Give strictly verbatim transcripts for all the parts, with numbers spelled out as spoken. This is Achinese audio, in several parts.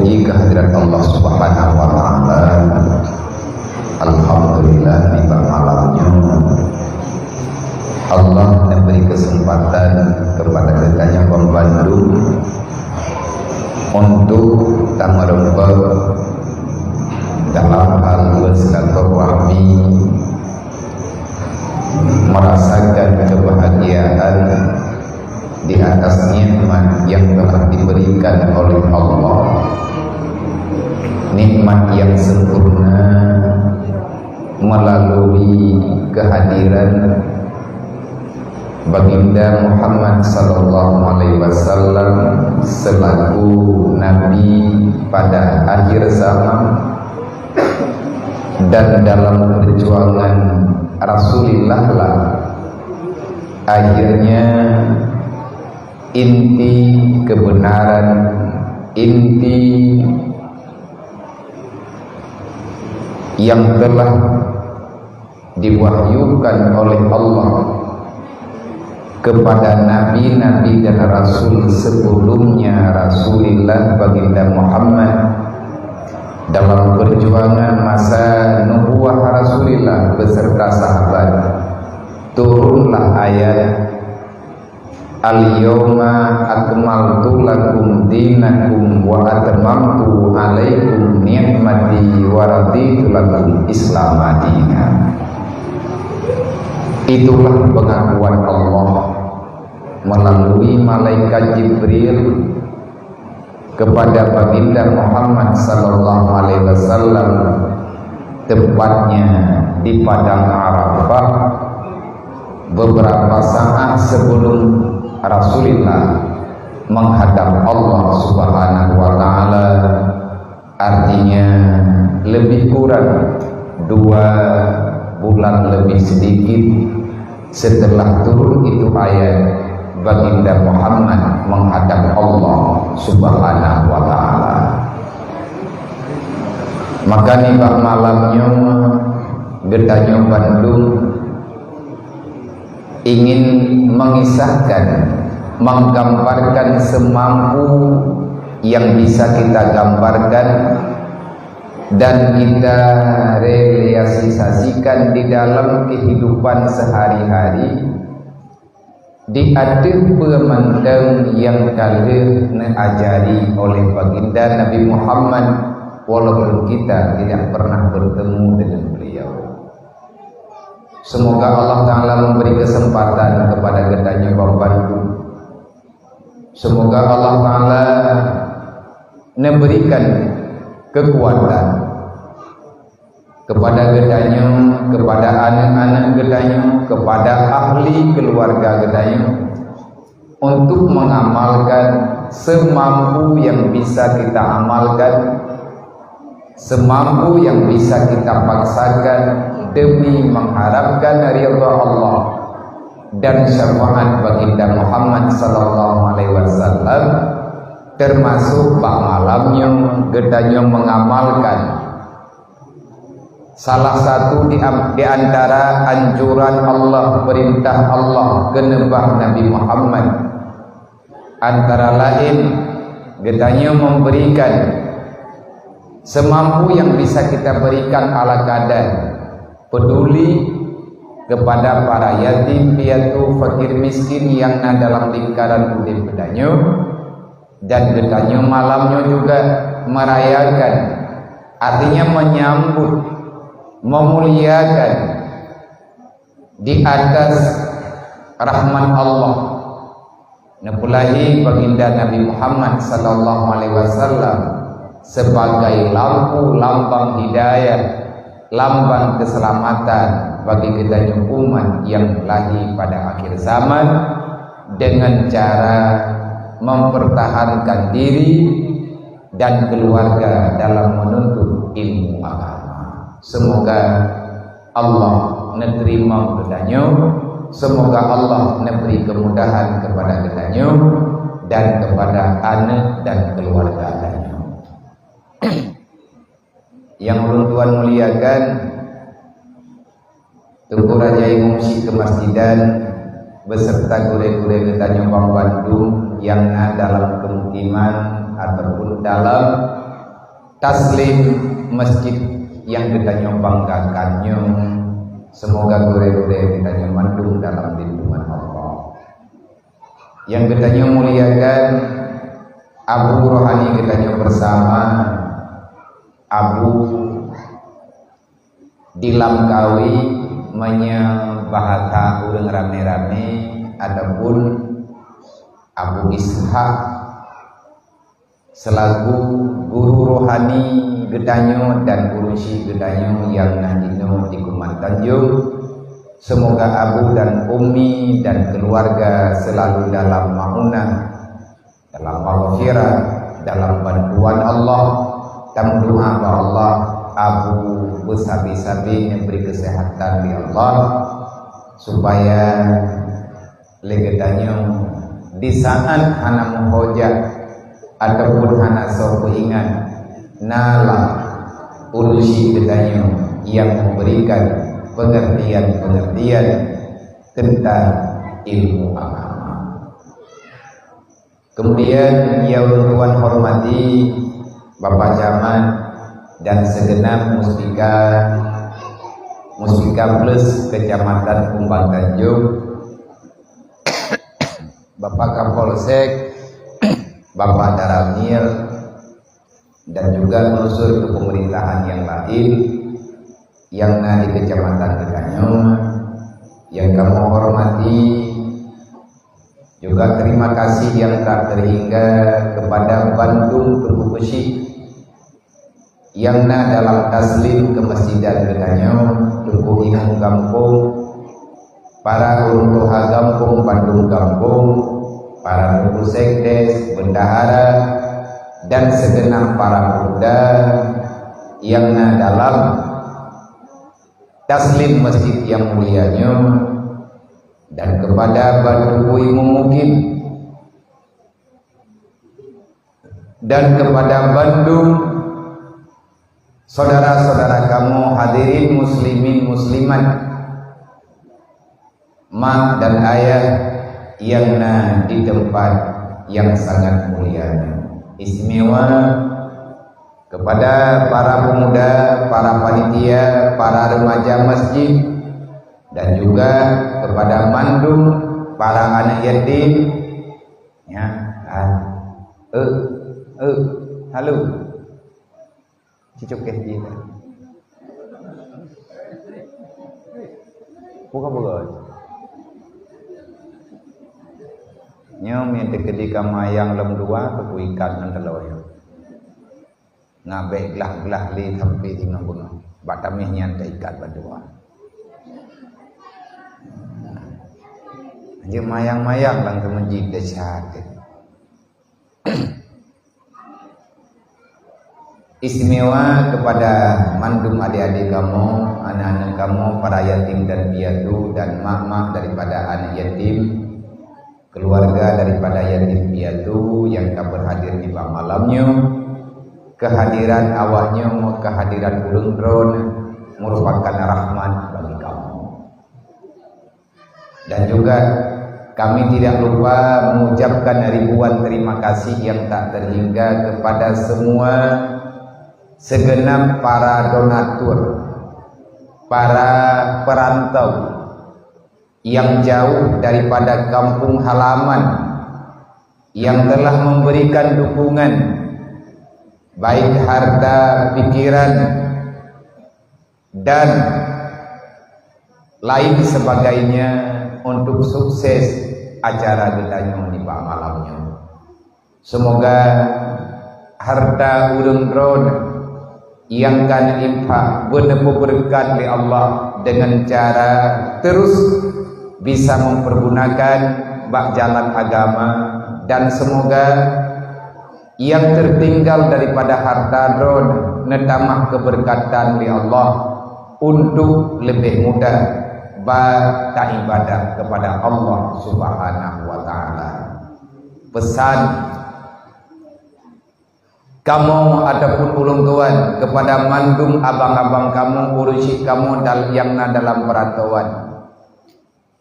Di kehadirat Allah Subhanahu wa Ta'ala. Alhamdulillah, di malam nyoe Allah memberi kesempatan kepada kita nyang membantu untuk tameureumpok dalam hal bersilaturahmi, merasakan kebahagiaan di atas nikmat yang telah diberikan oleh Allah, nikmat yang sempurna melalui kehadiran Baginda Muhammad sallallahu alaihi wasallam selaku Nabi pada akhir zaman, dan dalam perjuangan Rasulullah lah akhirnya inti kebenaran, inti yang telah diwahyukan oleh Allah kepada nabi-nabi dan rasul sebelumnya, Rasulullah Baginda Muhammad, dalam perjuangan masa nubuah Rasulullah beserta sahabat, turunlah ayat, "Al-yauma akmaltu lakum dinakum wa atmamtu alaikum ni'mati wa raditu lakum Islam dina." Itulah pengakuan Allah melalui malaikat Jibril kepada Baginda Muhammad sallallahu alaihi wasallam, tepatnya di Padang Arafah, beberapa saat sebelum Rasulullah menghadap Allah Subhanahu wa Ta'ala, artinya lebih kurang dua bulan lebih sedikit setelah turun itu ayat, Baginda Muhammad menghadap Allah Subhanahu wa Ta'ala. Maka nibak malam nyoe geutanyoe bandum ingin mengisahkan, menggambarkan semampu yang bisa kita gambarkan dan kita realisasikan di dalam kehidupan sehari-hari, di ateueh peue mantong nyang ka lheueh neuajari oleh Baginda Nabi Muhammad, walaupun kita tidak pernah bertemu dengan beliau. Semoga Allah Ta'ala memberi kesempatan kepada geutanyoe bantu. Semoga Allah Ta'ala memberikan kekuatan kepada geutanyoe, kepada aneuk-aneuk geutanyoe, kepada ahli keluarga geutanyoe, untuk mengamalkan semampu yang bisa kita amalkan, semampu yang bisa kita paksakan demi mengharapkan ridha Allah dan syafaat Baginda Muhammad sallallahu alaihi wasallam, termasuk bak malam nyoe geutanyoe mengamalkan salah satu di, di antara anjuran Allah, perintah Allah keuneubah Nabi Muhammad. Antara lain, geutanyoe memberikan semampu yang bisa kita berikan ala kadar, peduli kepada para yatim piatu, fakir miskin yang na dalam lingkaran udeb geutanyoe, dan geutanyoe malam nyoe juga merayakan, artinya menyambut, memuliakan di atas rahmat Allah, neupeulahé Baginda Nabi Muhammad sallallahu alaihi wasallam sebagai lampu lambang hidayah, lambang keselamatan bagi geutanyoe umat yang lahé pada akhir zaman dengan cara mempertahankan diri dan keluarga dalam menuntut ilmu agama. Semoga Allah neuteurimong geutanyoe, semoga Allah neubri kemudahan kepada geutanyoe dan kepada aneuk dan keluarga tanyoe. Yang ulôn tuan muliakan, Teungku Raja Imum Syik Kemasjidan beserta gurée-gurée geutanyoe banmandum nyang na dalam kemukiman ataupun dalam Taslim masjid nyang geutanyoe banggakan nyoe, seumoga gurée-gurée geutanyoe mandum dalam lindungan Allah. Nyang geutanyoe muliakan abu rohani geutanyoe bersama, abu di Langkawi, meunyoe bahasa ureuëng ramé-ramé, ataupun Abu Ishak, selaku guru rohani geutanyoe dan guru syik geutanyoe nyang na jinoe di Kuman Tanjong. Semoga abu dan ummi dan keluarga selalu dalam maunah, dalam maghfirah, dalam bantuan Allah. Tameudoa bak Allah, abu beusabe-sabe neubri keuseuhatan lé Allah, supaya lé geutanyoe di saat hana meuhojat ataupun hana soe peuingat, na lah ureuëng syik geutanyoe nyang memberikan pengertian-pengertian tentang ilmu agama. Kemudian, nyang ulôn hormati Bapak Camat dan segenap Muspika, Muspika Plus Kecamatan Kumbang Tanjong, Bapak Kapolsek, Bapak Danramil, dan juga unsur kepemerintahan yang lain yang na di kecamatan geutanyoe, yang kamoe hormati. Juga terima kasih yang tak terhingga kepada bandum Teungku Keuchik yang na dalam taslim keumasjidan geutanyoe, Teungku Imum Gampông, para ureuëng tuha gampông, bandum gampông, para teungku sekdes, bendahara, dan segenap para pemuda nyang na dalam taslim masjid nyang mulia nyoe, dan kepada bandum imum mukim, dan kepada bandum saudara-saudara kamoe hadirin muslimin muslimat, mak dan ayah nyang na di tempat nyang sangat mulia nyoe. Istimewa kepada para pemuda, para panitia, para remaja masjid, dan juga kepada mandum para aneuk yatim. Ya, ah. Eh, eh, halo. Cicok keh dia. Buka buka. Nyoe mien teukeudi ka mayang lom dua, teupeu ikat ngon taloe nyoe. Ngabek glah-glah lé sampai limong bunoe. Bak tameh nyan teuikat bandua. Jeuet mayang-mayang lam keumeujid desya teuh. Istimewa kepada mandum adik-adik kamoe, anak-anak kamoe, para yatim dan piatu, dan mak-mak daripada anak yatim, keluarga daripada yatim piatu yang ka berhadir di malam nyoe. Kehadiran awak nyoe, kehadiran ureuëng droe merupakan rahmat bagi kamoe. Dan juga kami tidak lupa mengucapkan ribuan terima kasih yang tak terhingga kepada semua segenap para donatur, para perantau yang jauh daripada kampung halaman yang telah memberikan dukungan, baik harta, pikiran, dan lain sebagainya untuk sukses acara geutanyoe nibak malam nyoe. Semoga harta ureuëng droe nyang ka neuinfak beuneupeubeurekat lé Allah dengan cara terus bisa mempergunakan bak jalan agama, dan semoga yang tertinggal daripada harta droe neutamah keberkatan lé Allah untuk lebih mudah ba taibadah kepada Allah Subhanahu wa Taala. Pesan kamoe ataupun ulôn tuan kepada mandum abang-abang kamoe, ureuëng syik kamoe dal-, nyang na dalam perantauan.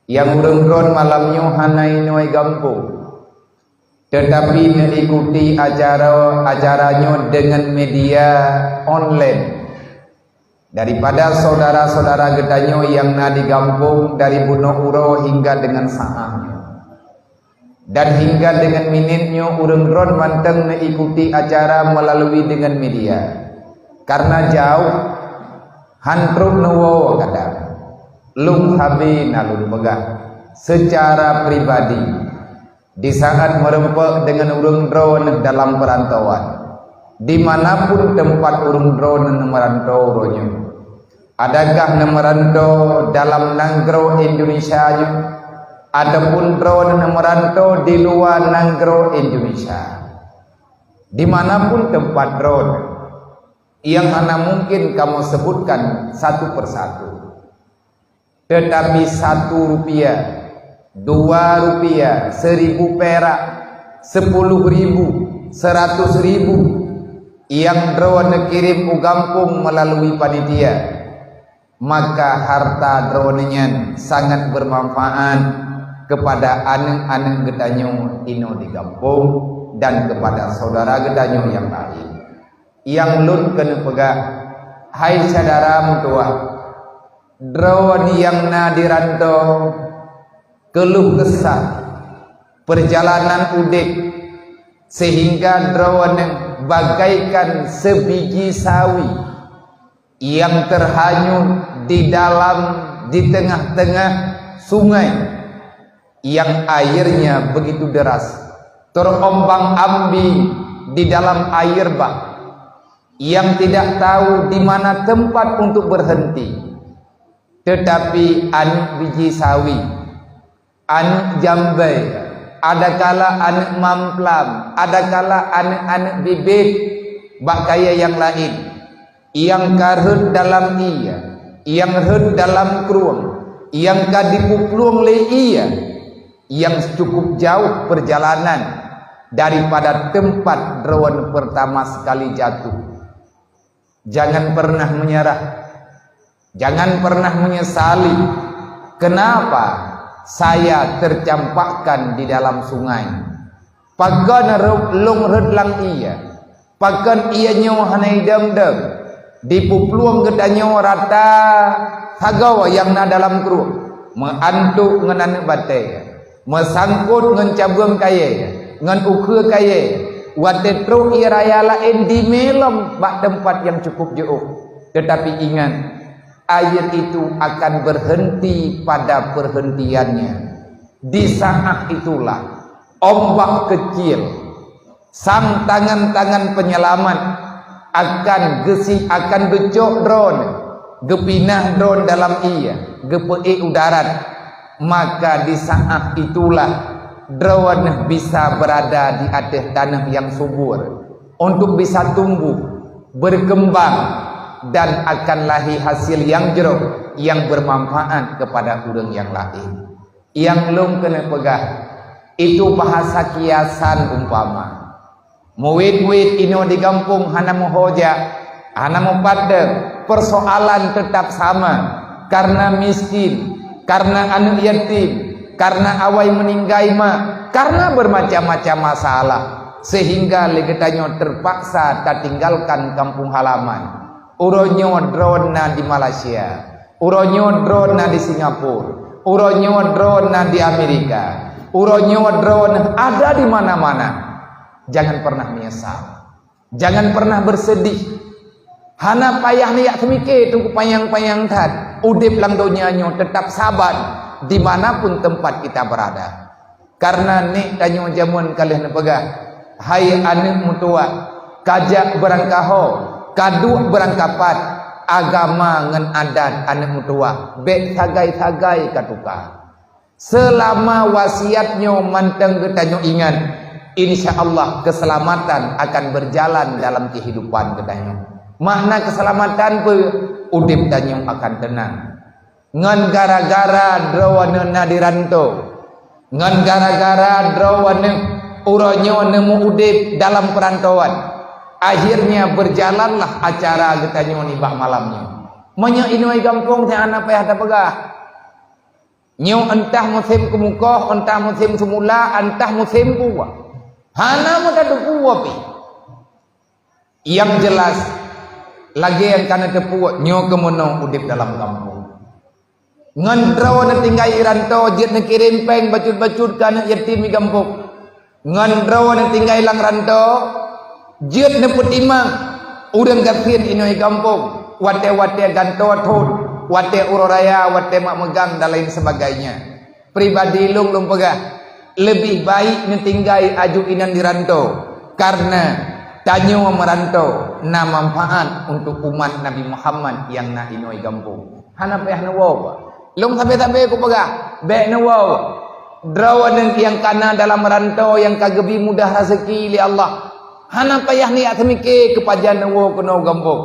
Nyang ureuëng droe malam nyoe hana inoe gampông. Teutapi neuikuti acara, acara nyoe deungon media online daripada syedara-syedara geutanyoe nyang na di gampông dari bunoe uroe hingga deungon saát nyoe. Dan hingga deungon minét nyoe ureuëng droen mantong neuikuti acara meulalu deungon media. Kareuna jauh, han trok neuwoe kadang. Lôn sabe na lôn peugah seucara pribadi. Di saát meurumpok deungon ureuëng droen dalam peurantauan, di mana pun teumpat ureuëng droen meuranto uroe nyoe, adakah neumeuranto dalam nanggroe Indonesia nyoe, ataupun droen neumeuranto di luwa nanggroe Indonesia, di mana pun teumpat droen, nyang hana mungkin kamoe seubutkan satu persatu. Teutapi satu rupiah, dua rupiah, seribu perak, sepuluh ribu, seratus ribu, nyang droeneuh kirém u gampông meulalu panitia, maka harta droeneuh nyan sangat beumanfaát keupada aneuëk-aneuëk geutanyoe inoe di gampông dan keupada syedara geutanyoe nyang laén. Nyang lôn keuneuk peugah, hai syedara meutuwah, droen nyang na di ranto, keuluh keusah, peurjalanan udeb, seuhingga droeneuh bagaikan seubiji sawi nyang teuhanyut di dalam, di teungoh-teungoh sungai, nyang airnya begitu deras, terombang-ambing di dalam air bah, nyang tidak tahu di mana tempat untuk berhenti. Teutapi aneuëk biji sawi, aneuëk jambai, adakala aneuëk mamplam, adakala aneuëk-aneuëk bibit, bak kayée nyang laén, nyang ka rhot dalam ié, nyang rhot dalam krueng, nyang ka jipeuplueng lé ié, nyang cukup jauh peurjalanan daripada teumpat droen peurtama sekali jatuh. Jangan pernah menyerah. Jangan pernah menyesali, "Kenapa saya tercampakkan di dalam sungai? Pakon rhot, lôn rhot lam ié? Pakon ié nyoe hana idong-dong?" Jipeuplueng geutanyoe rata sagoe nyang na dalam krueng, meuantok ngon aneuëk batée, meusangkot ngon cabeueng kayée, ngon ukeue kayée, watée trok ié raya laén jimé lom bak teumpat nyang cukup jiôh. Teutapi ingat, air itu akan berhenti pada perhentiannya. Di saat itulah, ombak kecil, sang tangan-tangan penyelamat akan geusi-, akan geucok droen, geupinah droen dalam ié, geupeuék u darat. Maka di saat itulah droen bisa berada di ateueh tanoh nyang subur untuk bisa tumbuh, berkembang, dan akan lahé hasil nyang jroh nyang bermanfaat kepada ureuëng nyang laén. Nyang lôn keuneuk peugah, itu bahasa kiasan umpama. Meuwét-wét inoe di gampông hana meuho jak, hana meupadang, persoalan teutap sama, kareuna miskin, kareuna aneuëk yatim, kareuna awai meuninggai mak, kareuna beumacam-macam masalah, seuhingga lé geutanyoe teupaksa tatinggalkan kampông halaman. Uroe nyoe droen na di Malaysia, uroe nyoe droen na di Singapura, uroe nyoe droen na di Amerika, uroe nyoe droen ada di mana-mana. Jangan pernah menyesal. Jangan pernah bersedih. Hana payah neujak seumike teungku panyang-panyang that. Udeb lam donya nyoe teutap saban di mana pun teumpat kita berada. Kareuna nek tanyoe jameun ka lheueh neupeugah, "Hai aneuëk meutuwah, kajak beurangkaho, kaduek beurangkapat, agama ngon adat aneuëk meutuwah bék sagai-sagai katuka." Seulama wasiat nyoe mantong geutanyoe ingat, insya Allah keuseulamatan akan beurjalan dalam keuhidupan geutanyoe. Makna keuseulamatan peue? Udeb tanyoe akan teunang. Ngon gara-gara droeneuh na di ranto, ngon gara-gara droeneuh uroe nyoe neumeu-udeb dalam peurantauan, akhirnya beurjalanlah acara geutanyoe nibak malam nyoe. Meunyoe inoe gampông, hana payah tapeugah. Nyoe entah musém keumukoh, entah musém seumula, entah musém buah. Hana meutateupeue pih. Nyang jeulaih, lagée nyang ka neuteupeue, nyoe keuh meunoe udeb dalam gampông. Ngon droe neutinggai i ranto, jeuet neukirém péng bacut-bacut keu aneuëk yatim i gampông. Ngon droe neutinggai lam ranto, jeuet neupeutimang ureuëng gasien inoe i gampông, watée-watée gantoe thon, watée uroe raya, watée mak meugang dan lain sebagainya. Pribadi lôn, lôn peugah, leubeh baik neutinggai aju inan di ranto, kareuna tanyoe meuranto na manfaat untuk umat Nabi Muhammad nyang na inoe i gampông. Hana payah neuwoe. Lôn sabe-sabe kupeugah, bék neuwoe. Droeneuh nyang ka na dalam ranto nyang ka geubri mudah raseuki lé Allah. Hana payah neujak teumike keu pajan neuwoe keunoe gampông.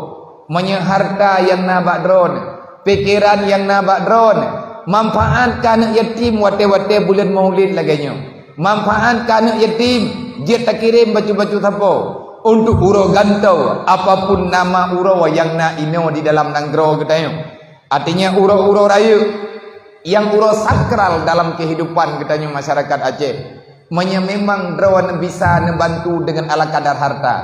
Meunyoe hareuta nyang na bak droeneuh, pikeran nyang na bak droeneuh, manfaat keu aneuëk yatim watée-watée buleuen Maulid lagée nyoe. Manfaat keu aneuëk yatim, jeuet takirém bacut-bacut sapo untuk uroe gantoe, apapun nama uroe nyang na inoe di dalam nanggroe geutanyoe. Artinya uroe-uroe rayeuk, nyang uroe sakral dalam kehidupan geutanyoe masyarakat Aceh. Meunyoe memang droeneuh bisa neubantu deungon ala kadar harta,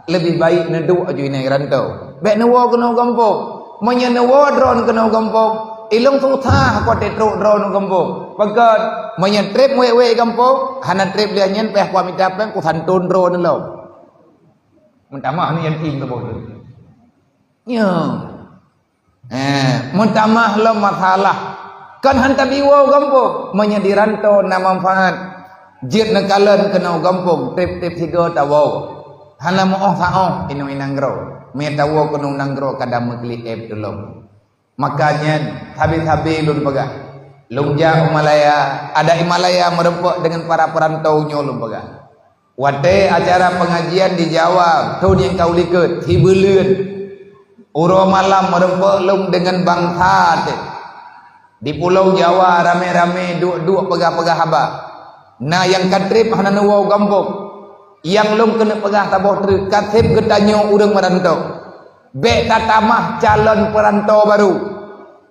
leubeh baik neuduek aju inan i ranto. Bék neuwoe keunoe gampông. Meunyoe neuwoe droeneuh keunoe gampông, ilong susah kuaté trok droeneuh gampông. Pakon, meunyoe treb wék-wék gampông, hana treb lheueh nyan payah kuamita péng, kusanton droeneuh lom. Meutamah ni yatim teuboh tu. Nyoe. Eh, meutamah lom masalah. Kan han tabi woe gampông, meunyoe di ranto na manfaat. Jeuet neukalon keunoe gampông, treb-treb sigoe tawoe. Hana meuoh saoh inoe i nanggroe. Meunyoe tawoe keunoe nanggroe kadang meuklik éb tulông. Maka nyan, sabe-sabe lôn peugah. Lôn jak u Malaya, adak i Malaya meureumpok deungon para peurantau nyoe lôn peugah. Watée acara peungajian di Jawa, thon nyang ka u likot, sibuleuen. Uroe malam meureumpok lôn deungon bansa teuh. Di Pulo Jawa ramé-ramé duek-duek peugah-peugah haba. Na nyang ka treb hana neuwoe gampông. Nyang lôn keuneuk peugah saboh treuk, ka seb geutanyoe ureuëng meurantau. Bék tatamah calon peurantau barô.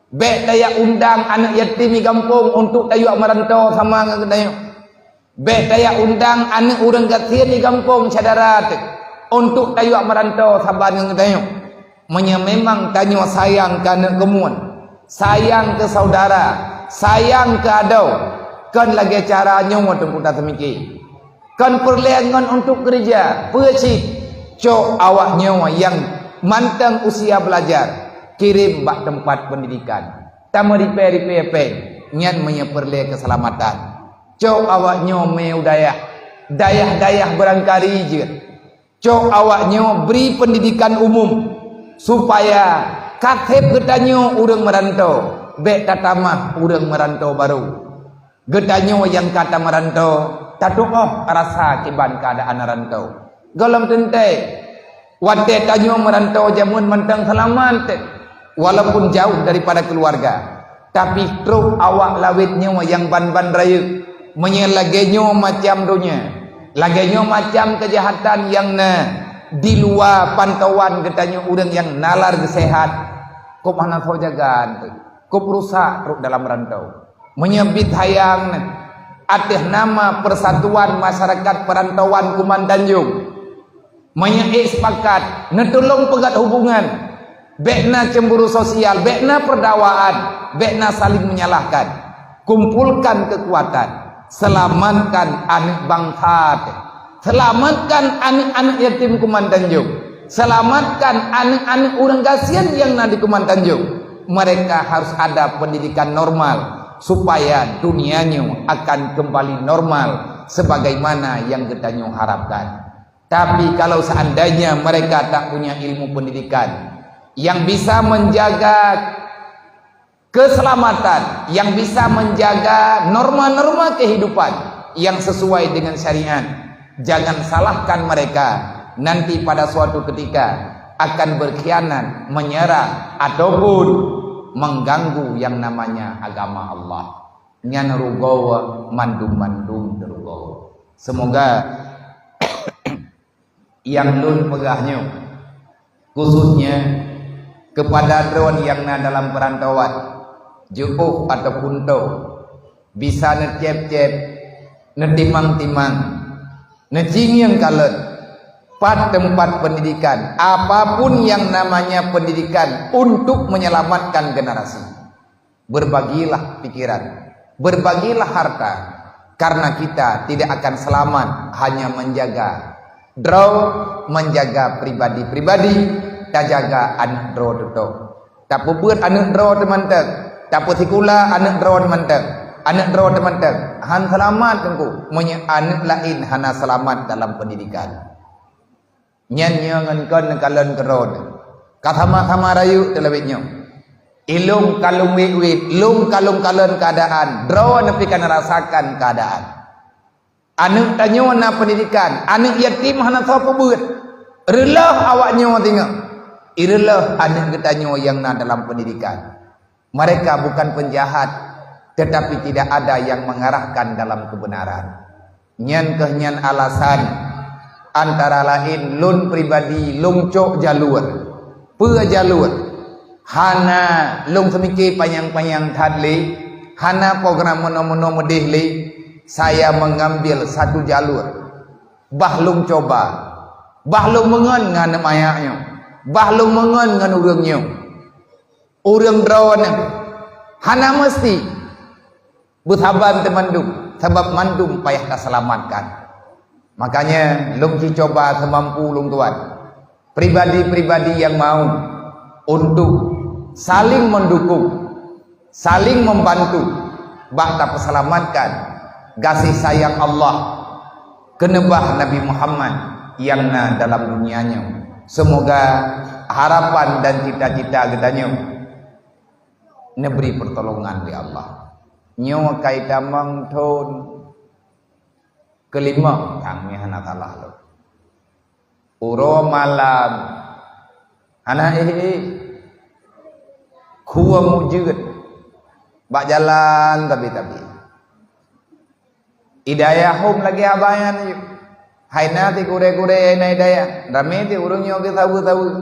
Bék tajak undang aneuëk yatim di gampông untuk tajak meurantau sama ngon geutanyoe. Bék tajak undang aneuëk ureuëng gasien di gampông syedara teuh untuk tajak meurantau saban ngon geutanyoe. Meunyoe memang tanyoe sayang keu aneuëk keumuen, sayang keu saudara, sayang keu adoe, kon lagée cara nyoe teungku taseumike. Kon peureulée ngon untuk keureuja, peue cit? Cok awak nyoe nyang mantong usia beulajar, kirém bak teumpat peundidikan. Tameuripée-ripée péng, nyan meunyoe peureulée keuseulamatan. Cok awak nyoe mé u dayah, dayah-dayah beurangkari jeuet. Cok awak nyoe bri peundidikan umum, supaya ka seb geutanyoe ureuëng meurantau, bék tatamah ureuëng meurantau barô. Geutanyoe nyang ka tameurantau, tatuoh rasa kiban keuadaan rantau. Gohlom teuntée, watée tanyoe meurantau jameun mantong seulamat, walaupun jauh daripada keuluwarga. Tapi trok awak lawét nyoe nyang ban-ban rayeuk, meunyoe lagée nyoe macam donya, lagée nyoe macam keujahatan nyang na di luwa pantauan geutanyoe ureuëng nyang nalar geuseuhat, kop hana soe jaga, kop rusak trok dalam rantau. Meunyoe bit hayang ateueh nama Persatuan Masyarakat Perantauan Kuman Tanjong, meunyoe ék sepakat, neutulông peugét hubungan, bék na cemburu sosial, bék na perdawaan, bék na saling menyalahkan. Kumpulkan kekuatan, selamatkan aneuk bangsa teuh. Selamatkan aneuk-aneuk yatim Kuman Tanjong. Selamatkan aneuk-aneuk ureuëng gasien nyang na di Kuman Tanjong. Mereka harus ada pendidikan normal, supaya dunia nyoe akan kembali normal sebagaimana yang geutanyoe harapkan. Tapi kalau seandainya mereka tak punya ilmu pendidikan yang bisa menjaga keselamatan, yang bisa menjaga norma-norma kehidupan yang sesuai dengan syariat, jangan salahkan mereka, nanti pada suatu ketika akan berkhianat, menyerang, ataupun mengganggu yang namanya agama Allah. Nyan rugoe, mandum-mandum rugoe. Semoga nyang lôn peugah nyoe, khususnya kepada droe nyang na dalam peurantauan, jiôh ataupun tô, bisa neucép-cép, neutimang-timang, Neucingieng kalon, pat teumpat pendidikan, apapun yang namanya pendidikan untuk menyelamatkan generasi. Berbagilah pikiran, berbagilah harta, karena kita tidak akan selamat hanya menjaga droe, menjaga pribadi-pribadi, tajaga aneuk droe tutôh. Tapeubeuet aneuk droe teumantong, tapeusikula aneuk droe teumantong, aneuk droe teumantong. Han seulamat teungku, meunyoe aneuk laén hana seulamat dalam pendidikan. Nyan nyoe ngon kon neukalon keudroe. Ka sama-sama rayeuk teulawét nyoe. Ilôn ka lôn wét-wét, lôn ka lôn kalon keuadaan, droe neupi ka neurasakan keuadaan. Aneuk tanyoe na pendidikan, aneuk yatim hana soe peubeuet. Reuloh awak nyoe singoh. Ireuloh aneuk geutanyoe nyang na dalam pendidikan. Mereka bukan penjahat, tetapi tidak ada yang mengarahkan dalam kebenaran. Nyan kheueh nyan alasan, antara laén lôn pribadi lôn cok jalur. Peue jalur? Hana lôn seumike panyang-panyang that lé, hana program meunoe-meunoe meudeh lé, saya mengambil satu jalur. Bah lôn coba, bah lôn meungon ngon aneuk manyak nyoe, bah lôn meungon ngon ureuëng nyoe. Ureuëng droeneuh hana meusti beusaban teumandum, sabab mandum payah taseulamatkan. Makanya lôn jicoba seumampu lôn tuan, pribadi-pribadi nyang mau untuk saling mendukung, saling membantu bak tapeuseulamatkan gaséh sayang Allah keuneubah Nabi Muhammad nyang na dalam dunia nyoe. Seumoga harapan dan cita-cita geutanyoe neubri peurtolongan lé Allah. Nyoe ka itamong thon keulimong, tangieng hana salah lom. Uroe malam hana éh-éh, khueng ujeuen bak jalan tabi-tabi. Hidayah hom lagée abah nyan. Hai na ti gurée-gurée na hidayah, ramé ti ureuëng nyoe geusaweue-saweue.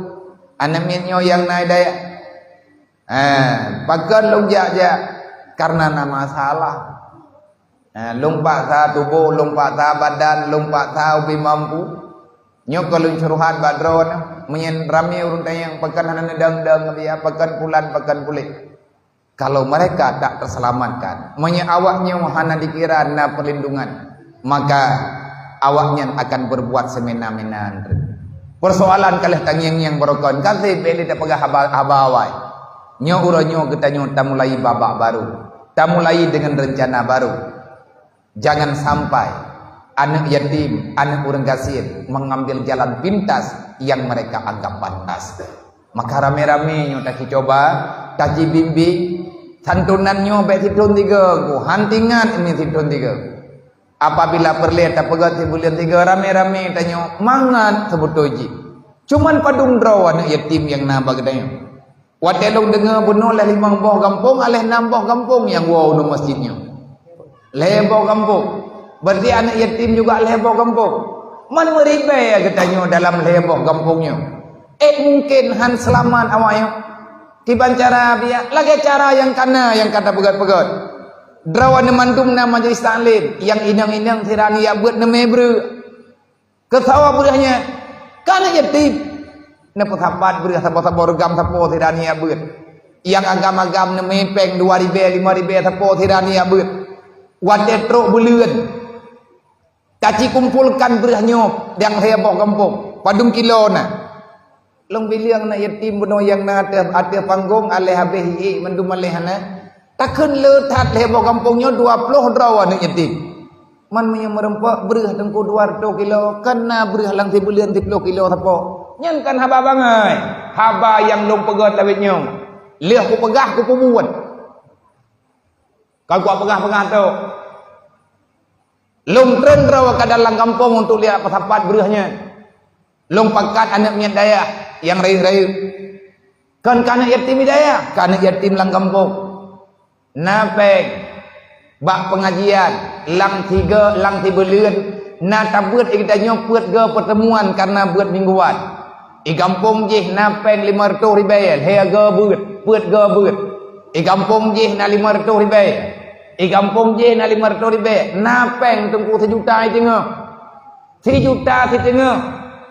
Aneuk miet nyoe nyang na hidayah. Eh, pakon lôn jak-jak? Karena na masalah. Eh, lôn paksa tuboh, lôn paksa badan, lôn paksa ubé mampu. Nyoe ka lôn syeuruhat bak droeneuh, meunyan ramé ureuëng tanyong pakon hana neudong-dong, pakon pulan, pakon puléh. Kalau mereka tak terselamatkan, meunyoe awak nyoe hana dikira na perlindungan, maka awak nyan akan berbuat semena-mena. Persoalan ka lheueh tangieng-ngieng barokon, ka seb bék lé tapeugah haba, haba awai. Nyoe uroe nyoe geutanyoe tamulai babak baru, tamulai dengan rencana baru. Jangan sampai aneuk yatim, aneuk ureuëng gasien mengambil jalan pintas yang mereka anggap pantas. Maka ramé-ramé nyoe tajicoba, tajibimbing. Santunan nyoe bék sithon tiga, ku han tingat ini sithon tiga. Apabila peureulée tapeugét sibuleuen tiga ramé-ramé tanyoe mangat seubeutôi jih. Cuman padum droe aneuk yatim nyang na bak geutanyoe. Watée lôn deungoe bunoe lhée limong boh gampông, lhée nam boh gampông nyang woe u masjid nyoe. Lhée boh gampông. Berarti aneuk yatim juga lhée boh gampông. Man meuribée geutanyoe dalam lhée boh gampông nyoe. Eh, mungkin han seulamat awak nyoe. Kiban cara biak, lagée cara nyang kana nyang ka tapeugét-peugét. Droe aneuk mandum na majelis taklim, nyang inong-inong sira neujak beuet neumé breueh. Keusawa breueh nyan, ka aneuk yatim. Neupeusapat breueh saboh-saboh reugam sapo sira neujak beuet. Nyang agam-agam neumé péng dua ribée, lima ribée sapo sira neujak beuet. Watée trok buleuen, tacikumpolkan breueh nyoe nyang lhée boh gampông, padum kilo na. Lôn bileueng aneuk yatim bunoe nyang na ateueh, ateueh panggong, aléh habéh iék mandum aléh hana. Takheun le that lhée boh gampông nyoe dua ploh droe aneuk yatim. Man meunyoe meureumpok breueh teungku dua reutôh kilo, kan na breueh lam sibuleuen siploh kilo sapo. Nyan kan haba bangai. Haba nyang lôn peugét lawét nyoe. Lheueh kupeugah, kupeubuet. Ka kupeugah-peugah tu. Lôn treun droe ka dalam gampông untuk liak peusapat breueh nyan. Lôn pakat aneuk miet dayah nyang rayeuk-rayeuk. Kon ka aneuk yatim dayah, ka aneuk yatim lam gampông. Na péng bak peungajian, lam tiga, lam sibuleuen, na tabeuet geutanyoe peuet go peuteumuan kareuna beuet mingguan. I gampông jih na péng limong reutôh ribée, lhée go beuet, peuet go beuet. I gampông jih na limong reutôh ribée. I gampông jih na limong reutôh ribée, na péng teungku seujuta i teungoh. Sijuta siteungoh,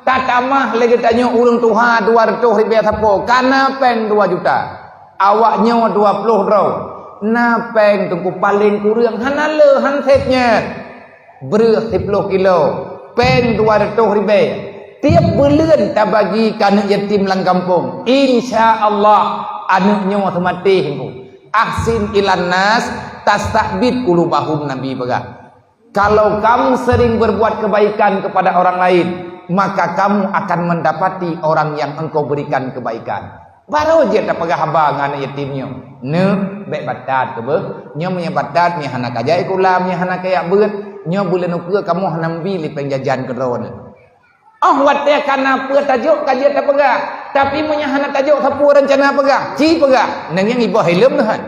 tatamah lé geutanyoe ureuëng tuha dua reutôh ribée sapo, ka na péng dua juta. Awak nyoe dua ploh droe, na péng teungku paleng kureueng hana le han sép nyan. Breueh siploh kilo, péng dua reutôh ribée. Tieb buleuen tabagi keu aneuëk yatim lam gampông. Insya Allah, aneuëk nyoe seumaté teungku. Ahsin ilan nas, tastabit qulubahum, Nabi peugah. Kalau kamu sering berbuat kebaikan kepada orang lain, maka kamu akan mendapati orang yang engkau berikan kebaikan. Barô jeuet tapeugah haba ngon aneuëk yatim nyoe, "Neuk, bék batat keubeuh. Nyoe meunyoe batat, nyoe hana kajak sikula, nyoe hana kajak beuet, nyoe buleuen ukeue kamoe hana meubi lé péng jajan keu droeneuh." Oh, watée ka na peue tajok ka jeuet tapeugah. Tapi meunyoe hana tajok sapeue rencana peugah, ci peugah, nangeng iboh ileuem neuhan.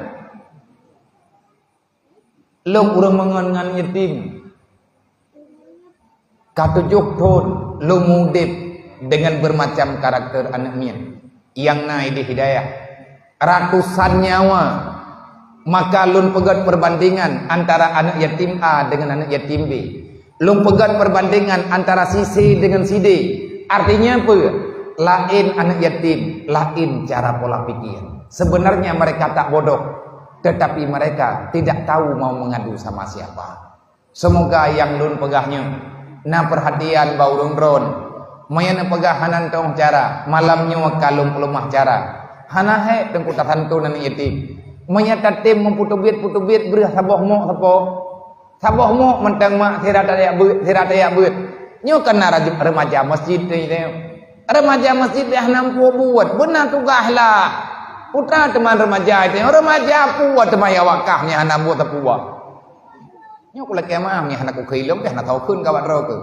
Lôn ureuëng meungon ngon yatim. Ka tujoh thon lôn udeb deungon beumacam karakter aneuëk miet nyang na idéh hidayah. Ratusan nyawa, maka lôn peugét peubandingan antara aneuëk yatim A deungon aneuëk yatim B. Lôn peugét peubandingan antara si C deungon si D. Artinya peue? Laén aneuëk yatim, laén cara pola pikir. Sebenarnya mereka tak bodoh, tetapi mereka tidak tahu mau mengadu sama siapa. Seumoga nyang lôn peugah nyoe na peurhatian bak ureuëng droen. Meunyoe neupeugah hana teuh cara, malam nyoe ka lôn peuleumah cara. Hana hék teungku tasanton aneuëk yatim. Meunyoe tatem meupeutubiet-putubiet breueh saboh mok sapo. Saboh mok mantong mak sira tajak beuet, sira tajak beuet. Nyoe kan na raj-, remaja masjid nyoe. Remaja masjid deh hana muphom buet, beuna tugaih lah. Putra teuma remaja itu, remaja puwa teuma ya wakah nyoe hana buet sapeue. Nyoe kulakée maaf nyoe hana kukheun lom deh, hana tao kheun ka bak droe keuh.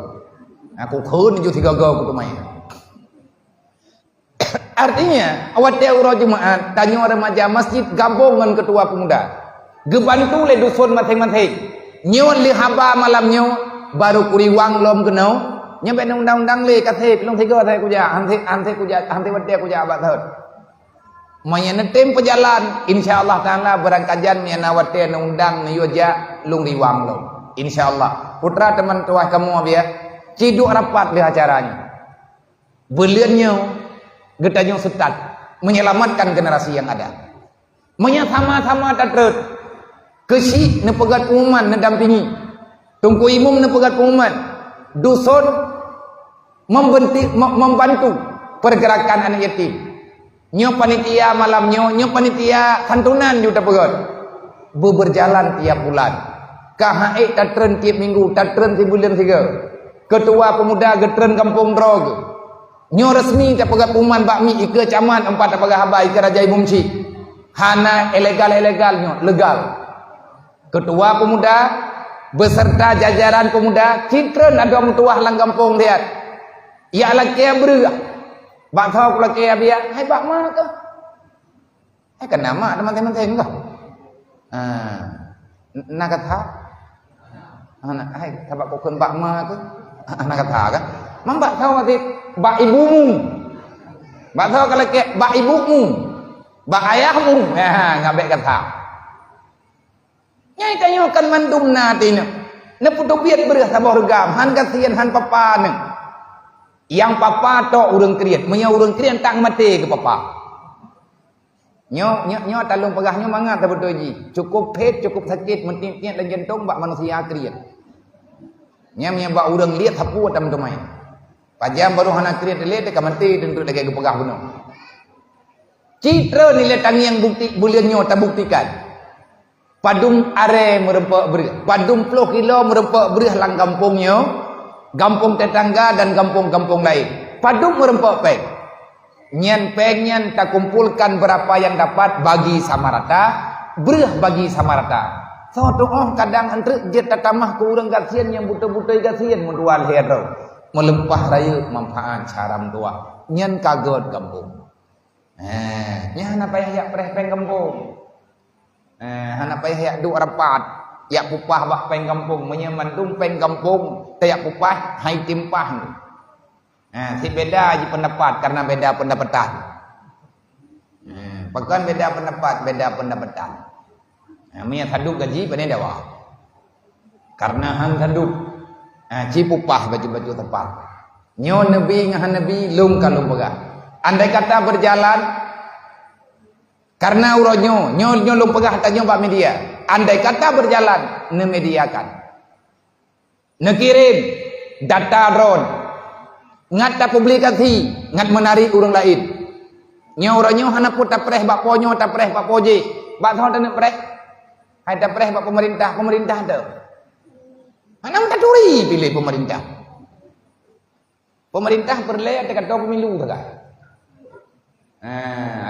Aku kheun ju sigoe-goe kuteumai. Artinya, watée uroe Jumaat, tanyoe remaja masjid gabong ngon ketua pemuda. Geubantu lé duson maséng-maséng. Nyoe lé haba malam nyoe, baru kuriwang lom keunoe. Nyoe bék undang-undang lé kaseb, lôn sigoe sai kujak, han sép, han sép kujak, han sép watée kujak bak thon. Meunyoe neutem peujalan, insya Allah Taala beurangkajan meunyoe na watée neuundang neuyue jak lôn riwang lom. Insya Allah. Putra teuma tuwah kamoe biya, ciduk rapat lé acara nyoe. Buleuen nyoe geutanyoe seutôt menyelamatkan generasi yang ada. Meunyoe sama-sama tatrot, keuchik neupeugét pengumuman neudampingi, teungku imum neupeugét pengumuman, duson membenti-, mem-, membantu pergerakan anak yatim. Nyoe panitia malam nyoe, nyoe panitia santunan ju tapeugét. Beuberjalan tiap bulan. Ka han ék tatreun tiep minggu, tatreun sibuleuen sigoe. Ketua pemuda geutreun gampông droe geuh. Nyoe resmi tapeugét pengumuman bak mi ikeue camat empat tapeugah haba ikeue raja imum cit. Hana ilegal-ilegal nyoe, legal. Ketua pemuda beserta jajaran pemuda cit treun adoe meutuwah lam gampông siat. Yak lakée breueh. Bak tho kulakée biya, hai bak ma keuh. Eh, kan nama teman-teman saya enggak? Ah, na kata? Anak hai sabab kok kheun bak ma keuh? Na kata kan? Mam bak tho mati bak ibumu. Bak tho kalau ke bak ibumu. Bak ayahmu. Ha, ngabek kata. Nyai tanyoe kan mandum na teuinong. Neupeutubiet breueh saboh reugam, han gasien, han papa neuh. Nyang papa tok ureuëng kriet, meunyoe ureuëng kriet tak maté keu papa. Nyoe, nyoe, nyoe talong peugah nyoe mangat beutôi jih. Cukup phet, cukup sakét, meutiet-tiet lam jantong bak manusia kriet. Nyang meunyoe bak ureuëng liet sapeue tam teumai. Pajan barô hana kriet lé teuka maté teuntu lagée geupeugah bunoe. Citra nilai tangieng bukti buleuen nyoe tabuktikan. Padum aré meureumpok breueh, padum ploh kilo meureumpok breueh lam gampông nyoe, gampông tetangga dan gampông-gampông laén. Padum meureumpok péng. Nyan péng nyan takumpulkan beurapa nyang dapat bagi sama rata, breueh bagi sama rata. Soe tuoh kadang eunteuk jeuet tatamah keu ureuëng gasien nyang beutôi-beutôi gasien meutuwah lhée droe. Meulimpah rayeuk manfaat cara meutuwah. Nyan ka gét gampông. Eh, nyan hana payah yak preh péng gampông. Eh, hana payah yak duek rapat, yak pupah bak péng gampông. Meunyoe mandum péng gampông, tayak pupah, hai timpah. Eh, si beda ji pendapat karena beda pendapatan. Eh, pakon beda pendapat, beda pendapatan. Eh, meunyoe sadup gaji, pane dawa. Karena han sadup. Ha, ci pupah baju-baju tepat. Nyoe neubi ngon hana neubi, lôn ka lôn peugah. Andai kata berjalan, karena uroe nyoe, nyoe, nyoe lôn peugah tanyoe bak media. Andai kata berjalan, neumediakan. Neukirém data droe. Ngat tapublikasi, ngat meunarik ureuëng laén. Nyoe uroe nyoe hana peue tapreh bak po nyoe, tapreh bak po jéh. Bak soe taneuk preh? Hai tapreh bak pemerintah, pemerintah teuh. Hana meutaturi piléh pemerintah. Pemerintah peureulée até katoe pemilu sagai. Ha,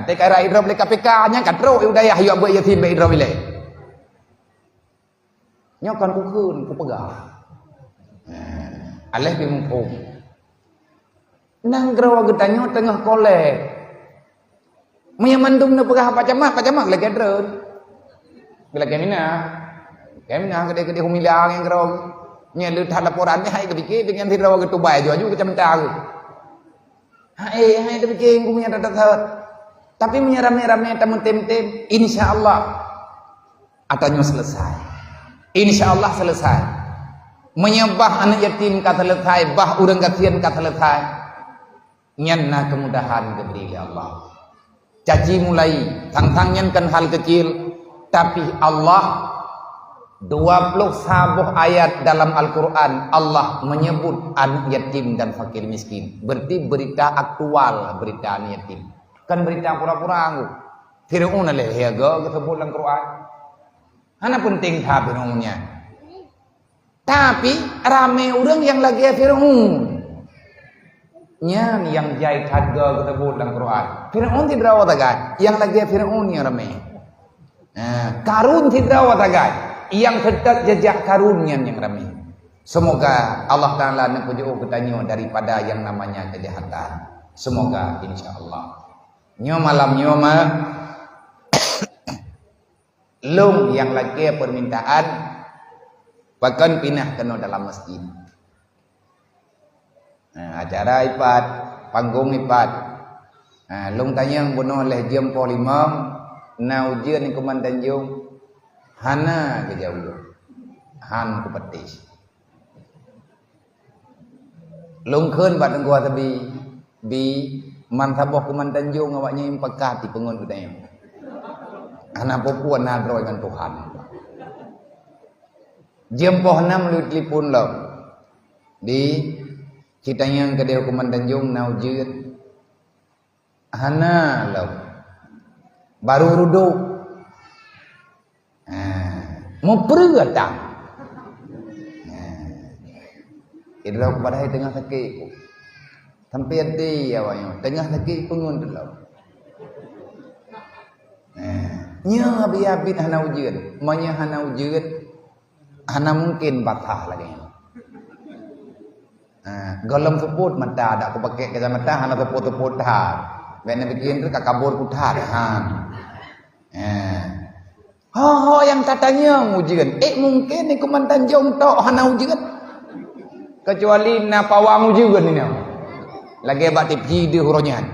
até ka ra idrop lé K P K nyan ka trok u dayah yue beuet yatim bak idrop ilée. Nyoe kon kukheun kupeugah. Ha, aléh pi muphom. Nanggroe geutanyoe teungoh kolek. Meunyoe mandum neupeugah Pak Camat, Pak Camat lagée droen. Lagée mina. Lagée mina keudeh-keudeh humila ngon keudroe. Nyan le that laporan ni hai geupike dengan sidroe geutubai aju-aju keucamta geuh. Hai, hai teupike gumi nyang that-that. Tapi meunyoe ramé-ramé tameutem-tem, insya Allah atanyoe selesai. Insya Allah selesai. Meunyoe bah aneuk yatim ka selesai, bah ureuëng gasien ka selesai. Nyan na keumudahan geubri lé Allah. Caci mulai, sang-sang nyan kan hal kecil, tapi Allah, dua puluh saboh ayat dalam Al-Quran, Allah menyebut anak yatim dan fakir miskin. Berarti berita aktual, berita anak yatim. Kan berita pura-pura anggu. Fir'aun alaihi ga geusebut dalam Quran. Hana penting that Fir'aun nyan. Tapi ramé ureuëng nyang lagée Fir'aun. Nyan nyang jai that ga geusebut dalam Quran. Fir'aun sidroe sagai, nyang lagée Fir'aun nyang ramé. Nah, Karun sidroe sagai, nyang seutôt jejak Karun nyan nyang ramé. Semoga Allah Taala neupeujeuet geutanyoe daripada yang namanya kejahatan. Semoga, insya Allah. Nyoe malam nyoe ma Lôn nyang lakée peumintaan pakon pinah keunoe dalam masjid. Nah, acara ipat, panggong ipat. Nah, lôn tanyong bunoe lheuh jeuem poh limong, na ujeuen di Kuman Tanjong, hana geujaweueb. Han kupeuteh. Lôn kheun bak Teungku Hasbi, "Bi, man saboh Kuman Tanjong awaknyan pakat jipeungon geutanyoe. Hana peue-peue na droe ngon Tuhan." Jeuem poh nam lôn telepon lom. "Bi, ci tanyong keudeh Kuman Tanjong na ujeuen." Hana lom. Baru rudok. Ha, mupreu atang. Ha. Idroe padahai teungoh sakét. Sampai até awaknyoe, teungoh sakét peungon teulom. Ha. Nyoe biet-biet hana ujeuen. Meunyoe hana ujeuen, hana mungken basah lagée nyoe. Ha, gohlom seupôt mata, dak kupakée kacamata hana seupôt-seupôt that. Bék neupiké treuk ka kabur puthat. Ha. Ha. Ho-ho nyang tatanyong ujeuen. Eh, mungken di Kuman Tanjong tok hana ujeuen. Kecuali na pawang ujeuen inoe. Lagée bak T V deuh uroe nyan.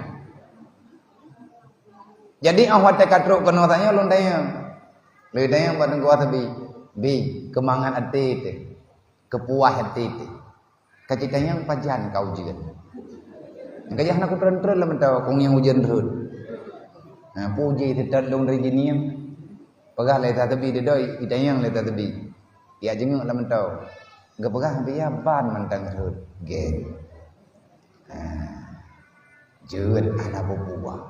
Jadi, óh watée ka trok keunoe tanyoe lôn tanyong. Lôn tanyong bak Teungku Hasbi, "Bi, keumangat até teuh, keupuas até teuh. Ka ci tanyong pajan ka ujeuen?" Nyang ka jih hana kutreun-treun lam mantong, kong nyang ujeuen rhot. Nah, puji teutot lôn dari jinie. Peugah lé Teungku Hasbi, "Didoi, itanyong lé Teungku Hasbi." Yak jingok lam mantong. Geupeugah biya ban mantong rhot. Gen. Ha. Jeuet hana bubuah.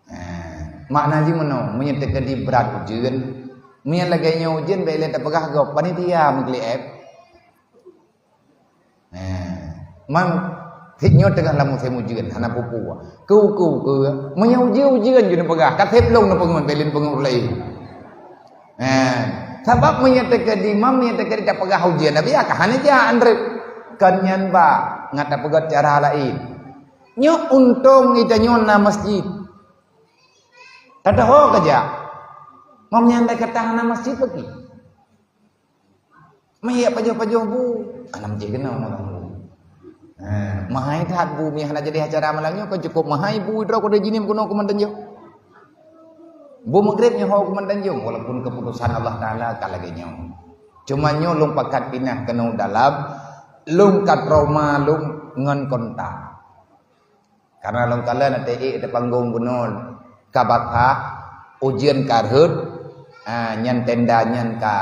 Ha. Makna jih meunoe, meunyoe teukeudi brat ujeuen, meunyoe lagée nyoe ujeuen, bék lé tapeugah gob, panitia meugleh éb. Ha. Man, sit nyoe teungoh lam musém ujeuen, hana bubuah. Keu, keu, keu. Meunyoe ujeuen, ujeuen jeuet neupeugah, ka sép lôn neupeungon, bék lé neupeungon ureuëng laén. Ha. Sabab meunyoe teukeudi, mam meunyoe teukeudi tapeugah ujeuen, tapi ya ka hana jak andreuk. Kon nyan ba, ngat tapeugah cara laén. Nyoe untông geutanyoe na masjid. Tadaho keujak. Meunyan lé kata hana masjid peuki. Meuyak pajoh-pajoh bu, anam jih keunoe malam bu. Ha, mahai that bu, meuhana jadi acara malam nyoe kan cukup mahai bu droe kode jinim keunoe Kuman Tanjong. Bu Maghrib nyoe ho Kuman Tanjong, walaupun keputusan Allah Taala ka lagée nyoe. Cuma nyoe lôn pakat pinah keunoe dalam Lôn ka trauma lôn ngon kontak. Karena lôn kalon até ék teupanggong bunoe ka basah, ujeuen ka rhot, ah, nyan tenda nyan ka,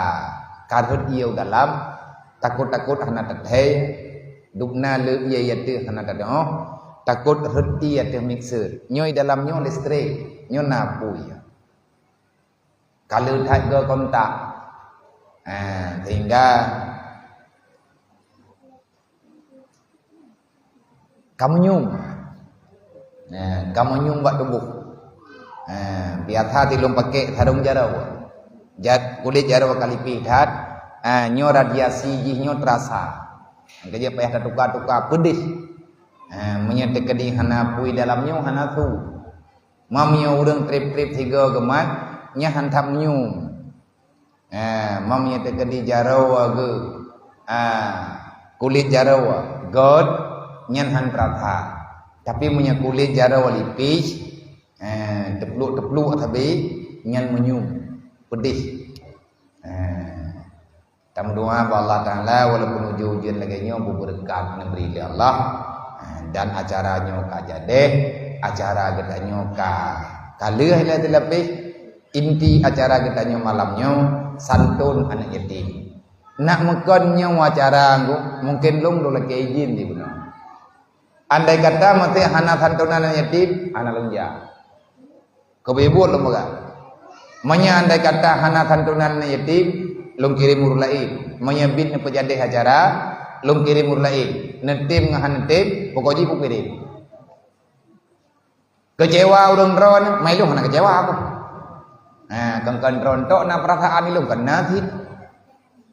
ka rhot ié u dalam, takot-takot hana teuthée, dubna le ié ateueh hana teudoh, takot rhot ié ateueh mixer. Nyoe dalam nyoe listrik, nyoe na apui. Ka le that go kontak. Ah, sehingga ka meunyum. Nah, ka meunyum bak tuboh. Nah, biasa ti lôn pakai sarong jaroe. Jat kulit jaroe ka lipih that. Ah, nyoe radiasi jih nyoe terasa. Keujeuet payah tatuka-tuka, peudeh. Ah, meunyoe teukeudi hana apui dalam nyoe hana su. Meunyoe ureuëng treb-treb sigoe geumat, nyan han that meunyum. Ah, meunyoe teukeudi jaroe geuh, ah, kulit jaroe göt, nyan han peurasa. Tapi meunyoe kulit jaroe lipih, ah, teupluk-teupluk sabe, nyan meunyum, peudeh. Ah, tameudoa bak Allah Taala, walaupun ujeuen-ujeuen lagée nyoe beubeureukat neubri lé Allah, ah, dan acara nyoe ka jadeh, acara geutanyoe ka, ka lheueh lé teulapeh. Inti acara geutanyoe malam nyoe, santun aneuëk yatim. Nak meukon nyoe acara, mungken lôn dua lakée izin di bunoe. Andai kata meusé hana santunan aneuëk yatim, hana lôn jak. Keubeubot lôn peugah. Meunyoe andai kata hana santunan aneuëk yatim, lôn kirém ureuëng laén. Meunyoe bit neupeujadeh acara, lôn kirém ureuëng laén. Neutem ngon hana neutem, pokok jih kukirém. Keucewa ureuëng droe, mai lôn hana keucewa aku. Nah, kon-kon droe tok na peurasaan ilôn kan na cit.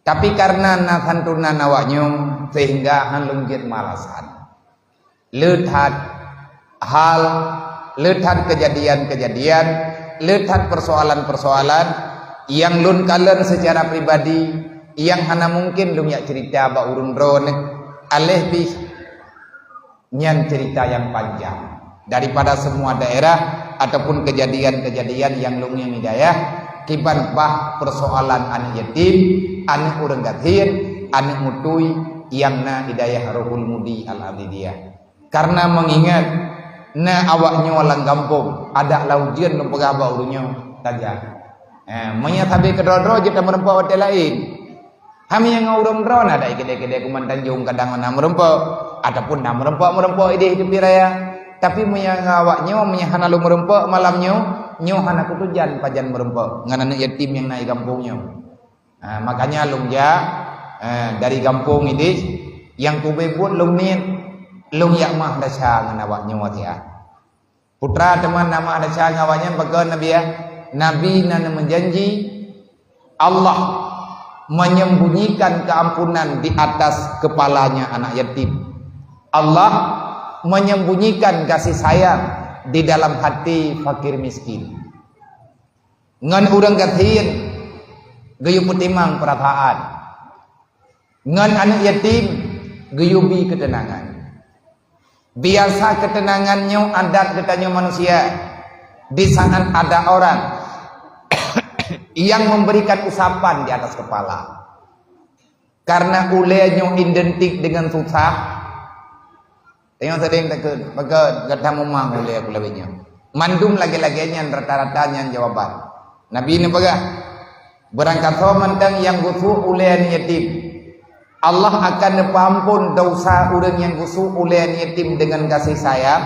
Tapi karena na santunan awak nyoe, sehingga han lôn jeuet malasan. Le that hal, le that kejadian-kejadian, le that persoalan-persoalan yang lôn kalon secara pribadi, yang hana mungkin lôn jak cerita bak ureuëng droe, aléh pih. Nyan cerita yang panjang. Daripada semua daerah ataupun kejadian-kejadian yang lôn ngieng di dayah, kiban bah persoalan aneuëk yatim, aneuëk ureuëng gasien, aneuëk mutui yang na di dayah Rohul Mudi Al-Abidiyah. Karena mengingat na awak nyoe lam gampông, adak lam ujeuen lôn peugah bak ureuëng nyoe tajak. Eh, meunyoe sabe keudroe-droe jeuet tameureumpok watée laén. Hami nyang ngon ureuëng droe na dai keudée-keudée kuman Tanjong kadang na meureumpok, ataupun na meureumpok-meureumpok idéh di teumpat raya. Tapi meunyoe ngon awak nyoe, meunyoe hana lôn meureumpok malam nyoe, nyoe hana kutujan pajan meureumpok ngon aneuëk yatim nyang na di gampông nyoe. Ha, makanya lôn jak, eh, dari gampông idéh, nyang kubeuet buet lôn niet, lôn jak meuah desya ngon awak nyoe watée. Putra teuma na meuah desya ngon awak nyan, pakon Nabi ya? Nabi na neumeujanji, Allah menyembunyikan keampunan di atas kepalanya anak yatim. Allah menyembunyikan kasih sayang di dalam hati fakir miskin. Ngon ureuëng gasien geuyue peutimang peurasaan. Ngon aneuëk yatim geuyue bi keuteunangan. Biasa keuteunangan nyoe adat geutanyoe manusia, di saat ada orang yang memberikan usapan di atas kepala. Karena ulée nyoe identik dengan susah. Tanyoe seuring takheun, maka gata mumang ulée kulawét nyoe. Mandum lagée-lagée nyan rata-rata nyan jawaban. Nabi neupeugah, barangkasoe mantong nyang geusu ulée aneuëk yatim, Allah akan neupeuampon desya ureuëng nyang geusu ulée aneuëk yatim dengan kasih sayang,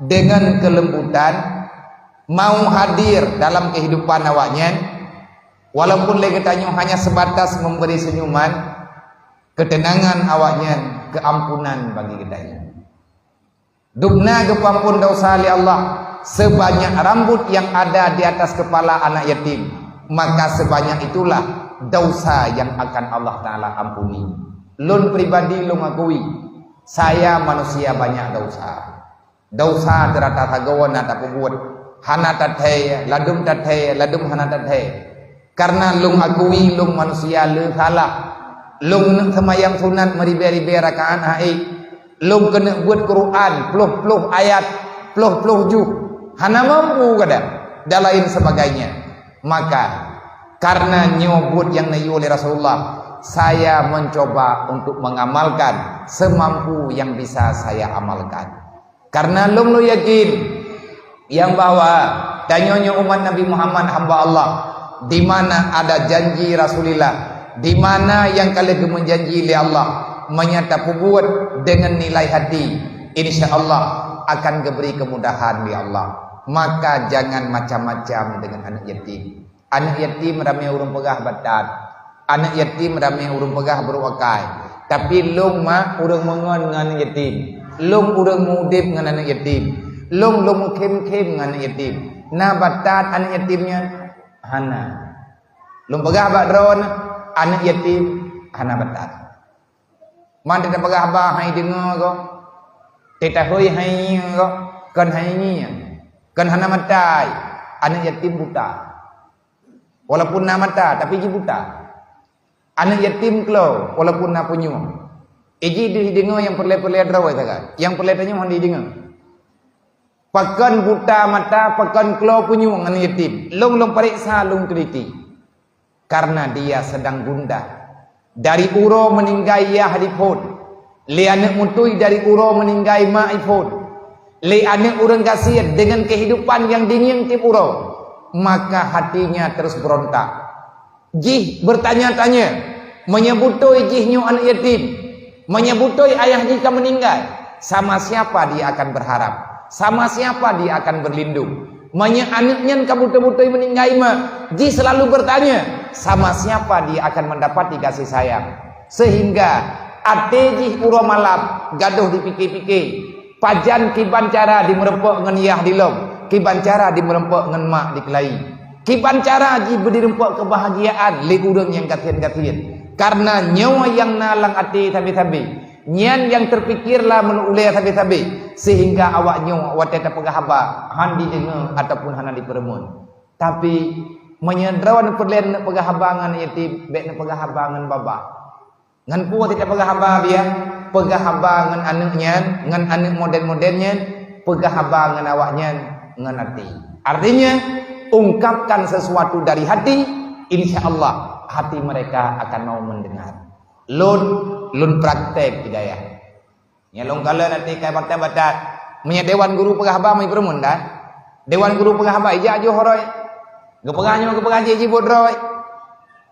dengan kelembutan, mau hadir dalam kehidupan awaknyan, walaupun lé geutanyoe hanya sebatas memberi senyuman, ketenangan awaknyan, keampunan bagi geutanyoe. Dubna geupeuampon desya lé Allah, sebanyak rambut yang ada di atas kepala anak yatim, maka sebanyak itulah desya yang akan Allah Taala ampuni. Lôn pribadi lôn akui, saya manusia banyak desya. Desya teurata sagoe na tapeubuet, hana tathée, ladum tathée, ladum hana tathée. Karena lôn akui lôn manusia le salah. Lôn keuneuk seumayang sunat meuribée-ribée rakaat hana ék. Lôn keuneuk buet Quran ploh-ploh ayat, ploh-ploh juh. Hana mampu kadang, dan lain sebagainya. Maka, karena nyoe buet nyang neuyue lé Rasulullah, Saya mencoba untuk mengamalkan semampu yang bisa saya amalkan. Karena lôn, lôn yakin nyang bahwa tanyoe nyoe umat Nabi Muhammad, hamba Allah, di mana ada janji Rasulullah, di mana nyang ka lheueh geumeujanji lé Allah, meunyo tapeubuet deungon nilai hati, insya Allah akan geubri kemudahan lé Allah. Maka jangan macam-macam deungon aneuk yatim. Aneuk yatim ramé ureuëng peugah bak that. Aneuk yatim ramé ureuëng peugah brôk akai. Tapi lôn mak ureuëng meungon ngon aneuk yatim. Lôn ureuëng mudeb ngon aneuk yatim. Lôn, lôn meukhém-khém ngon aneuk yatim. Na bak that aneuk yatim nyan? Hana. Lôn peugah bak droeneuh, aneuk yatim hana bak that. Man teupeugah haba han jideungoe gob. Teutahôi han jingieng gob. Kon han jingieng. Kon hana mata. Aneuk yatim buta. Walaupun na mata, tapi jih buta. Aneuk yatim klo, walaupun na punyueng. Iji deuh jideungoe nyang peureulée-peureulée droe sagai. Nyang peureulée tanyoe han jideungoe. Pakon buta mata, pakon klo punyueng aneuk yatim. Lôn, lôn pareksa, lôn teliti. Karena dia sedang gundah. Dari uroe meuninggai yah diphon. Lé aneuk mutui dari uroe meuninggai mak iphon. Lé aneuk ureuëng gasien deungon keuhidupan nyang dingieng tieb uroe. Maka hatinya terus berontak. Jih bertanya-tanya, meunyo beutôi jih nyoe aneuk yatim, meunyo beutôi ayah jih ka meuninggai, sama siapa dia akan berharap? Sama siapa dia akan berlindung? Meunyo aneuk nyan ka beutôi-beutôi meuninggai mak, jih selalu bertanya, sama siapa dia akan mendapati kasih sayang? Sehingga até jih uroe malam gadôh dipike-pike, pajan kiban cara jimeureumpok ngon yah dilom, kiban cara jimeureumpok ngon mak dikeulayi. Kiban cara jih beudireumpok keubahagiaan lé ureuëng nyang gasien-gasien. Karena nyoe nyang na lam até sabe-sabe, nyan nyang teupikir lam ulée sabe-sabe, sehingga awak nyoe watée tapeugah haba han jideungoe ataupun hana jipeureumeun. Tapi, meunyoe droeneuh peureulée neupeugah haba ngon yatim, bék neupeugah haba ngon babah. Ngon peue tapeugah haba biya? Peugah haba ngon aneuk nyan, ngon aneuk model-model nyan, peugah haba ngon awak nyan ngon até. Artinya, ungkapkan sesuatu dari hati, insya Allah hati mereka akan mau mendengar. Lôn, lôn praktek hidayah. Nyang lôn kalon até kai batat-batat. Meunyoe dewan guru peugah haba meupeureumeun dah. Dewan guru peugah haba ijak joh roh. Geupeugah nyoe geupeugah jih jibot droe.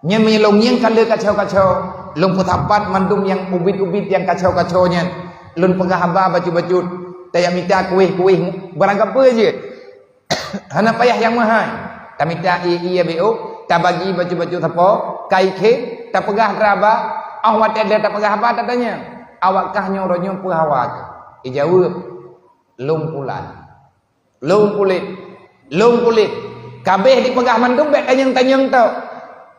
Nyan meunyoe lôn ngieng ka lheueh kacau-kacau, lôn peusapat mandum nyang ubit-ubit nyang kacau-kacau nyan. Lôn peugah haba bacut-bacut, tajak mita kuéh-kuéh barang kapeue jeuet. Hana payah nyang meuhai. Tamita ié-ié B O, tabagi bacut-bacut sapo, kai khe, tapeugah keu haba, 'oh watée lheueh tapeugah haba tatanyong, "Awak kah nyoe uroe nyoe peue hawa keuh?" Ijaweueb, "Lôn pulan." Lôn kulét, lôn kulét. Ka abéh jipeugah mandum bék tanyong-tanyong tok.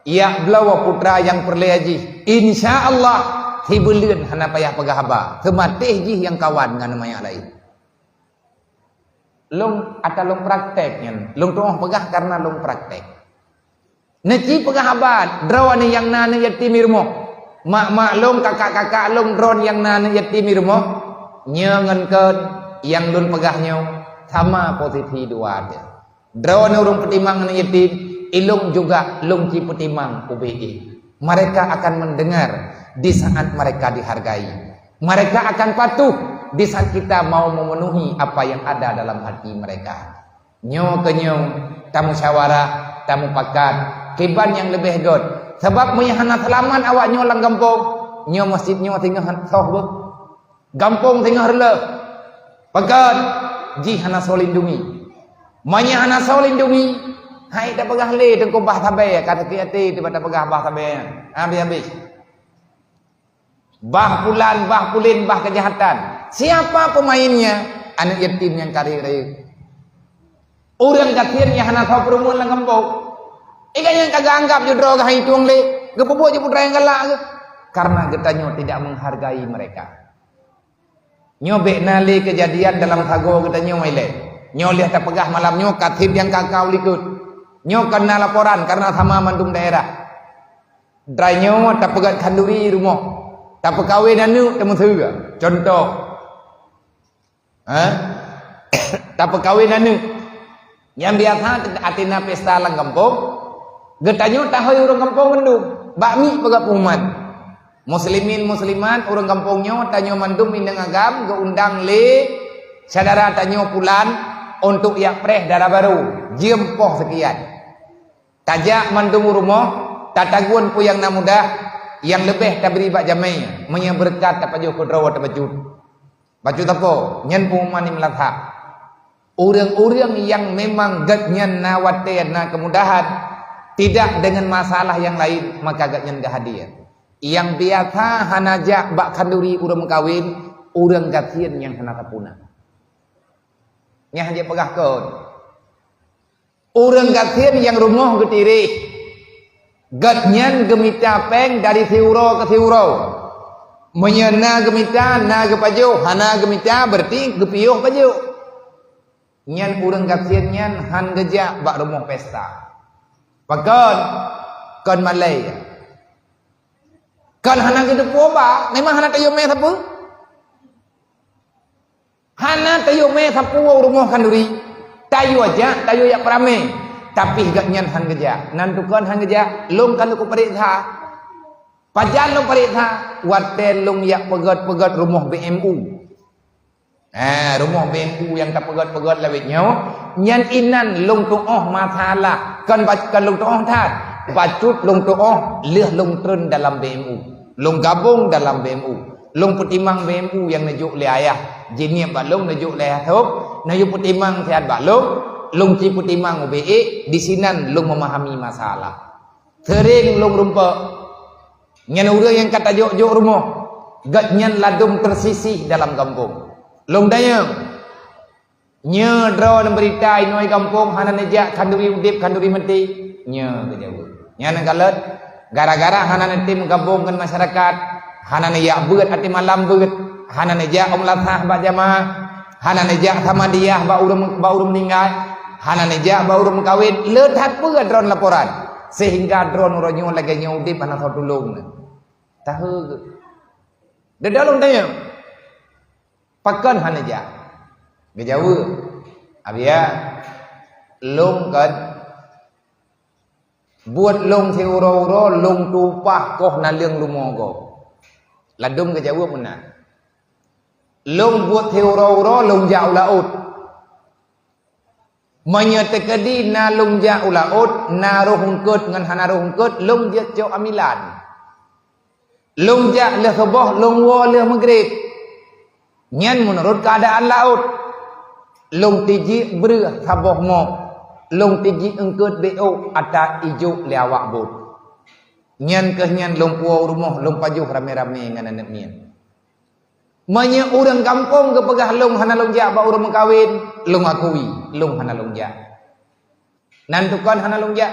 Jak bloe putra nyang peureulée jih. Insya Allah, sibuleuen hana payah peugah haba. Seumatéh jih nyang kawan ngon manyak laén. Lôn ata lôn praktek nyan. Lôn tuoh peugah karena lôn praktek. Neuci peugah haba, droeneuh nyang na aneuk yatim di rumoh. Mak-mak lôn, kakak-kakak lôn, droeneuh nyang na aneuk yatim di rumoh. Nyoe ngon kön nyang lôn peugah nyoe sama posisi dua teuh. Droeneuh ureuëng peutimang aneuk yatim, ilôn juga lôn ci peutimang ubé jih. Mereka akan mendengar di saat mereka dihargai. Mereka akan patuh di saat kita mau memenuhi apa yang ada dalam hati mereka. Nyoe keu nyoe, tamusyawarah, tamupakat, kiban nyang leubeh göt. Sabab meunyoe hana seulamat awak nyoe lam gampông, nyoe masjid nyoe singoh soh beuh. Gampông singoh reuloh. Pakon? Jih hana soe lindungi. Meunyoe hana soe lindungi, hai tapeugah lé teungku bah sabe, ka sakét até tiba tapeugah bah sabe nyan. Habéh-habéh. Bah pulan, bah pulin, bah keujahatan. Siapa pemainnya? Aneuk yatim nyang ka rayeuk-rayeuk. Ureuëng gasien nyang hana soe peurumoh lam gampông. Iga nyang ka geuanggab jih droe geuhai tueng lé, geupeubuet jih putra nyang galak geuh. Karena geutanyoe tidak menghargai mereka. Nyoe bék na lé keujadian dalam sagoe geutanyoe ilée. Nyoe lheueh tapeugah malam nyoe ka treb nyang ka-ka u likot. Nyoe ka na laporan karena sama mandum daerah. Droeneuh tapeugét khanduri rumoh, tapeukawen aneuk teumeuseue. Contoh, ha? Tapeukawen aneuk. Nyang biasa até na pesta lam gampông, geutanyoe tahôi ureuëng gampông mandum, bak miet peugah pengumuman. Muslimin muslimat, ureuëng gampông nyoe, tanyoe mandum inong agam geuundang lé syedara tanyoe pulan untuk jak preh dara barô, jeuem poh seukian. Tajak mandum u rumoh, tatagun peue nyang na mudah, nyang leubeh tabri bak jamé, meunyoe beureukat tapajoh keudroe tabacut. Bacut apa? Nyan pengumuman Imlazhab. Ureuëng-ureuëng nyang memang geuhnyan na watée na keumudahan, tidak deungon masalah nyang laén, maka geuhnyan geuhadé. Nyang biasa hana jak bak khanduri ureuëng meukawen, ureuëng gasien nyang hana sapeue na. Nyang hana jipeugah kon. Ureuëng gasien nyang rumoh geutireh, geuhnyan geumita péng dari siuroe keu siuroe. Meunyoe na geumita, na geupajoh, hana geumita, beureuti geupiôh pajoh. Nyan ureuëng gasien nyan hán geujak bak rumoh pesta. Pakon? Kon malée. Kon hana geuteupeue ba, memang hana tayue mé sapeue. Hana tayue mé sapeue u rumoh khanduri. Tayue jak, tayue jak peuramé. Tapi geuhnyan hán geujak. Nan tukon hán geujak, lôn ka lôn kupareksa. Pajan lôn pareksa? Watée lôn jak peugét-peugét rumoh B M U. Eh, rumoh B M U nyang tapeugét-peugét lawét nyoe, nyan inan lôn tuoh masalah. Kon ba-, kon lôn tuoh that. Bacut lôn tuoh lheueh lôn treun dalam B M U. Lôn gabong dalam B M U. Lôn peutimang B M U nyang neujok lé ayah. Jinieb bak lôn neujok lé ayah thôb. Neuyue peutimang siat bak lôn. Lôn ci peutimang ubé ék. Disinan lôn meumahami masalah. Seuréng lôn rumpok. Nyan ureuëng nyang ka tajok-jok rumoh. Geuhnyan ladôm teusisih dalam gampông. Lôn tanyong. Nyoe droe neubeurita inoe gampông hana neujak khanduri udeb khanduri maté. Nyoe geujaweueb. Nyan kalon gara-gara hana neutem gabong ngon masyarakat, hana neujak beuet até malam beuet, hana neujak umlah sah bak jamaah, hana neujak samadiyah bak ureuëng, bak ureuëng meuninggai, hana neujak bak ureuëng meukawen, le that peue droen laporan. Sehingga droen uroe nyoe lagée nyoe udeb hana soe tulông. Tahu geuh. Deudalong tanyong. Pakon hana jak? Geujaweueb, "Abiya, lôn kon buet lôn siuroe-uroe lôn tupaih koh naleueng lumo gob." Ladôm geujaweueb meunan. "Lôn buet siuroe-uroe lôn jak u laôt." Meunyoe teukeudi na lôn jak u laôt, na roh eungkôt ngon hana roh eungkôt, lôn jeuet cok amilan. Lôn jak lheueh suboh, lôn woe lheueh meugreb. Nyan meunurot keuadaan laôt. Lôn tijik breueh saboh mok, lôn tijik eungkôt bék ôk ata ijok lé awak bot. Nyan keuh nyan lôn puwoe u rumoh, lôn pajoh ramé-ramé ngon aneuëk miet. Meunyoe ureuëng gampông geupeugah lôn hana lôn jak bak ureuëng meukawen, lôn akui, lôn hana lôn jak. Nan tukon hana lôn jak.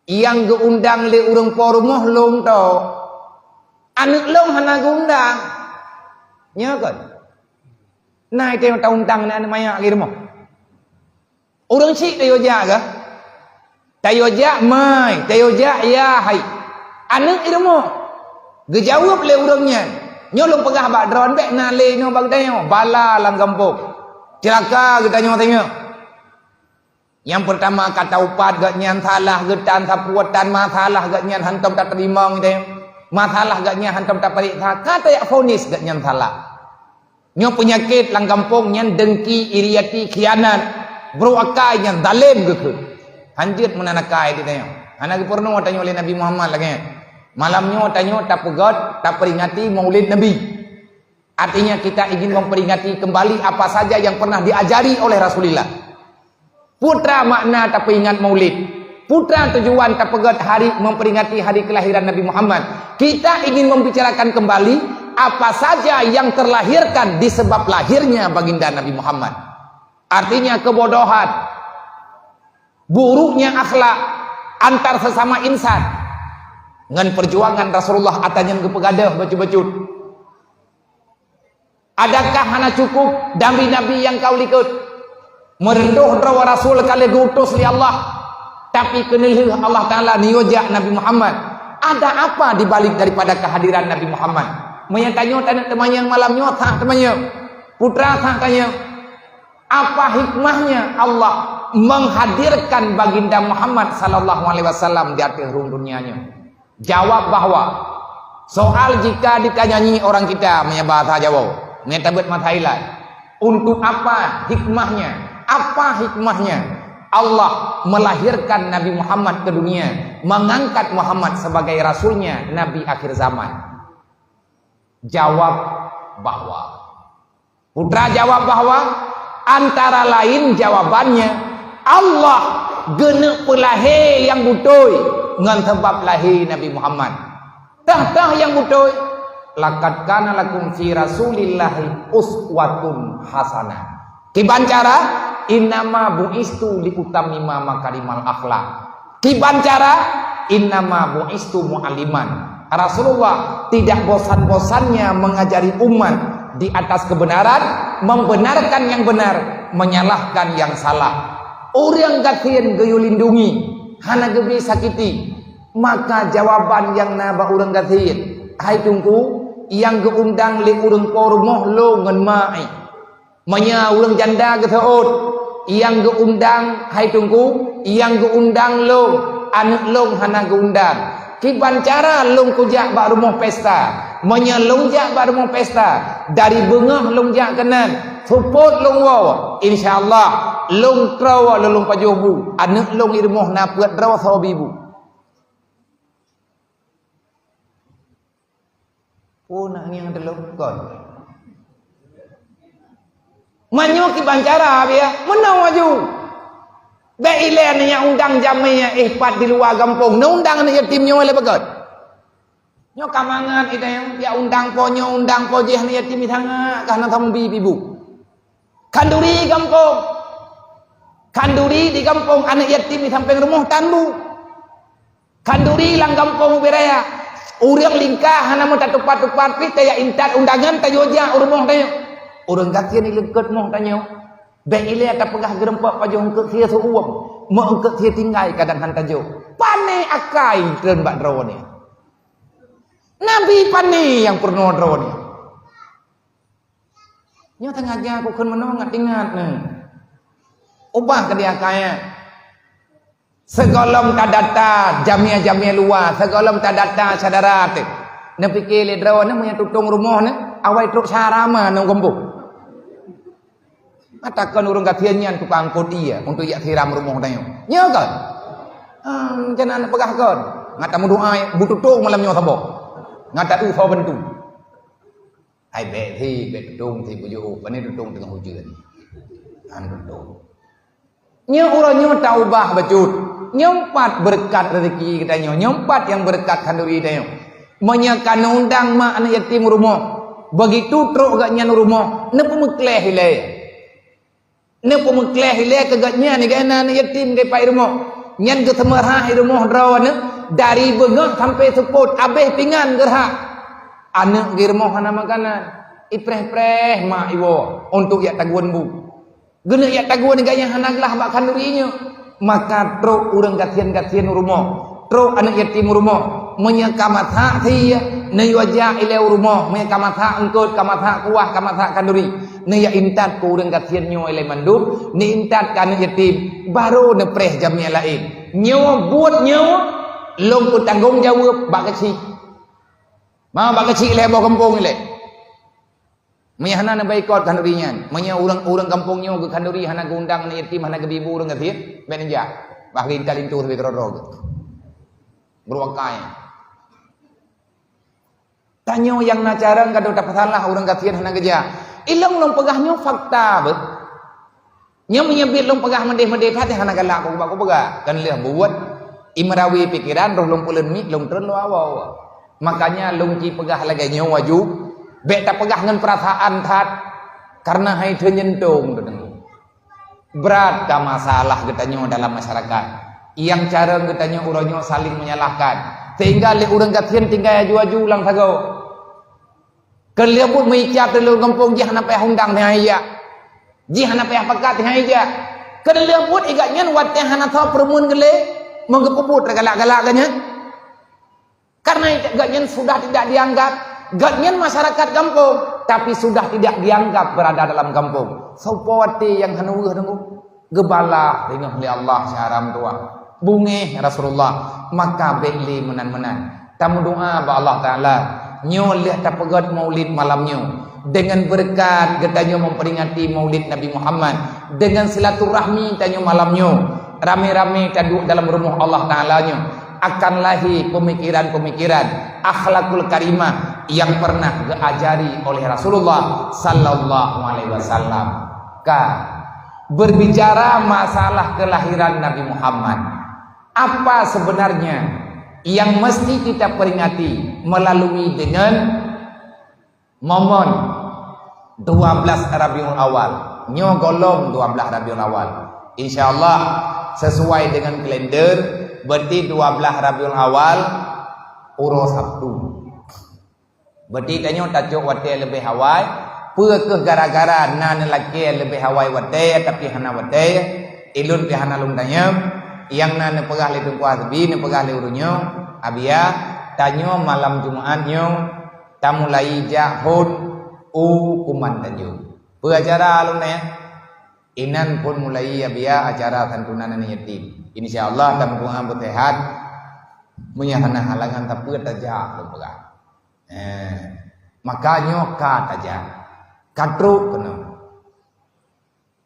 Nyang geuundang lé ureuëng po rumoh lôn toe. Aneuëk lôn hana geuundang. Nyoe kon. Na itée taundang na aneuëk manyak lé rumoh. Ureuëng syiek tayue jak kah? Tayue jak mai, tayue jak ya hai. Aneuëk i rumoh. Geujaweueb lé ureuëng nyan, "Nyoe lôn peugah bak droen bék na lé nyoe bak geutanyoe, bala lam gampông. Ceulaka geutanyoe tanyoe." Nyang peurtama ka taupat geuhnyan salah geutan sapeue tan masalah geuhnyan hantom tateurimong tanyoe. Masalah geuhnyan hantom tapareksa, ka tajak vonis geuhnyan salah. Nyoe peunyakét lam gampông nyan dengki, iri até, khianat, brok akai nyang zalem geukheun. Hanjeuet meunan akai di tanyoe. Hana geupeurunoe tanyoe lé Nabi Muhammad lagée nyan. Malam nyoe tanyoe tapeugét, taperingati Maulid Nabi. Artinya kita ingin memperingati kembali apa saja yang pernah diajari oleh Rasulullah. Peue treuk makna tapeuingat Maulid? Peue treuk tujuan tapeugét hari memperingati hari kelahiran Nabi Muhammad? Kita ingin membicarakan kembali apa saja yang terlahirkan di sebab lahirnya baginda Nabi Muhammad. Artinya kebodohan, buruknya akhlak antar sesama insan. Ngon perjuangan Rasulullah ata nyan geupeugadôh bacut-bacut. Adakah hana cukup nabi-nabi nyang ka u likot? Meureudoh droe rasul ka lheueh geuutus lé Allah, tapi keuneulheueh Allah Taala neuyue jak Nabi Muhammad. Ada apa di balik daripada kehadiran Nabi Muhammad? Meunyoe tanyoe taneuk teumanyong malam nyoe, sah teumanyong. Peue treuk sah tanyong? Apa hikmahnya Allah menghadirkan baginda Muhammad sallallahu alaihi wasallam di ateueh rhueng dunia nyoe? Jawab bahwa Soal jika ditanyanyi orang kita, meunyoe bahasa Jawa, meunyoe tabeuet masa ilai, untuk apa hikmahnya? Apa hikmahnya Allah melahirkan Nabi Muhammad ke dunia, mengangkat Muhammad sebagai rasulnya, Nabi akhir zaman? Jawab bahwa Putra jawab bahwa antara lain jawabannya, Allah geuneuk peulahé nyang beutôi ngon sabab lahé Nabi Muhammad. Teuh-teuh nyang beutôi, "Laqad kana lakum fi Rasulillahi uswatun hasanah." Kiban cara, "Innama bu'istu liutammima makarimal akhlak." Kiban cara, "Innama bu'istu mu'alliman." Rasulullah tidak bosan-bosannya mengajari umat di atas kebenaran, membenarkan yang benar, menyalahkan yang salah. Ureuëng gasien geuyue lindungi, hana geubri sakiti. Maka jawaban nyang na bak ureuëng gasien, "Hai Teungku, nyang geuundang lé ureuëng po rumoh lôn ngon ma éh." Meunyoe ureuëng janda geuseuôt, nyang geuundang, hai Teungku, nyang geuundang lôn, aneuëk lôn hana geuundang. Kiban cara lôn kujak bak rumoh pesta. Meunyoe lôn jak bak rumoh pesta, dari beungoh lôn jak keunan, seupôt lôn woe, insya Allah, lôn troe lôn, lôn pajoh bu, aneuëk lôn i rumoh na peuet droe soe bi bu. Oh, nak ngieng teulok kon. Meunyoe kiban cara biya, meunoe aju. Bék ilée neujak undang jamé nyang éh pat di luwa gampông, neuundang aneuëk yatim nyoe lé beugét. Nyoe ka mangat idéh, ya undang po nyoe, undang po jéh aneuëk yatim sangat, ka hana sambé pibu. Khanduri gampông. Khanduri di gampông, aneuëk yatim di sampéng rumoh tan bu. Khanduri lam gampông ubé raya. Ureuëng lingka hana meutatupat-tupat pih tajak intat undangan tajak u rumoh tanyoe. Ureuëng gasien ileukot moh tanyoe. Bék ilée tapeugah geurumpok pajoh eungkot sie seuuem, meu eungkot sie tinggai kadang han tajok. Pané akai treun bak droeneuh. Nabi pané nyang peurunoe droeneuh. Nyoe teungaja kukheun meunoe ngat-ingat neuh. Ubah keu dia kaya. Sigohlom tadata jamé-jamé luwa, sigohlom tadata syedara teuh. Neupiké lé droeneuh meunyoe tutong rumoh neuh, awai trok syara ma ngon gombong. Mata kon ureuëng gasien nyan tukang angkot ie untuk jak siram rumoh tanyoe. Nyoe kon? Ah, macam mana peugah kon? Ngata meudoa, bututong malam nyoe saboh. Ngata tu saboh bantu. Hai bék si, bék tutong si bujoe, pane tutong teungoh ujeuen. An tutong. Nyoe uroe nyoe taubah bacut. Nyoe pat beureukat rezeki geutanyoe, nyoe pat nyang beureukat khanduri tanyoe. Meunyoe ka neuundang mak aneuëk yatim u rumoh, begitu trok geuhnyan u rumoh, neupeumeukleh ilée. Neupeumeukleh ilée keu geuhnyan, geuhnyan aneuëk yatim geuh pat i rumoh. Nyan geuseumeurhah i rumoh droeneuh, dari beungoh sampoe seupôt, abéh pingan geurhah. Aneuëk geuh i rumoh hana makanan, ipreh-preh mak iwoe untuk jak tagun bu. Geuneuk jak tagun geuhnyan hana glah bak khanduri nyoe. Maka trok ureuëng gasien-gasien u rumoh, trok aneuëk yatim u rumoh. Meunyoe ka masak sie, neuyue jak ilée u rumoh. Meunyoe ka masak eungkot, ka masak kuah, ka masak khanduri, neujak intat keu ureuëng gasien nyoe ilée mandum, neuintat keu aneuëk yatim, barô neupreh jamé laén. Nyoe buet nyoe lôn peutanggong jaweueb bak keuchik. Ma bak keuchik ilée boh gampông ilée. Meunyoe hana neubaikot khanduri nyan, meunyoe ureuëng, ureuëng gampông nyoe geukhanduri hana geuundang aneuëk yatim, hana geubi bu ureuëng gasien, bék neujak. Bah geuintat linto sabé keudroe-droe geuh. Beuruakai. Tanyoe nyang na carông ka deuh tapeusalah ureuëng gasien hana geujak. Ilông lôn peugah nyoe fakta beuh. Nyoe meunyoe biet lôn peugah meudeh-meudeh that hana galak keu bak kupeugah. Kan lheueh buet, imerawi pikeran roh lôn peuleuen miet lôn treun lôn awoe. Makanya lôn ci peugah lagée nyoe aju, bék tapeugah ngon peurasaan that, kareuna hai theun nyentong teudeungoe. Brat ka masalah geutanyoe dalam masyarakat. Nyang carông geutanyoe uroe nyoe saling menyalahkan, sehingga lé ureuëng gasien tinggai aju-aju lam sagoe. Keu lheueh buet meuicab teuleueng gampông jih hana payah undang teuh ijak. Jih hana payah pakat teuh ijak. Keu lheueh buet igat nyan watée hana soe peureumeun geulée, meugeupeubuet teugalak-galak geuh nyan. Karena geuhnyan sudah tidak dianggap, geuhnyan masyarakat gampông, tapi sudah tidak dianggap berada dalam gampông. Soe po watée nyang hana weueh deungoe, geubalah ringoh lé Allah siharam tuah. Bungéh Rasulullah, maka bék lé meunan-meunan. Tameudoa bak Allah Taala, nyoe lheueh tapeugét Maulid malam nyoe. Deungon beureukat geutanyoe memperingati Maulid Nabi Muhammad, deungon silaturahmi tanyoe malam nyoe, ramé-ramé taduek dalam rumoh Allah Taala nyoe, akan lahé peumikiran-peumikiran akhlakul karimah nyang pernah geuajari oleh Rasulullah sallallahu alaihi wasallam. Ka, berbicara masalah kelahiran Nabi Muhammad, apa sebenarnya yang mesti kita peringati melalui dengan momen dua belas Rabiul Awal? Nyoe gohlom dua belas Rabiul Awal. Insya Allah, sesuai dengan kalender, berarti dua belas Rabiul Awal uroe Sabtu. Berarti tanyoe tacok watée leubeh awai. Peue kheueh gara-gara na neulakée leubeh awai watée, tapi hana watée? Ilôn pih hana lôn tanyong. Nyang na neupeugah lé Teungku Hasbi, neupeugah lé ureuëng nyoe, Abiya, tanyoe malam Jumaat nyoe tamulai jak phon u Kuman Tanjong. Peue acara lôn nyan? Inan phon mulai Abiya acara santunan aneuk yatim. Insya Allah, tameudoa beuseuhat. Meunyo hana halangan sapeue tajak lôn peugah. Eh, maka nyoe ka tajak. Ka trok keunoe.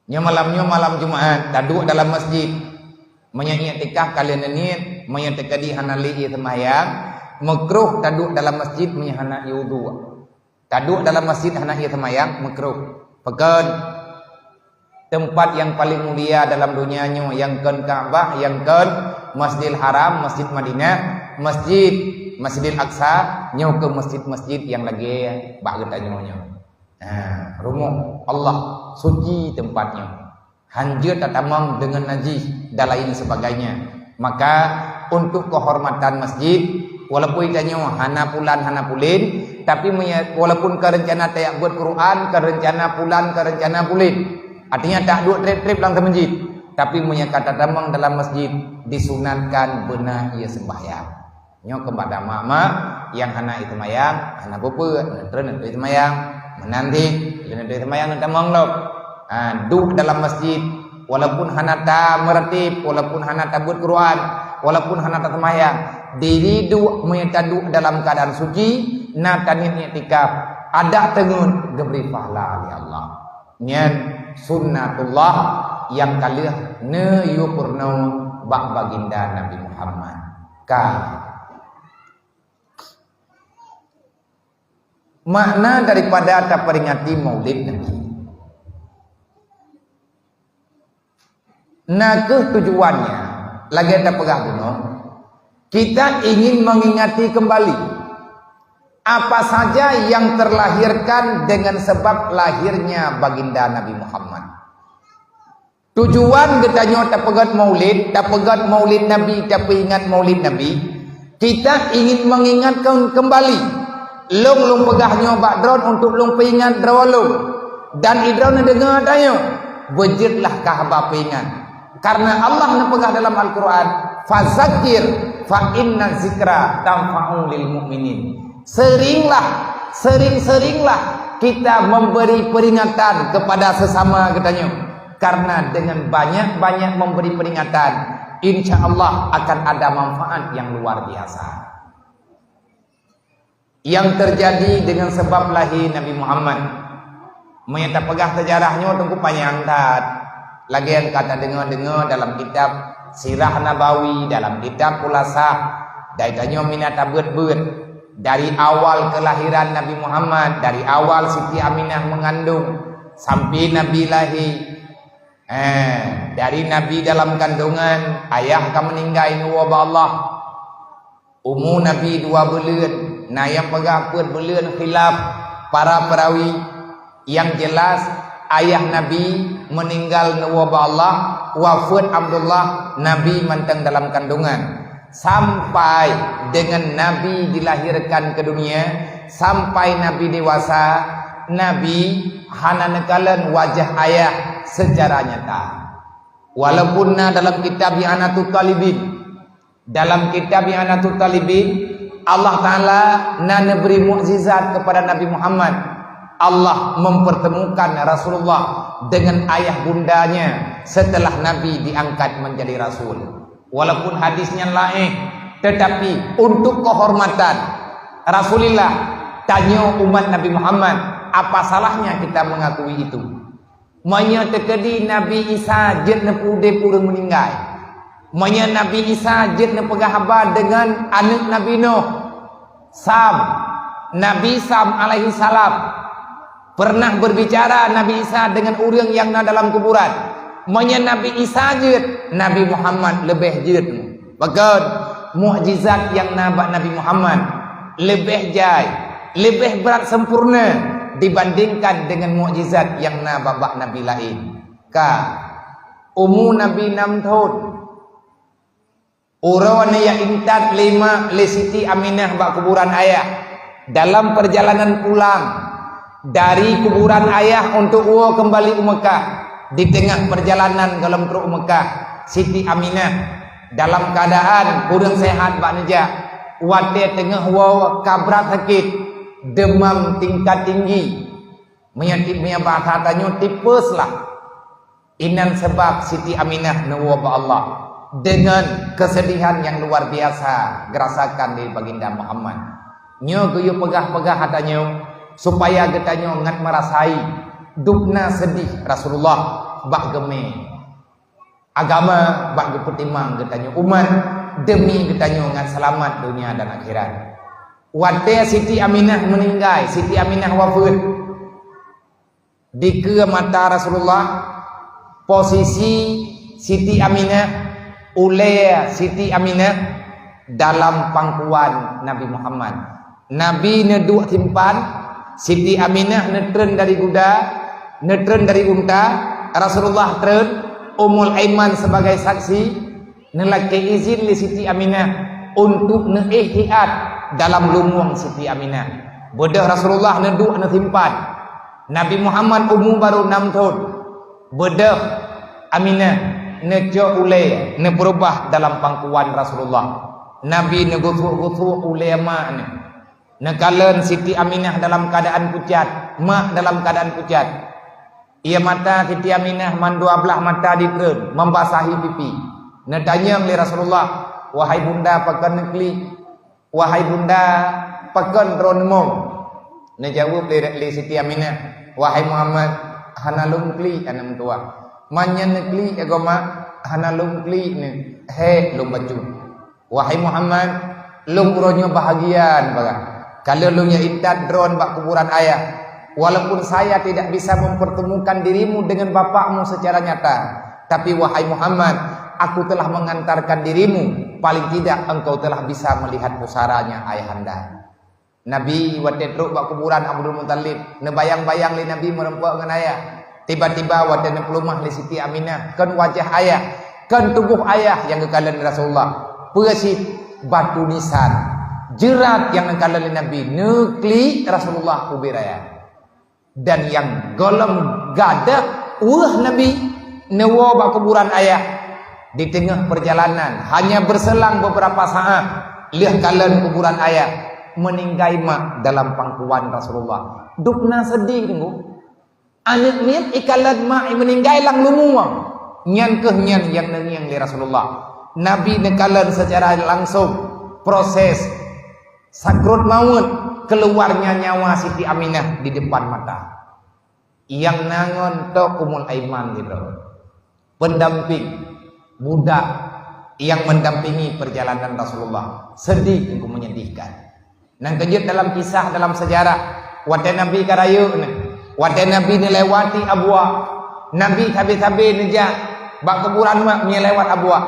Nyoe malam nyoe malam Jumaat, taduek dalam masjid. Meunyo iktikaf ka lheueh neuniet, meunyo teukeudi hana lé ie seumayang, meukruh taduek dalam masjid meunyo hana ie udhu. Taduek dalam masjid hana ie seumayang, meukruh. Pakon? Teumpat nyang paleng mulia dalam donya nyoe, nyang kon Ka'bah, nyang kon Masjidil Haram, Masjid Madinah, Masjid, Masjidil Aqsa, nyoe keuh masjid-masjid nyang lagée bak geutanyoe nyoe. Ha, rumoh Allah, suci teumpat nyoe. Hanjeuet tatamong deungon najih dan lain sebagainya. Maka, untuk kehormatan masjid, walaupun tanyoe hana pulan, hana pulen, tapi meunyo, walaupun ka reuncana tajak beuet Quran, ka reuncana pulan, ka reuncana pulen, artinya tajak duek treb-treb lam masjid, tapi meunyo ka tatamong dalam masjid, disunatkan beuna ie sembahyang. Nyoe keupada mak-mak nyang hana ie seumayang, hana peue-peue, neutreun neutreun ie seumayang, meunan deh, neutreun neutreun ie seumayang neutamong lom. Ha, duek dalam masjid, walaupun hana tameuratéb, walaupun hana tabeuet Quran, walaupun hana taseumayang, diri duek meunyo taduek dalam keuadaan suci, na taniet iktikaf, adak teungeut geubri pahala lé Allah. Nyan sunnatullah nyang ka lheueh neuyue peurunoe bak baginda Nabi Muhammad. Ka. Makna daripada taperingati Maulid Nabi, na kheueh tujuannya, lagée tapeugah bunoe, kita ingin mengingati kembali apa saja yang terlahirkan dengan sebab lahirnya baginda Nabi Muhammad. Tujuan geutanyoe tapeugét Maulid, tapeugét Maulid Nabi, tapeuingat Maulid Nabi, kita ingin mengingatkan kembali. Lôn, lôn peugah nyoe bak droen untuk lôn peuingat droe lôn. Dan idroen neudeungoe tanyoe, beujeuetlah keu haba peuingat. Karena Allah neupeugah dalam Al-Quran, "Fazakir fa inna zikra tanfa'u lil mu'minin." Seringlah, sering-seringlah kita memberi peringatan kepada sesama geutanyoe. Karena dengan banyak-banyak memberi peringatan, insya Allah akan ada manfaat yang luar biasa. Yang terjadi dengan sebab lahé Nabi Muhammad. Meunyoe tapeugah seujarah nyoe teungku panyang that. Lagée nyang ka tadeungoe-deungoe dalam kitab Sirah Nabawi, dalam kitab Khulasah, dai tanyoe mina tabeuet-beuet. Dari awal kelahiran Nabi Muhammad, dari awal Siti Aminah mengandung sampai Nabi lahé. Eh, dari Nabi dalam kandungan, ayah ka meuninggai neuwoe bak Allah. Umu Nabi dua buleuen, na nyang peugah peuet buleuen, khilaf para peurawi. Nyang jelas, ayah Nabi meuninggal neuwoe bak Allah, wafeuet Abdullah, Nabi mantong dalam kandungan. Sampai dengan Nabi dilahirkan ke dunia, sampai Nabi dewasa, Nabi hana neukalon wajah ayah secara nyata. Walaupun na dalam kitab I'anatut Talibin, dalam kitab I'anatut Talibin, Allah Ta'ala na neubri mukjizat kepada Nabi Muhammad. Allah mempertemukan Rasulullah dengan ayah bundanya setelah Nabi diangkat menjadi Rasul. Walaupun hadis nyan laéh, Tetapi untuk kehormatan Rasulullah, tanyoe umat Nabi Muhammad, apa salahnya kita mengakui itu? Meunyoe teukeudi Nabi Isa jeuet neupeuudeb ureuëng meuninggai, meunyoe Nabi Isa jeuet neupeugah haba deungon aneuëk Nabi Nuh, Sam, Nabi Sam alaihi salam, pernah berbicara Nabi Isa dengan ureuëng nyang na dalam kuburan. Meunyoe Nabi Isa jeuet, Nabi Muhammad leubeh jeuet. Pakon? Mukjizat nyang na bak Nabi Muhammad leubeh jai, leubeh brat sempurna dibandingkan dengan mukjizat nyang na bak, bak nabi laén. Ka, umu Nabi enam thon. Uroe nyan intat lé mak lé Siti Aminah bak kuburan ayah. Dalam perjalanan pulang dari kuburan ayah untuk woe kembali u Mekah, di teungoh perjalanan gohlom trok u Mekah, Siti Aminah dalam keadaan kureueng sehat bak neujak. Watée teungoh woe ka brat sakét, demam tingkat tinggi. Meunyoe ti-, meunyoe bahasa tanyoe tipes lah. Inan sabab Siti Aminah neuwoe bak Allah deungon keusedihan nyang luar biasa geurasakan lé Baginda Muhammad. Nyoe geuyue peugah-peugah ata nyoe supaya geutanyoe ngat meurasai dubna seudeh Rasulullah bak geumé agama, bak geupeutimang geutanyoe umat, deumi geutanyoe ngat seulamat donya dan akhirat. Watée Siti Aminah meuninggai, Siti Aminah wafeuet, dikeue mata Rasulullah, posisi Siti Aminah, ulée Siti Aminah dalam pangkuan Nabi Muhammad. Nabi neuduek simpan, Siti Aminah neutreun dari guda, neutreun dari unta, Rasulullah treun, Ummul Aiman sebagai saksi, neulakée izin lé Siti Aminah untuk neuéh hiat dalam lumueng Siti Aminah. Beudôh Rasulullah neuduek neusimpan. Nabi Muhammad umu barô nam thon. Beudôh Aminah neucok ulée neupeurubah dalam pangkuan Rasulullah. Nabi neugusok-gusok ulée mak nyan. Neukalon Siti Aminah dalam keuadaan pucat, mak dalam keuadaan pucat. Ié mata Siti Aminah mandua blaih mata ditreun, membasahi pipi. Neutanyong lé Rasulullah, "Wahai bunda, pakon neuklik? Wahai bunda, pakon droeneuh mong?" Neujaweueb lé, lé Siti Aminah, "Wahai Muhammad, hana lôn klik aneuk meutuwah. Meunyoe neuklik agoe mak, hana lôn klik nyoe, hék lôn bacut." "Wahai Muhammad, lôn uroe nyoe bahagia neubaga. Ka lheueh lôn jak intat droeneuh bak kuburan ayah. Walaupun saya tidak bisa mempertemukan dirimu dengan bapakmu secara nyata, tapi wahai Muhammad, aku telah mengantarkan dirimu, paling tidak engkau telah bisa melihat pusaranya ayahanda." Nabi watée trok bak kuburan Abdul Muthalib, neubayang-bayang lé Nabi meurumpok ngon ayah. Tiba-tiba watée neupeuleumah lé Siti Aminah, kon wajah ayah, kon tuboh ayah nyang geukalon lé Rasulullah. Peue cit? Batu nisan, jeurat nyang neukalon lé Nabi, neuklik Rasulullah ubé raya. Dan nyang gohlom gadôh weueh Nabi neuwoe bak kuburan ayah. Di teungoh perjalanan, hanya berselang beberapa saat, lheueh kalon kuburan ayah, meuninggai mak dalam pangkuan Rasulullah. Dubna seudeh teungku. Aneuëk miet ikalon mak meuninggai lam lumueng. Nyan kheueh nyan nyang neungieng lé Rasulullah. Nabi neukalon secara langsung proses sakrut maut, keuluwarnya nyawa Siti Aminah di depan mata. Nyang na ngon tok Ummul Aiman keudroe. Pendamping, budak nyang mendampingi perjalanan Rasulullah. Seudeh teungku, menyedihkan. Nyang keujeuet dalam kisah, dalam sejarah, watée Nabi ka rayeuk nyan, watée Nabi neulewati Abwa, Nabi sabe-sabe neujak bak kuburan mak meunyoe lewat Abwa.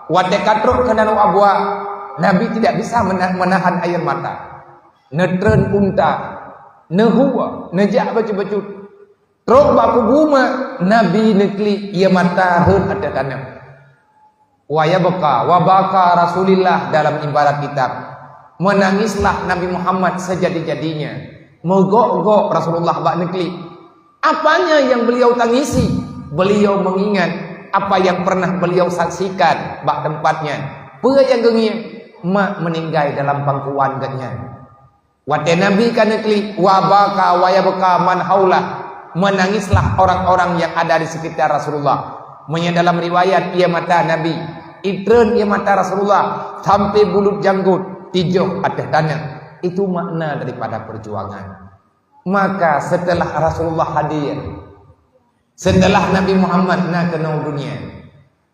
Watée ka trok keunan u Abwa, Nabi tidak bisa mena-, menahan air mata. Neutreun unta, neuhue, neujak bacut-bacut. Trok bak kubu mak, Nabi neuklik, ié mata rhot ateueh tanoh. Wa yabka, wa baka Rasulillah dalam ibarat kitab. Menangislah Nabi Muhammad sejadi-jadinya. Meugok-gok Rasulullah bak neuklik. Apanya yang beliau tangisi? Beliau mengingat apa yang pernah beliau saksikan bak tempat nyan. Peue nyang geungieng? Mak meuninggai dalam pangkuan geuhnyan. Watée Nabi ka neuklik, wa baka wa yabka man haulah, menangislah orang-orang yang ada di sekitar Rasulullah. Meunyoe dalam riwayat, ié mata Nabi, Itreun ie mata Rasulullah sampai bulut janggut, tijoh ateueh taneuh. Itu makna daripada perjuangan. Maka setelah Rasulullah hadir, setelah Nabi Muhammad na keunoe dunia,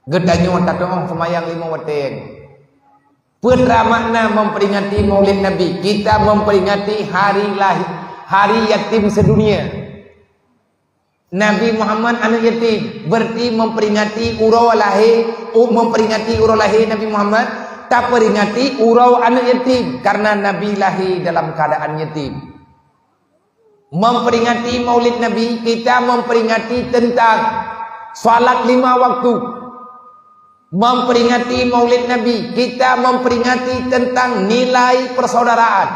geutanyoe tatu'oh seumayang lima watée. Peue makna memperingati Maulid Nabi? Kita memperingati hari lahir, hari yatim sedunia. Nabi Muhammad aneuk yatim, berarti memperingati uroe lahé, u-, memperingati uroe lahé Nabi Muhammad, taperingati uroe aneuk yatim, karena Nabi lahé dalam keadaan yatim. Memperingati Maulid Nabi, kita memperingati tentang salat lima waktu. Memperingati Maulid Nabi, kita memperingati tentang nilai persaudaraan.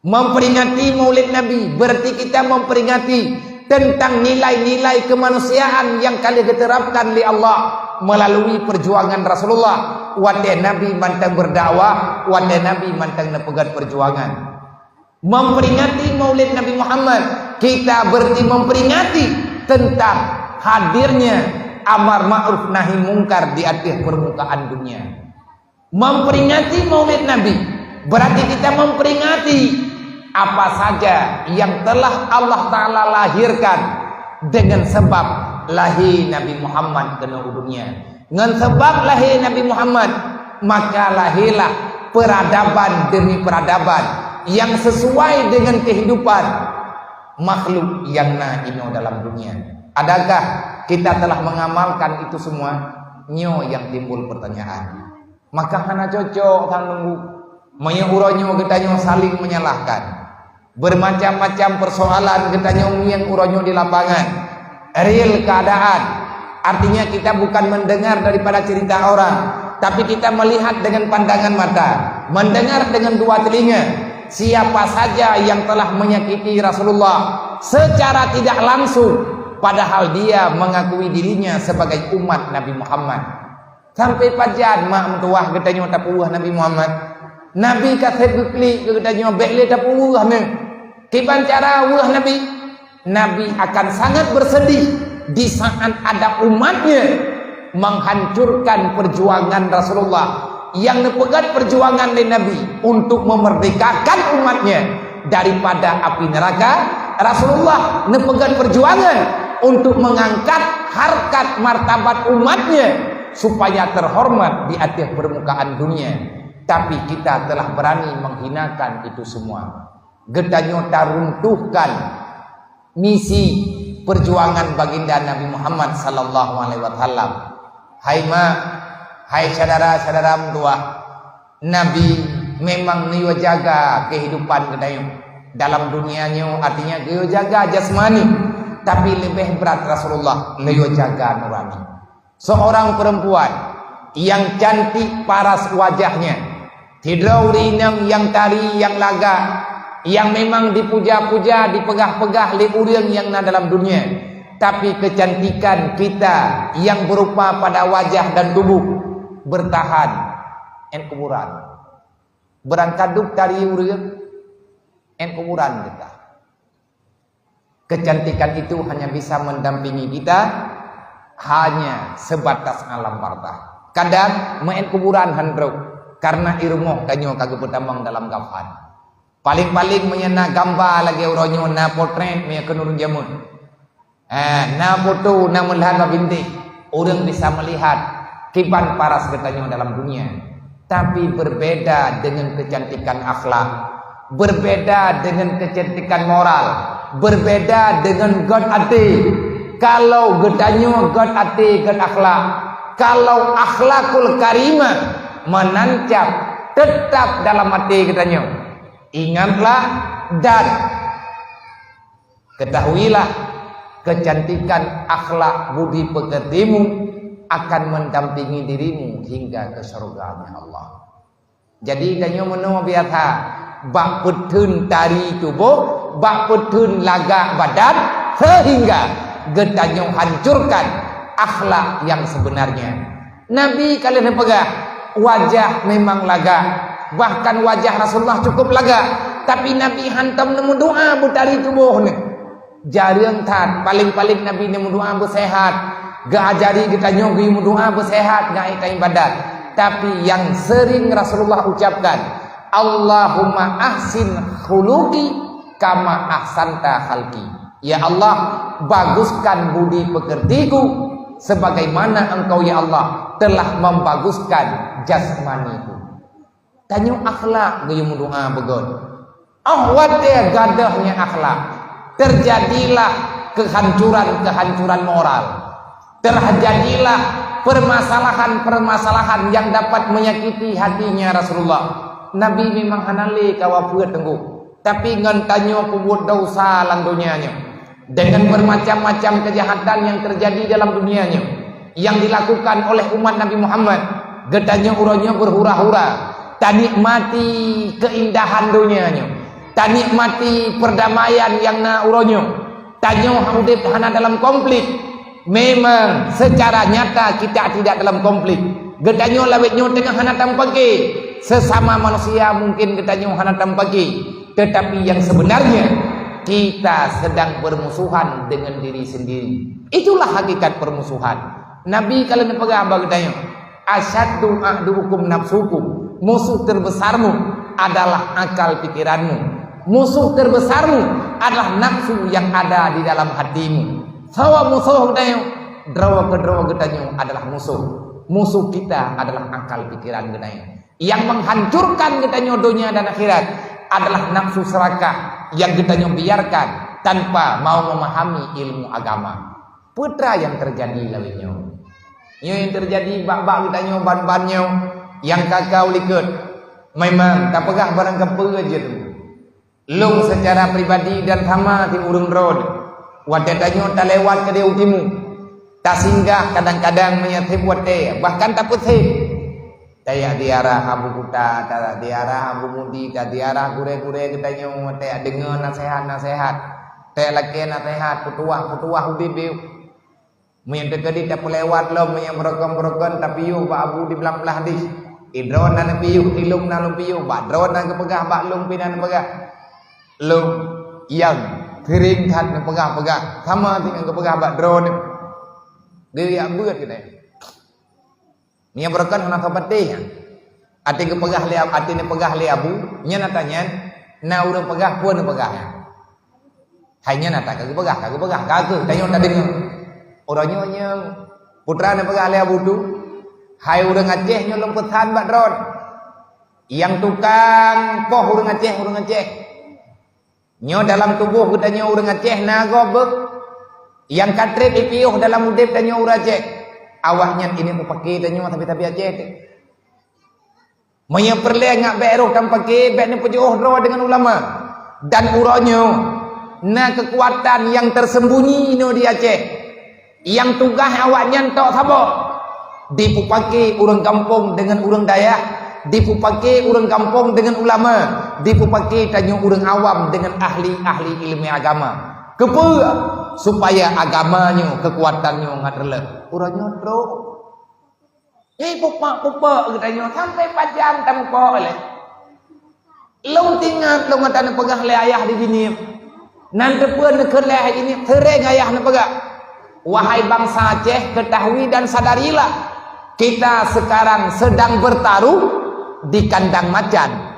Memperingati Maulid Nabi, berarti kita memperingati tentang nilai-nilai kemanusiaan yang ka lheueh geuterapkan lé Allah melalui perjuangan Rasulullah. Watée Nabi mantong berdakwah, watée Nabi mantong neupeugét perjuangan. Memperingati Maulid Nabi Muhammad, kita berarti memperingati tentang hadirnya amar ma'ruf nahi mungkar di ateueh permukaan dunia. Memperingati Maulid Nabi, berarti kita memperingati apa saja yang telah Allah Ta'ala lahirkan dengan sebab lahé Nabi Muhammad keunoe u dunia. Ngon sebab lahé Nabi Muhammad, maka lahélah peradaban demi peradaban yang sesuai dengan kehidupan makhluk yang na inoe dalam dunia. Adakah kita telah mengamalkan itu semua? Nyoe yang timbul pertanyaan. Maka hana cocok sang nunggu. Meunyoe uroe nyoe geutanyoe saling menyalahkan, bermacam-macam persoalan geutanyoe ngieng uroe nyoe di lapangan, real keadaan. Artinya kita bukan mendengar daripada cerita orang, tapi kita melihat dengan pandangan mata, mendengar dengan dua telinga. Siapa saja yang telah menyakiti Rasulullah secara tidak langsung, padahal dia mengakui dirinya sebagai umat Nabi Muhammad. Sampai pajan mak meutuwah geutanyoe tapeuweueh Nabi Muhammad? Nabi ka seb geuklik keu geutanyoe, bék lé tapeuweueh neuh. Kiban cara weueh Nabi? Nabi akan sangat bersedih di saat ada umatnya menghancurkan perjuangan Rasulullah yang neupeugét perjuangan lé Nabi untuk memerdekakan umatnya daripada api neraka. Rasulullah neupeugét perjuangan untuk mengangkat harkat martabat umatnya supaya terhormat di ateueh permukaan dunia. Tapi kita telah berani menghinakan itu semua. Geutanyoe taruntuhkan misi perjuangan baginda Nabi Muhammad sallallahu alaihi wasallam. Hai mak, hai syedara-syedara meutuwah, Nabi memang neuyue jaga kehidupan geutanyoe dalam dunia nyoe, artinya geuyue jaga jasmani, tapi leubeh brat Rasulullah neuyue jaga nurani. Seorang perempuan yang cantik paras wajahnya, sidroe ureueng inong nyang tari nyang lagak, nyang memang dipuja-puja, dipeugah-peugah lé ureueng nyang na dalam dunia. Tapi kecantikan kita yang berupa pada wajah dan tubuh bertahan, 'et kuburan. Beurangkat duek tari ureueng, 'et kuburan geutanyoe. Kecantikan itu hanya bisa mendampingi kita hanya sebatas alam barzakh. Kadang meu-'et kuburan han trok, karena i rumoh tanyoe ka geupeutamong dalam kafan. Paléng-paléng meunyoe na gamba lagée uroe nyoe, na potret meunyoe keu ureueng jameun. Eh, na foto, na meulihat bak bintéh, ureueng bisa meulihat kiban paras geutanyoe dalam dunia. Tapi berbeda dengan kecantikan akhlak, berbeda dengan kecantikan moral, berbeda dengan gét até. Kalau geutanyoe gét até, gét akhlak, kalau akhlakul karimah menancap tetap dalam até geutanyoe, ingatlah dan ketahuilah, kecantikan akhlak budi pekertimu akan mendampingi dirimu hingga ke syurganya Allah. Jadi, tanyoe meunoe biasa, bak peutheun tari tuboh, bak peutheun lagak badan, sehingga geutanyoe hancurkan akhlak yang sebenarnya. Nabi ka lheueh neupeugah, wajah memang lagak. Bahkan wajah Rasulullah cukup lagak. Tapi Nabi hantom neumeudoa beutari tuboh neuh. Jareueng that, paléng-paléng Nabi neumeudoa beuseuhat. Geuajari geutanyoe geuyue meudoa beuseuhat ngon ibadat. Tapi nyang sering Rasulullah ucapkan, "Allahumma ahsin khuluqi kama ahsanta khalqi." Ya Allah, baguskan budi pekertiku sebagaimana Engkau, ya Allah, telah membaguskan jasmaniku. Tanyoe akhlak geuyue meudoa beugöt. Oh watée gadôh nyan akhlak, terjadilah kehancuran-kehancuran moral. Terjadilah permasalahan-permasalahan yang dapat menyakiti hatinya Rasulullah. Nabi memang hana lé ka wafeuet teungku, tapi ngon tanyoe peubuet desya lam donya nyoe. Dengan bermacam-macam kejahatan yang terjadi dalam dunia nyoe, yang dilakukan oleh umat Nabi Muhammad, geutanyoe uroe nyoe berhura-hura, tanikmati keindahan dunia nyoe, tanikmati perdamaian yang na uroe nyoe. Tanyoe udeb hana dalam konflik. Memang secara nyata kita tidak dalam konflik. Geutanyoe lawét nyoe teungoh hana tampake. Sesama manusia mungkin geutanyoe hana tampake. Tetapi yang sebenarnya, kita sedang bermusuhan dengan diri sendiri. Itulah hakikat permusuhan. Nabi kalau neupeugah bak geutanyoe, "Asyaddu a'duukum nafsukum." Musuh terbesarmu adalah akal pikiranmu. Musuh terbesarmu adalah nafsu yang ada di dalam hatimu. Sawa musuh geutanyoe, droe keudroe geutanyoe adalah musuh. Musuh kita adalah akal pikiran geutanyoe. Yang menghancurkan geutanyoe dunia dan akhirat adalah nafsu serakah yang geutanyoe biarkan tanpa mau memahami ilmu agama. Peue teuma yang terjadi lawét nyoe? Nyoe yang terjadi bak-bak geutanyoe ban-ban nyoe, nyang ka-ka u likot. Memang tapeugah barang kapeue jeuet. Lôn secara pribadi dan sama si ureuëng droe, watée tanyoe talewat keudeh u timu, tasinggah kadang-kadang meunyoe seb watée, bahkan tapeuséb. Tajak ziarah Abu Kuta, tajak ziarah Abu Mudi, tajak ziarah gurée-gurée geutanyoe, tajak deungoe naseuhat-naseuhat, tajak lakée naseuhat, peutuwah-peutuwah udeb. Meunyoe teukeudi tapeulewat lom, meunyoe beurokon-beurokon tapiôh bak Abu di blang-blang dih. Idroe na neupiôh, ilông na lôn piôh, bak droe na geupeugah, bak lông pih na neupeugah. Lông, nyang, seuring that neupeugah-peugah, sama deungon geupeugah bak droe nyoe. Geuriyak beuet geutanyoe. Meunyoe beurokon hana sapeue nyan. Até geupeugah lé, até neupeugah lé Abu, nyan ata nyan, na ureuëng peugah, peue neupeugah nyan. Hai nyan ata ka geupeugah, ka geupeugah, ka kheueh, tanyoe tadeungoe. Uroe nyoe nyang putra neupeugah lé Abu Tu, hai ureuëng Aceh nyoe lôn peusan bak droe. Nyang tukang poh ureuëng Aceh, ureuëng Aceh. Nyoe dalam tuboh geutanyoe ureuëng Aceh na gob beuh. Nyang ka treb ipiôh dalam udeb tanyoe ureuëng Aceh. Awaknyan ini mupake tanyoe sabe-sabe Aceh teuh. Meunyoe peureulée ngat bék roh tampake, bék neupeujeuôh droe deungon ulama. Dan uroe nyoe na keukuatan nyang tersembunyi inoe di Aceh. Nyang tugaih awaknyan tok saboh. Dipupake ureuëng gampông deungon ureuëng dayah, dipupake ureuëng gampông deungon ulama, dipupake tanyoe ureuëng awam deungon ahli-ahli iéleumé agama. Keupeue? Supaya agama nyoe keukuatan nyoe ngat reuloh. Uroe nyoe trok. Hei, pupak-pupak geutanyoe sampai pajan tamupak lé. Lôn teuingat lôn ata neupeugah lé ayah di Jeunieb. Nan teupeue neukheun lé ayah di Jeunieb, seuréng ayah neupeugah, "Wahai bangsa Aceh, ketahui dan sadarilah, kita sekarang sedang bertarung di kandang macan.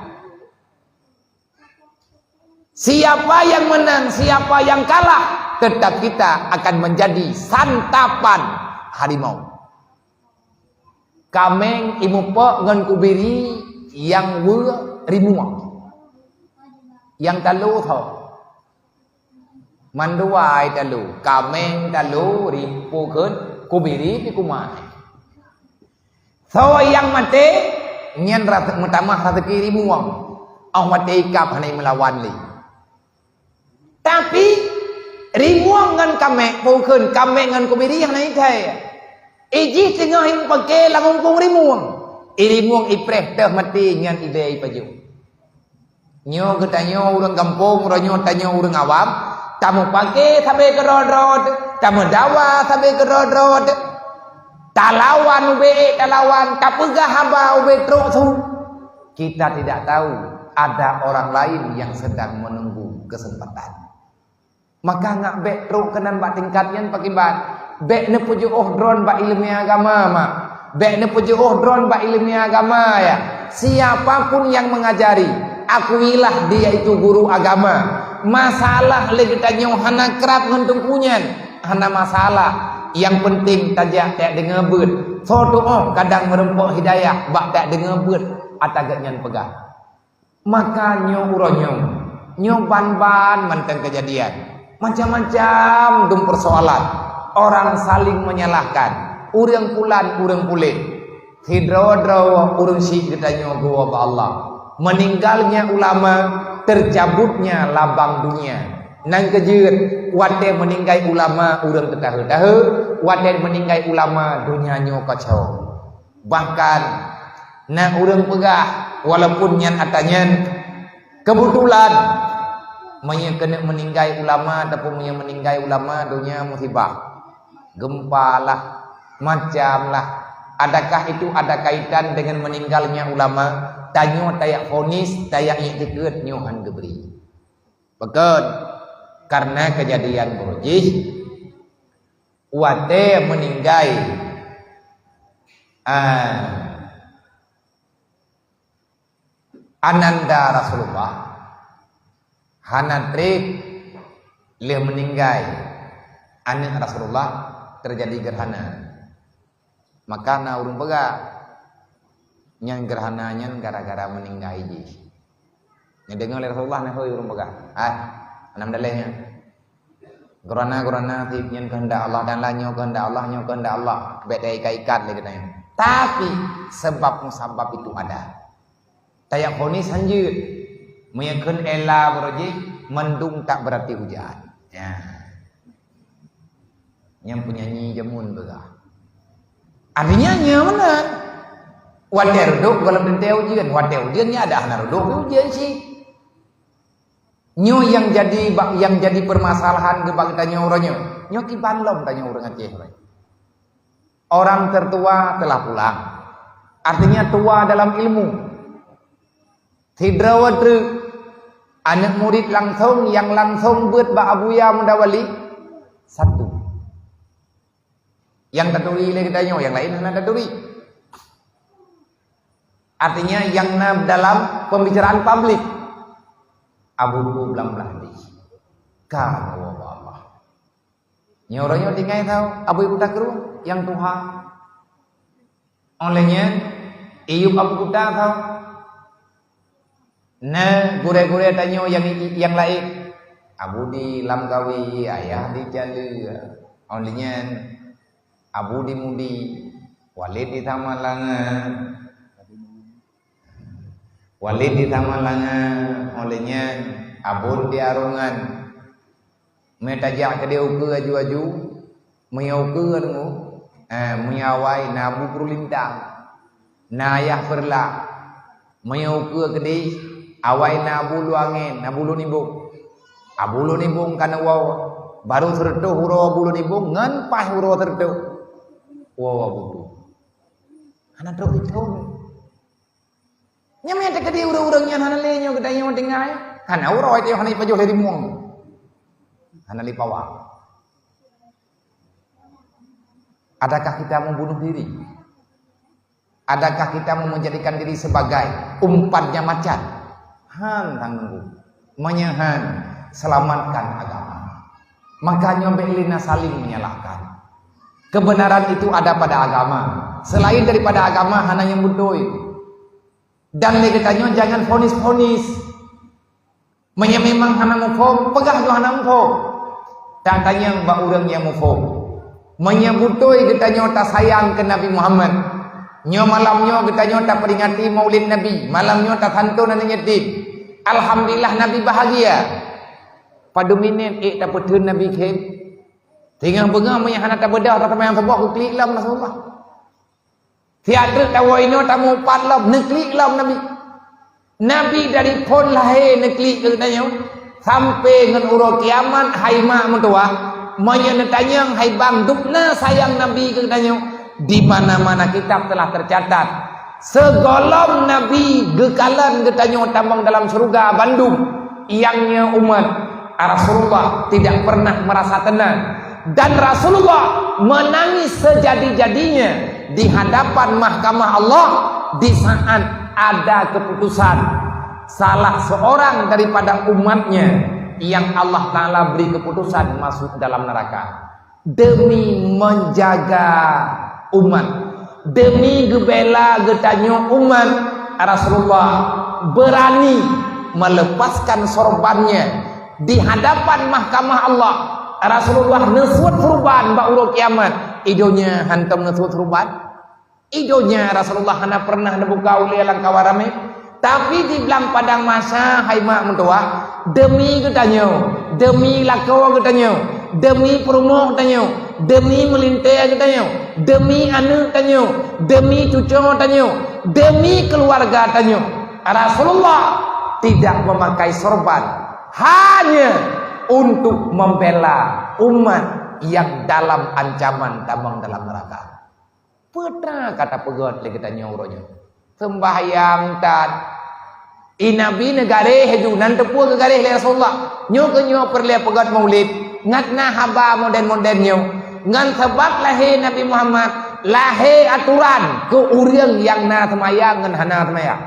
Siapa yang menang, siapa yang kalah, tetap kita akan menjadi santapan harimau." Kaméng imupok ngon kubiri nyang weu rimueng. Nyang talo tho. Mandua ai talo, kaméng talo, rimpokon, kubiri pih kumai. Soe nyang maté, nyan rasa meutamah raseuki rimueng. Oh maté ikab hana meulawan lé. Tapi, rimueng ngon kaméng, peue kheun kaméng ngon kubiri hana itai. Ijih teungoh imupake lam umpung rimueng. I rimueng ipreh teuh maté nyan idai pajoh. Nyoe geutanyoe ureuëng gampông, uroe nyoe tanyoe ureuëng awam, tamupake sabe keudroe-droe, tameudawa sabe keudroe-droe, talawan ubé ék talawan, tapeugah haba ubé trok su. Kita tidak tahu ada orang lain yang sedang menunggu kesempatan. Maka ngak bék trok keunan bak tingkat nyan pakiban. Bék neupeujeuôh droen bak ileumèe agama, mak. Bék neupeujeuôh droen bak ileumèe agama, ya. Siapa pun yang mengajari, akuilah dia itu guru agama. Masalah lé geutanyoe hana krab ngon teungku nyan, hana masalah. Nyang penting tajak tajak deungö beuet. Soe tuoh kadang meurumpok hidayah bak tajak deungö beuet ata geuhnyan peugah. Maka nyoe uroe nyoe, nyoe ban-ban mantong keujadian. Macam-macam dum persoalan. Orang saling menyalahkan. Ureuëng pulan, ureuëng puléh. Sidroe-droe ureuëng syiek geutanyoe geuwoe bak Allah. Meninggalnya ulama, tercabutnya labang dunia. Nyang keujeuet, watée meuninggai ulama ureuëng teutahe-tahe, watée meuninggai ulama donya nyoe kacau. Bahkan na ureuëng peugah, walaupun nyan ata nyan keubeutulan, meunyoe keuneuk meuninggai ulama ataupun meunyoe meuninggai ulama donya musibah, gempa lah, macam lah. Adakah itu ada kaitan dengan meninggalnya ulama? Tanyoe tajak vonis, tajak iktikeuet nyoe hán geubri. Pakon? Karena kejadian beurujih watée meuninggai, ah, ananda Rasulullah, hana treb lheueh meuninggai aneuëk Rasulullah, teujadi geurhana. Maka na ureuëng peugah, nyan geurhana nyan gara-gara meuninggai jih. Neudeungoe lé Rasulullah, na hôi ureuëng peugah, "Hai, hana meudaleh nyan. Geurhana-geurhana sit nyan keuheundak Allah dan lah nyoe keuheundak Allah, nyoe keuheundak Allah." Bék taikat-ikat lé geutanyoe. Tapi, sebab musabab itu ada. Tajak vonis hanjeuet. Meunyoe kheun ela beurujih, mandum tak berarti hujan. Ya. Nyang peunyanyi jameun peugah. Artinya, nyoe meunan. Watée reudôk gohlom teuntée ujeuen, watée ujeuen nyan ada hana reudôk ujeuen cit. Nyoe nyang jadi ba-, nyang jadi permasalahan geuba geutanyoe uroe nyoe. Nyoe kiban lom tanyoe ureuëng Aceh uroe nyoe. Orang tertua telah pulang. Artinya tua dalam ilmu. Sidroe treuk aneuëk murit langsong nyang langsong beuet bak Abuya Mudawali satu. Nyang taturi lé geutanyoe, nyang laén hana taturi. Artinya nyang na dalam pembicaraan publik. Abu Dudu Blang Blah Dih. Ka Allah. Nyoe uroe nyoe tinggai tau, Abu Ibu Takru nyang tuha. Óh lheueh nyan, Iyub Abu Kuta tau. Na gurée-gurée tanyoe nyang, nyang laén. Abu di Lamkawi, Ayah di Caleue. Óh lheueh nyan, Abu di Mudi, Walid di Samalanga. Walid di Samalanga, óh lheueh nyan Abon di Arongan. Meutajak keudeh ukeue aju-aju, meunyoe ukeue deungoe, eh, meunyoe awai na Abu Peureulintang, na Ayah Peureulak. Meunyoe ukeue keudeh, awai na Abu Luwangen, Abu Lunibong. Abu Lunibong ka neuwoe, barô sireutôh uroe Abu Lunibong, ngon paih uroe sireutôh. Woe Abu Tu. Hana trok ithon. Nyan meunan teukeudi ureuëng-ureuëng nyan hana lé nyoe geutanyoe tinggai. Hana uroe teuh hana ipajoh lé rimueng. Hana lé pawa. Adakah kita membunuh diri? Adakah kita mau menjadikan diri sebagai umpannya macan? Han tanggung. Meunyoe han, selamatkan agama. Maka nyoe bék lé na saling menyalahkan. Kebenaran itu ada pada agama. Selain daripada agama, hana nyang beutôi. Dan lé geutanyoe jangan vonis-vonis. Meunyoe memang hana muphom, peugah lôn hana muphom. Tatanyong bak ureuëng nyang muphom. Meunyoe beutôi geutanyoe tasayang keu Nabi Muhammad, nyoe malam nyoe geutanyoe tapeuringati Maulid Nabi, malam nyoe tasanton aneuëk yatim. Alhamdulillah, Nabi bahagia. Padum minét ék tapeutheun Nabi khem? Singoh beungoh meunyoe hana tabeudoh, taseumayang suboh geuklik lom Rasulullah. Siat treuk tawoe inoe tamupat lom, neuklik lom Nabi. Nabi dari phon lahé neuklik keu geutanyoe, sampai ngon uroe kiamat hai mak meutuwah. Meunyoe neutanyong hai bang dubna sayang Nabi keu geutanyoe, di mana-mana kitab telah tercatat. Sigohlom Nabi geukalon geutanyoe tamong dalam syeuruga bandum, nyang nyoe umat Rasulullah tidak pernah merasa tenang. Dan Rasulullah menangis sejadi-jadinya di hadapan mahkamah Allah di saat ada keputusan salah seorang daripada umatnya yang Allah Ta'ala beri keputusan masuk dalam neraka. Demi menjaga umat, demi geubela geutanyoe umat, Rasulullah berani melepaskan sorbannya di hadapan mahkamah Allah. Rasulullah neuseuet sorban bak uroe kiamat. I donya hantom neuseuet sorban. I donya Rasulullah hana pernah neubuka ulée lam kawan ramé. Tapi di blang padang mahsyar hai mak meutuwah, demi geutanyoe, demi lakoe geutanyoe, demi peurumoh geutanyoe, demi meulintée geutanyoe, demi aneuëk tanyoe, demi cucoe tanyoe, demi keluarga tanyoe, Rasulullah tidak memakai sorban hanya untuk membela umat yang dalam ancaman tamong dalam neraka. Peue teuma ka tapeugét lé geutanyoe uroe nyoe? Seumbahyang that. I Nabi neugaréh laju, nan teupeue geugaréh lé Rasulullah. Nyoe keuh nyoe peureulée peugét Maulid, ngat na haba modern-modern nyoe. Ngon sabab lahé Nabi Muhammad, lahé aturan keu ureuëng nyang na seumayang ngon hana seumayang.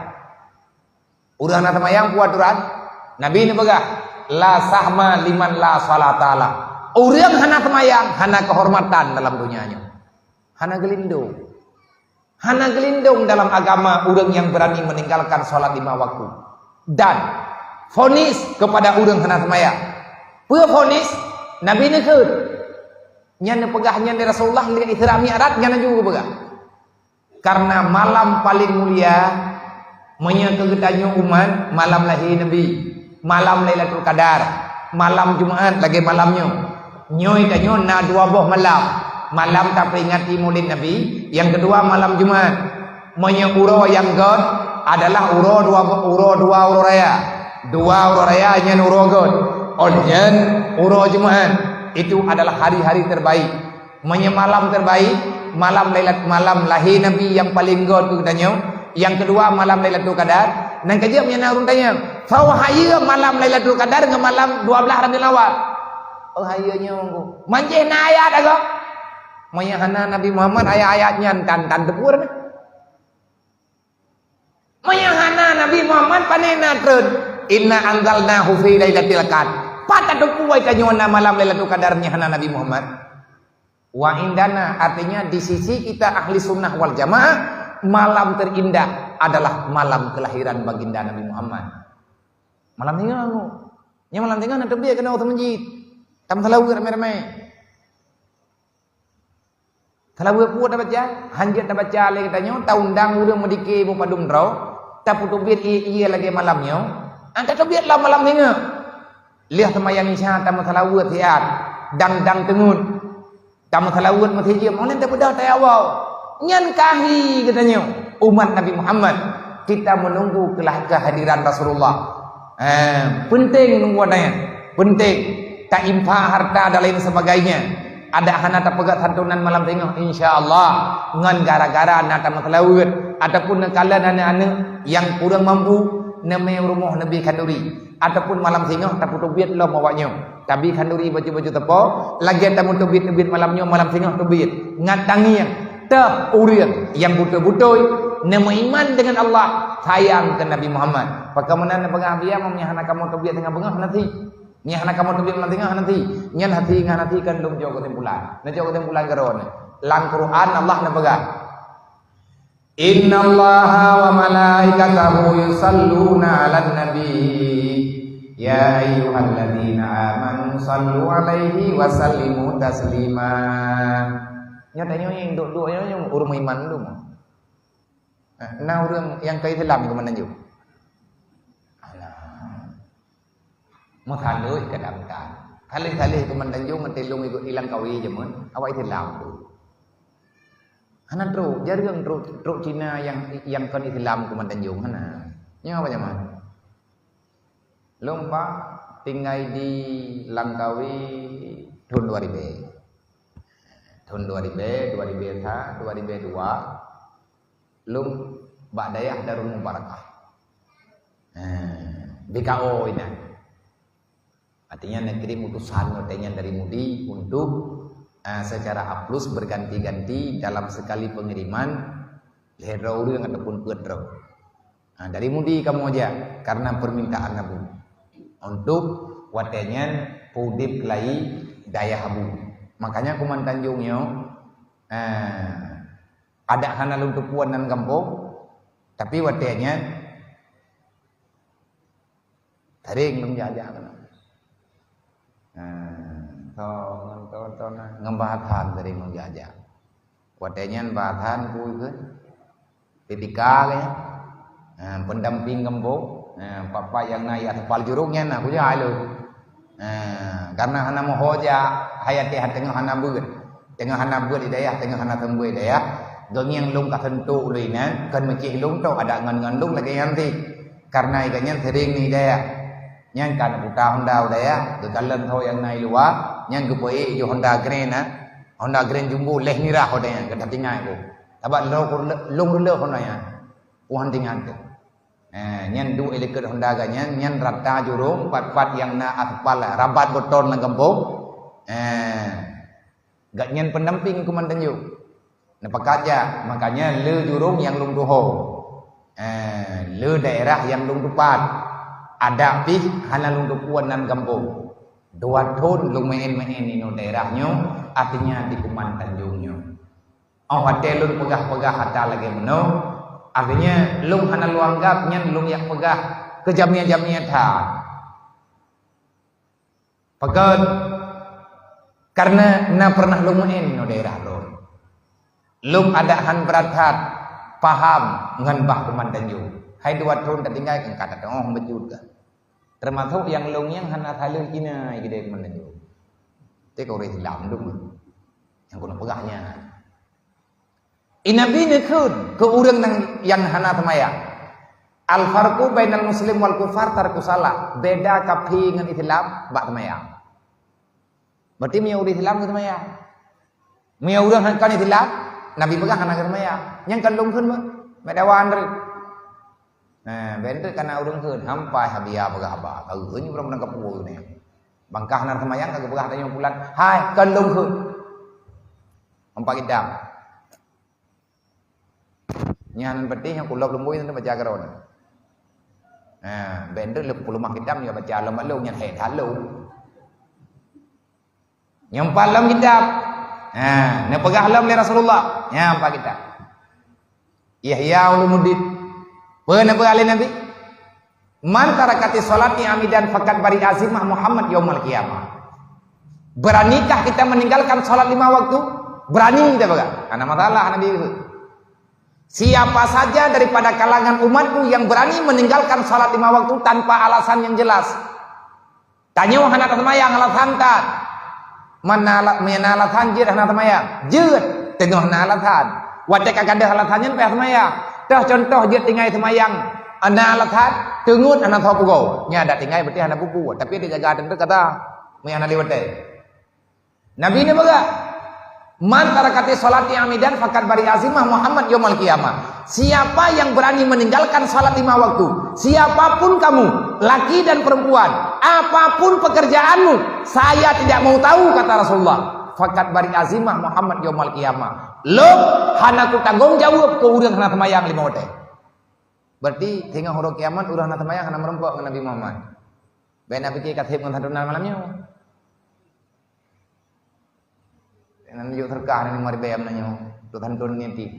Ureuëng hana seumayang peue aturan? Nabi neupeugah, "La sahma liman la shalata lah." Ureuëng hana seumayang hana keuhormatan dalam donya nyoe. Hana geulindong. Hana geulindong dalam agama ureuëng nyang beurani meninggalkan salat lima waktu. Dan vonis kepada ureuëng hana seumayang. Peue vonis? Nabi neukheun. Nyan neupeugah nyan lé Rasulullah lé Isra Mi'raj nyan laju geupeugah. Karena malam paling mulia, meunyoe keu geutanyoe umat, malam lahé Nabi, malam Lailatul Qadar, malam Jumaat lagée malam nyoe. Nyoe tanyoe na dua boh malam. Malam taperingati Maulid Nabi, nyang keudua malam Jumaat. Meunyoe uroe nyang gét adalah uroe dua, uroe dua uroe raya. Dua uroe raya nyan uroe gét. Óh nyan uroe Jumaat. Itu adalah hari-hari terbaik. Meunyoe malam terbaik, malam Lailat-, malam lahé Nabi nyang paleng gét keu geutanyoe, nyang keudua malam Lailatul Qadar, nyan ka jeuet meunyoe na ureuëng tanyong, "Soe hayeue malam Lailatul Qadar ngon malam dua blaih Rabiul Awal?" Oh, hayeue nyoe, manjeh na ayat agam. Meunyoe hana Nabi Muhammad, ayat-ayat nyan tan, tan teupeue na. Meunyoe hana Nabi Muhammad, pane na treun, "Inna anzalnahu fi lailatul qadr." Pat tateupeue tanyoe na malam Lailatul Qadar meunyoe hana Nabi Muhammad? Wa indana, artinya di sisi kita ahli sunnah wal jamaah, malam terindah adalah malam kelahiran baginda Nabi Muhammad. Malam singoh. Nyoe malam singoh na teubiet keunoe u masjid. Tameuseulaweuet ramé-ramé. Seulaweuet peue tabaca? Hanjeuet tabaca lé geutanyoe, taundang ureuëng meudike beupadum droe, tapeuteubiet ié-ié lagée malam nyoe, an tateubiet lom malam singoh. Lheueh seumayang Isya tameuseulaweuet siat, dang-dang teungeut. Tameuseulaweuet meuseujeuem, óh lheueh tapeugah tayue woe. Nyan ka hi geutanyoe, umat Nabi Muhammad. Kita menunggu kelah-, kehadiran Rasulullah. Eh, penting nunggu nyan. Penting. Tainfak harta dan lain sebagainya. Adak hana tapeugah santunan malam singoh, insya Allah, ngon gara-gara na tameuseulaweuet ataupun neukalon aneuëk-aneuëk nyang kurang mampu, neumé rumoh neubi khanduri, ataupun malam singoh tapeuteubiet lom awak nyoe. Tabi khanduri baju-baju teupeu, lagée tameuteubiet-teubiet malam nyoe, malam singoh teubiet. Ngat tangieng, teuh ureuëng nyang beutôi-beutôi neumeuiman deungon Allah, sayang keu Nabi Muhammad. Pakon meunan neupeugah biaya, meunyoe hana kamoe teubiet teungoh beungoh, hana thi. Nyan hana kamoe teubiet malam singoh, hana thi. Nyan hana thi, nyan hana thi, kan lom jok keusimpulan. Neujok keusimpulan keudroe nyoe. Lam Quran Allah neupeugah, "Innallaha wa malaikatahu yusalluna 'alan nabi. Ya ayyuhalladzina amanu sallu 'alaihi wa sallimu taslima." Nyoe tanyoe nyang duek-duek nyoe, nyoe ureuëng meuiman dum. Na ureuëng nyang ka Islam keumandan jong? Hana. Meusaleuet ka dangka. Saleuet-saleuet keumandan jong ngon tilông ikot ilang kawe jameun, awak Islam tu. Hana trok, jareueng trok, trok Cina nyang, nyang kon Islam keumandan jong, hana. Nyoe awak jameun. Lôn pat tinggai di Langkawi thon dua ribèe. Thon dua ribèe, dua ribèe sa, dua ribèe dua, lôn bak dayah Darul Mubarakah. Ha, B K O inan. Artinya, neukirim utusan watèe nyan dari Mudi untuk Ah, secara aplus berganti-ganti dalam sekali pengiriman, lhèe droe ureueng ataupun peuet droe. Ah, dari Mudi kamoe jak karena permintaan Abu. Untuk watèe nyan peudép lai dayah Abu. Makanya Kuman Tanjong nyoe, ah, adak hana lôn teupeue nan gampông, tapi watèe nyan sering lôn jak-jak keunoe. Ah, so, ngon, ngon, ngon, ngon Bah Hasan sering lôn jak-jak. Watèe nyan Bah Hasan peue kheun? P P K kheun. Ah, pendamping gampông. Ah, pat-pat nyang na i aspal jurông nyan na, kujak lôn. Ah, karena hana meuho jak, hai até teungoh hana beuet. Teungoh hana beuet di dayah, teungoh hana seumbui dayah. Geuh ngieng lôn ka seuntok lôn inan, kon meucéh lôn tok, adak ngon-ngon lôn lagèe nyan cit. Karena i gobnyan sering ngon dayah. Nyan ka geuputa Honda u dayah, geukalon tho nyang na i luwa, nyan geupeuék ju Honda Grand na. Honda Grand jumbo lhèe mirah Honda nyan, gata tinggai ku. Sabab lôn, lôn reuleuh Honda nyan. Tuhan tinggai teuh. Eh, nyan duek i likot Honda gobnyan, nyan rata jurông, pat-pat nyang na aspal rabat beton lam gampông. Eh, gobnyan pendamping Kuman Tanjong. Neupakat jak, makanya le jurông nyang lôn tuho. Eh, le daerah nyang lôn tupat. Adak pih hana lôn teupeue nan gampông. Dua thon lôn meu'en-meu'en inoe daerah nyoe, artinya di Kuman Tanjong nyoe. Óh watèe lôn peugah-peugah atra lagèe meunoe, artinya lôn hana lôn anggap nyan lôn jak peugah keu jamé-jamé that. Pakon? Karena na pernah lôn meu'en nyoe daerah lôn. Lôn adak han brat that paham ngon Bah Kuman Tanjong. Hai dua thon tatinggai keu ka tateu'oh beujeuet ka. Teumasok nyang lôn nyang hana saleuem inan i keudè Kuman Tanjong. Teuka ureueng Islam dum. Nyang keuneuk peugah nyan. I Nabi neukheun keu ureueng nyang, nyang hana seumayang. "Al-farqu bainal muslim wal kufar tarkus shalah." Beda kafé ngon Islam bak seumayang. Berarti meunyoe ureueng Islam geuseumayang. Meunyoe ureueng hana Islam, Nabi peugah hana geuseumayang. Nyang ka lôn kheun meuh, meudawa Andre. Nah, bèk treuk kana ureueng kheun, hampai Habia peugah haba. Ka ureueng nyoe ureueng meunan kapuwoe nyoe. Bangkah na seumayang ka geupeugah tanyoe pulan, "Hai, kon lôn kheun." Hampa kitab. Nyan peunteng nyang kulop lumbôi tu baca keudroe. Nah, bèk treuk lé peuleumah kitab nyoe baca lom maklum nyan hai that lom. Nyang pat lom kitab. Ha, neupeugah lom lé Rasulullah. Nyang pat kitab. Ihya Ulumuddin. Peue neupeugah lé Nabi? "Man tarakatis sholati amidan faqad bari'a zimmah Muhammad yaumal qiyamah." Beranikah kita meninggalkan sholat lima waktu? Berani kita peugah. Hana masalah Nabi. Siapa saja daripada kalangan umatku yang berani meninggalkan sholat lima waktu tanpa alasan yang jelas, Tanyoe hana taseumayang alasan that. Mana ala-, meunyo na alasan jeuet hana taseumayang. Jeuet, teungoh na alasan. Watèe ka gadôh alasan nyan payah seumayang. Toh contoh jeuet tinggai seumayang. Na alasan, teungeut hana soe pugoe. Nyan adak tinggai berarti hana peue-peue. Tapi dijaga teuntèe kata. Meunyo hana lé watèe. Nabi ni peugah, "Man tarakati sholati amidan faqad bari'a zimmah Muhammad yaumal qiyamah." Siapa yang berani meninggalkan salat lima waktu, siapapun kamu, laki dan perempuan, apapun pekerjaanmu, saya tidak mau tahu, kata Rasulullah. "Faqad bari'a zimmah Muhammad yaumal qiyamah." Lom hana kutanggong jaweueb keu ureueng hana seumayang lima watèe. Berarti teungoh uroe kiamat ureueng hana seumayang hana meurumpok ngon Nabi Muhammad. Bèk na pike ka seb ngon santunan malam nyoe. Nan yuk seudeukah nyoe lima ribèe nyoe, untuk santunan yatim.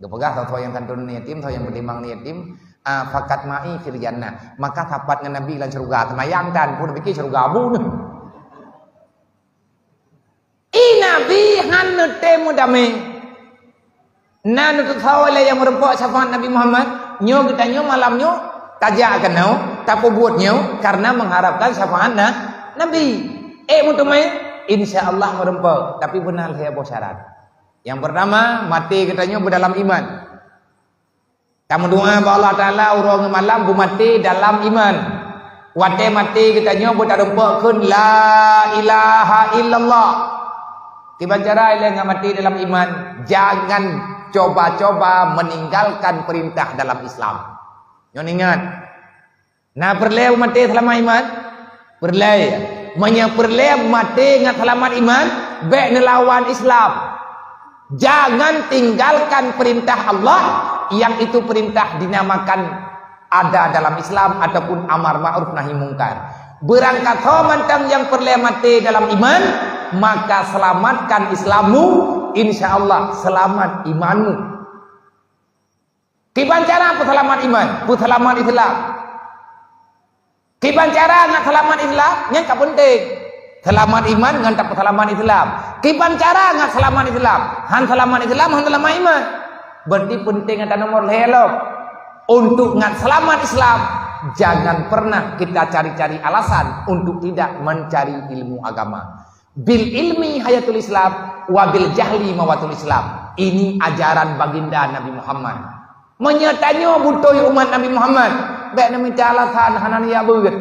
Geupeugah soe-soe nyang santunan yatim, soe nyang peutimang yatim, ah, "Faqad ma'i fil jannah." Maka sapat ngon Nabi lam syeuruga, seumayang tan, pun pike syeuruga bu nyoe. I Nabi han neutem damé. Na neuteusawa lé nyang meurumpok syafaat Nabi Muhammad, nyoe geutanyoe malam nyoe tajak keunoe, tapeubuet nyoe karena mengharapkan syafaat na, Nabi. Eh, meuteumé, insya Allah meurumpok, tapi beuna lhèe boh syarat. Nyang pertama, maté geutanyoe beudalam iman. Tameudoa bak Allah Taala uroe ngon malam beumaté dalam iman. Watèe maté geutanyoe beutarumpok kheun la ilaha illallah. Kiban cara ilèe ngon maté dalam iman, jangan coba-coba meninggalkan perintah dalam Islam. Nyoe ingat, na peureulèe maté seulamat iman? Peureulèe. Meunyoe peureulèe maté ngon seulamat iman, Bék neulawan Islam. Jangan tinggalkan perintah Allah, yang itu perintah dinamakan ada dalam Islam ataupun amar ma'ruf nahi mungkar. Beurangkat ho mantong nyang peureulée maté dalam iman, maka selamatkan Islammu, insya Allah selamat imanmu. Kiban cara peuseulamat iman, peuseulamat Islam. Kiban cara ngat seulamat Islam, nyan ka peunteng. Seulamat iman ngon tapeuseulamat Islam. Kiban cara ngat seulamat Islam, han seulamat Islam, han seulamat iman. Berarti peunteng ata nomor lhée lom. Untuk ngat seulamat Islam, jangan pernah kita cari-cari alasan untuk tidak mencari ilmu agama. Bil ilmi hayatul Islam, wa bil jahli mawatul Islam. Ini ajaran baginda Nabi Muhammad. Meunyoe tanyoe beutôi umat Nabi Muhammad, bék neumita alasan hana neujak beuet.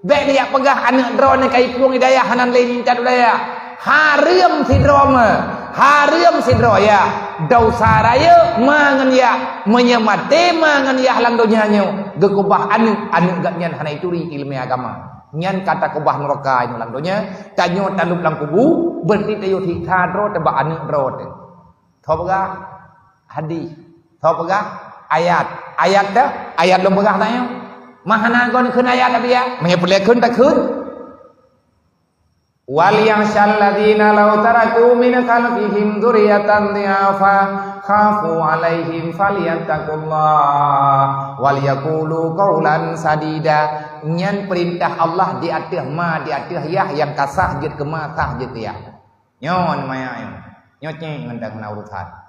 Bék neujak peugah aneuëk droeneuh ka iplueng hidayah hana lé intat u dayah. Hareuem sidroe ma, hareuem sidroe yah. Desya rayeuk ma ngon yah. Meunyoe maté ma ngon yah lam donya nyoe, geukeubah aneuëk, aneuëk gobnyan hana ituri iéleumé agama. Nyan ka takeubah nuraka inoe lam donya, tanyoe talôb lam kubu, beureuti tayue siksa droe teuh bak aneuëk droe teuh. Tho peugah hadih, tho peugah ayat. Ayat teuh, ayat lôn peugah tanyoe. Mah hana gon kheun ayat, tapi ya, meunyoe peureulée kheun takheun. Wal yakhshal ladzina law taraku min khalfihim dzurriyyatan dhi'afa khafu 'alaihim falyattaqullah wal yaqulu qaulan sadida. Nyan peurintah Allah di ateueh ma, di ateueh yah nyang ka sah jeuet keu ma, sah jeuet keu yah. Nyoe maya nyoe. Nyoe cit ngon dang na urusan.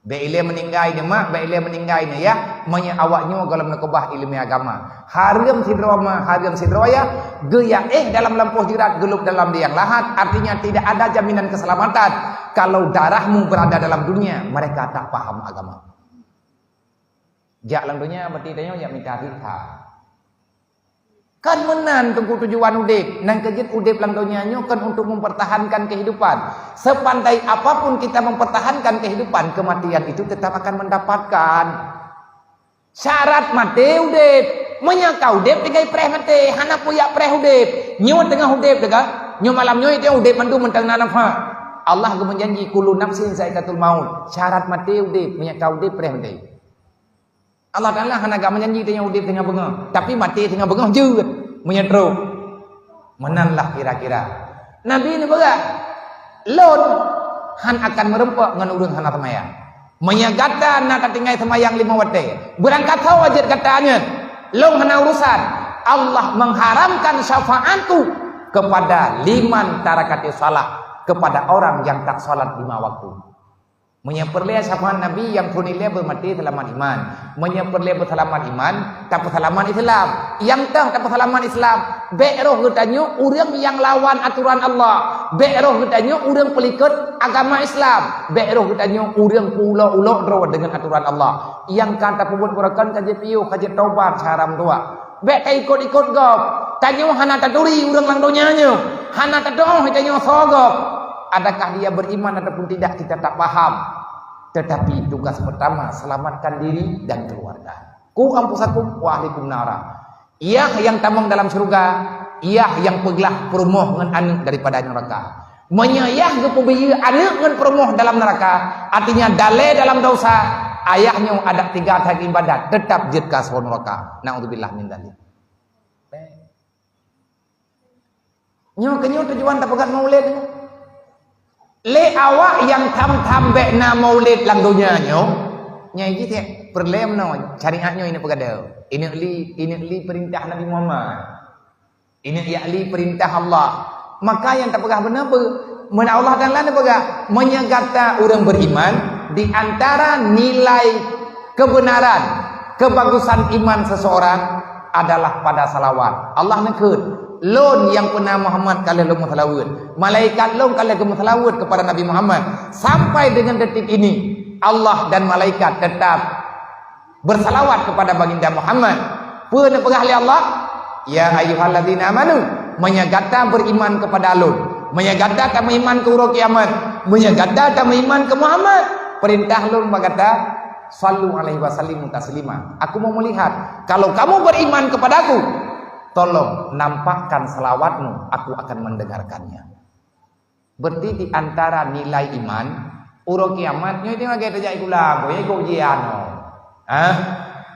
Bék ilée meuninggai nyoe mak, bék ilée meuninggai nyoe yah, meunyoe awak nyoe gohlom neukeubah iéleumé agama. Hareuem sidroe ma, hareuem sidroe yah, geuyak éh dalam lampôh jeurat, geulôb dalam liang lahat, artinya tidak ada jaminan keselamatan kalau darahmu berada dalam dunia, mereka tak paham agama. Jak lam donya, berarti tanyoe jak mita siksa. Kan meunan teungku tujuan udeb. Nyang keujeuet udeb lam donya nyoe kan untuk mempertahankan kehidupan. Sepandai apapun kita mempertahankan kehidupan, kematian itu tetap akan mendapatkan. Syarat maté udeb. Meunyoe ka udeb tinggai preh maté, hana peue jak preh udeb. Nyoe teungoh udeb teuga, nyoe malam nyoe teuh udeb mandum mantong na nafah. Allah geumeujanji, "Kullu nafsin zaikatul maut." Syarat maté udeb, meunyoe ka udeb preh maté. Allah Taala hana gak meujanji tanyoe udeb teungoh beungoh, tapi maté teungoh beungoh jeuet meunyoe trok. Meunan lah kira-kira. Nabi neupeugah, "Lôn han akan meureumpok ngon ureuëng hana seumayang." Meunyoe gata na tatinggai seumayang lima watée, beurangkat ho jeuet gata nyan, lôn hana urusan. Allah mengharamkan syafaatku kepada liman tarakati salah, kepada orang yang tak salat lima waktu. Meunyoe peureulée syafaat Nabi nyang phon ilée beumaté seulamat iman. Meunyoe peureulée beuseulamat iman, tapeuseulamat Islam. Nyang toh tapeuseulamat Islam, bék roh geutanyoe ureuëng nyang lawan atoran Allah. Bék roh geutanyoe ureuëng peulikot agama Islam. Bék roh geutanyoe ureuëng peuulok-ulok droe deungon atoran Allah. Nyang ka tapeubuet beureukan ka jipiôh, ka jitaubat, haram dua. Bék taikot-ikot gob. Tanyoe hana taturi ureuëng lam donya nyoe. Hana tatuoh tanyoe soe gob. Adakah dia beriman ataupun tidak, kita tak paham. Tetapi tugas pertama, selamatkan diri dan keluarga. Ku anfusakum wa ahlikum nara. Yah nyang tamong dalam syeuruga, yah nyang peuglah peurumoh ngon aneuëk daripada nuraka. Meunyoe yah geupeubiyeu aneuëk ngon peurumoh dalam nuraka, artinya dalé dalam dosa, ayah nyoe adak tiga that ibadat, teutap jeuet keu asoe nuraka. Naudzubillah min dzalik. Nyoe keuh nyoe tujuan tapeugah maulid nyoe. Lé awak nyang tham-tham bék na maulid lam donya nyoe, nyang jih peureulée meunoe syariat nyoe inong peugah deuh. Inong li, inong li peurintah Nabi Muhammad. Inong yak li peurintah Allah. Maka nyang tapeugah beuna peu? Meunyoe Allah Taala neupeugah, meunyoe gata ureuëng beriman, di antara nilai kebenaran, kebagusan iman seseorang adalah pada salawat. Allah neukheun, "Lôn nyang peuna Muhammad ka lheueh lôn meusalaweuet. Malaikat lôn ka lheueh geumeusalaweuet kepada Nabi Muhammad. Sampai dengan detik ini, Allah dan malaikat tetap bersalawat kepada Baginda Muhammad." Peue neupeugah lé Allah? "Ya ayyuhalladzina amanu, meunyoe gata beriman kepada Lôn, meunyoe gata tameuiman keu uroe kiamat, meunyoe gata tameuiman keu Muhammad, peurintah Lôn bak gata, sallu alaihi wa sallimu taslima. Aku mau melihat, kalau kamu beriman kepada-Ku, tolong nampakkan salawatmu, Aku akan mendengarkannya." Berarti di antara nilai iman, uroe kiamat nyoe teuh lagèe tajak sikula, nyoe ikot ujian. Hah?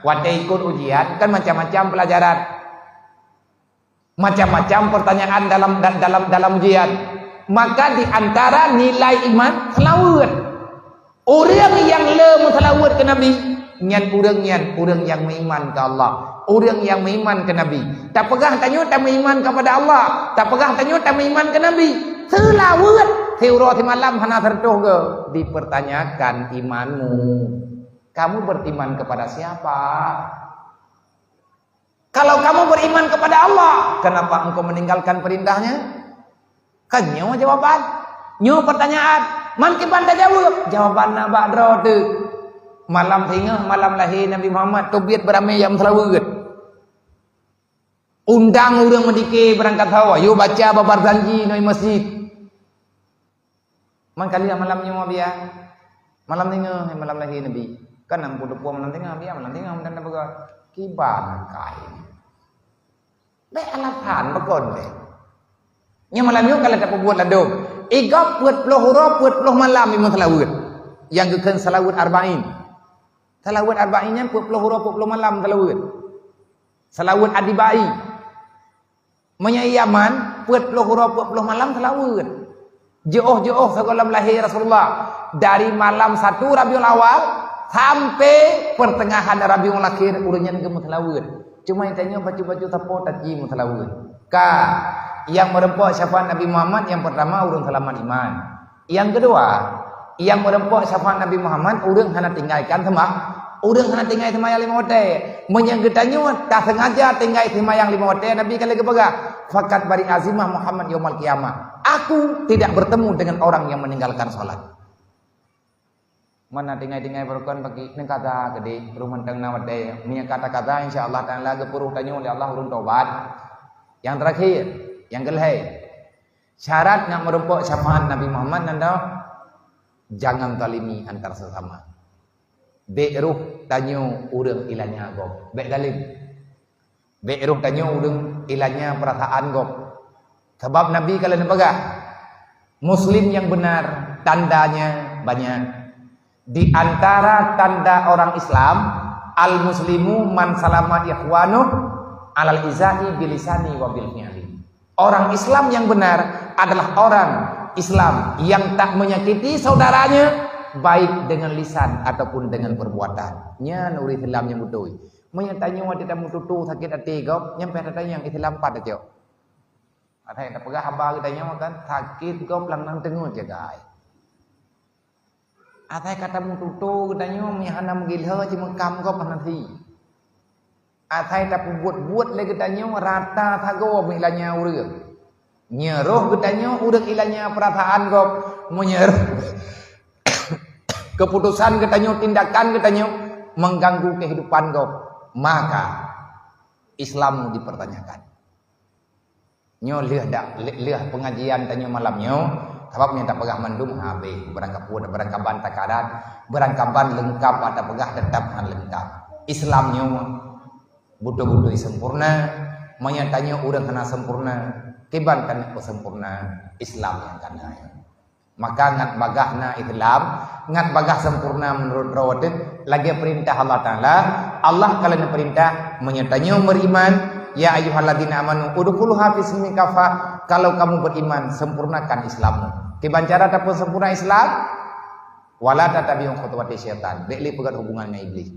Watèe ikot ujian kan macam-macam pelajaran. Macam-macam pertanyaan dalam, da-, dalam, dalam ujian. Maka di antara nilai iman, seulaweuet. Ureueng nyang le meuseulaweuet keu Nabi, nyan ureueng nyan, ureueng nyang meuiman keu Allah, ureueng nyang meuiman keu Nabi. Tapeugah tanyoe tameuiman kepada Allah, tapeugah tanyoe tameuiman keu Nabi. Seulaweuet siuroe simalam hana seureutoh goe, dipertanyakan imanmu. Kamu beriman kepada siapa? Kalau kamu beriman kepada Allah, kenapa engkau meninggalkan perintahnya? Kan nyoe jawaban. Nyoe pertanyaan. Man kiban tajaweueb? Jawaban na bak droe teuh. Malam singoh, malam lahé Nabi Muhammad, teubiet beuramé nyang meuseulaweuet. Undang ureueng meudike beurangkat sawoe, yue baca babar janji ngon masjid. Man ka lheueh malam nyoe, biya. Malam singoh, malam lahé Nabi. Kan na meuteupue malam singoh, biya malam singoh meunan tapeugah. Kiban kai. Bèk alasan pakon bèk. Nyoe malam nyoe ka lheueh tapeubuet ladôm. Igob peuet ploh uroe, peuet ploh malam imeuseulaweuet. Nyang geukheun seulaweuet arba'in. Seulaweuet arba'in nyan peuet ploh uroe, peuet ploh malam seulaweuet. Seulaweuet adibai. Meunyoe Yaman, peuet ploh uroe, peuet ploh malam seulaweuet. Jiôh-jiôh sigohlom lahé Rasulullah. Dari malam satu Rabiul Awal sampai pertengahan Rabiul Akhir, ureueng nyan geumeuseulaweuet. Cuma tanyoe bacut-bacut sapo taci meuseulaweuet. Ka, nyang meureumpok syafaat Nabi Muhammad nyang pertama ureueng seulamat iman. Nyang keudua, nyang meureumpok syafaat Nabi Muhammad, ureueng hana tinggai kan seuma-, ureueng hana tinggai seumayang limong watèe. Meunyoe geutanyoe taseungaja tinggai seumayang limong watèe, Nabi ka lheueh geupeugah, "Faqad bari'a zimmamu Muhammad yaumal qiyamah." Aku tidak bertemu dengan orang yang meninggalkan salat. Mana tinggai-tinggai beurukon bagi neukata keudéh, rhuh mantong na watèe. Meunyoe ka takata, insya Allah Taala geupeurôh tanyoe lé Allah ureueng tobat. Nyang terakhir, nyang keulhèe. Syarat ngon meureumpok syafaat Nabi Muhammad nyan dah, jangan zalimi antar sesama. Bèk rôh tanyoe ureueng ilanya gob. Bèk zalim. Bèk rôh tanyoe ureueng ilanya peurasaan gob. Sabab Nabi ka lheueh neupeugah, Muslim yang benar tandanya banyak. Di antara tanda orang Islam, al-muslimu man salama ikhwanuh alal izai bilisani wa bil fi'li. Orang Islam yang benar adalah orang Islam yang tak menyakiti saudaranya, baik dengan lisan ataupun dengan perbuatan. Nyan ureueng Islam nyang beutôi. Meunyoe tanyoe watèe tameututoe sakét até gob, nyan payah tatanyong Islam pat tacok. Asai tapeugah haba geutanyoe kan, sakét gob lam nan teungeut jagai. Asai ka tameututoe geutanyoe, meunyoe hana meugiloe, cit meukam gob hana si. Asai tapeubuet-buet lé geutanyoe, rata sagoe meuilanya ureueng. Nyoe rôh geutanyoe ureueng ilanya peurasaan gob, meunyoe rôh keuputosan geutanyoe, tindakan geutanyoe mengganggu kehidupan gob, maka Islam dipertanyakan. Nyoe lheueh dak, lheueh, lheueh pengajian tanyoe malam nyoe, sabab nyoe tapeugah mandum habéh, beurangkapeue, beurangkaban takarat, beurangkaban leungkap, tapeugah teutap hana leungkap. Islam nyoe beutôi-beutôi sempurna, meunyoe tanyoe ureueng hana sempurna, kiban taneuk peusempurna Islam nyang ka na nyoe. Maka ngat bagah na Islam, ngat bagah sempurna meunurot droe teuh, lagèe peurintah Allah Taala. Allah ka lheueh neupeurintah, meunyoe tanyoe meuriman, "Ya ayyuhalladzina amanu udkhuluha fis silmi kaffah." Kalau kamu beriman, sempurnakan Islammu. Kiban cara tapeusempurna Islam? "Wala tattabi'u khutuwati syaitan." Bèk lé peugöt hubungan ngon Iblih.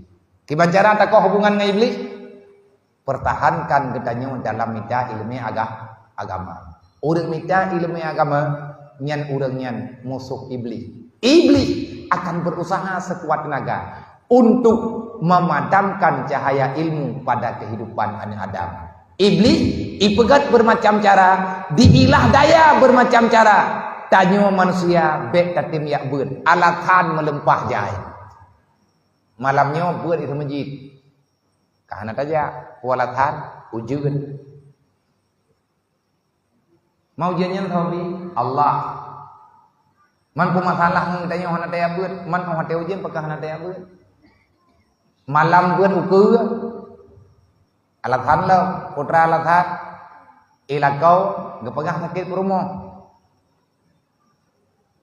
Kiban cara takoh hubungan ngon Iblih? Pertahankan geutanyoe dalam mita ileumèe aga-, agama. Ureueng mita ileumèe agama, nyan ureueng nyan musoh Iblih. Iblih akan berusaha sekuat tenaga untuk memadamkan cahaya ilmu pada kehidupan aneuk Adam. Iblih ipeugöt bermacam cara, diilah daya bermacam cara. Tanyoe manusia bèk tatem jak beuet, alasan meuleumpah jai. Malam nyoe beuet di meuseujid. Ka hana tajak, peue alasan? Ujeuen. Ma ujeuen nyan sabab Allah. Man peue masalah ngon geutanyoe hana tajak beuet, man óh watèe ujeuen pakon hana tajak beuet. Malam beuet ukeue. Alasan lom, peue teuma alasan? Ilakau geupeugah sakét peurumoh.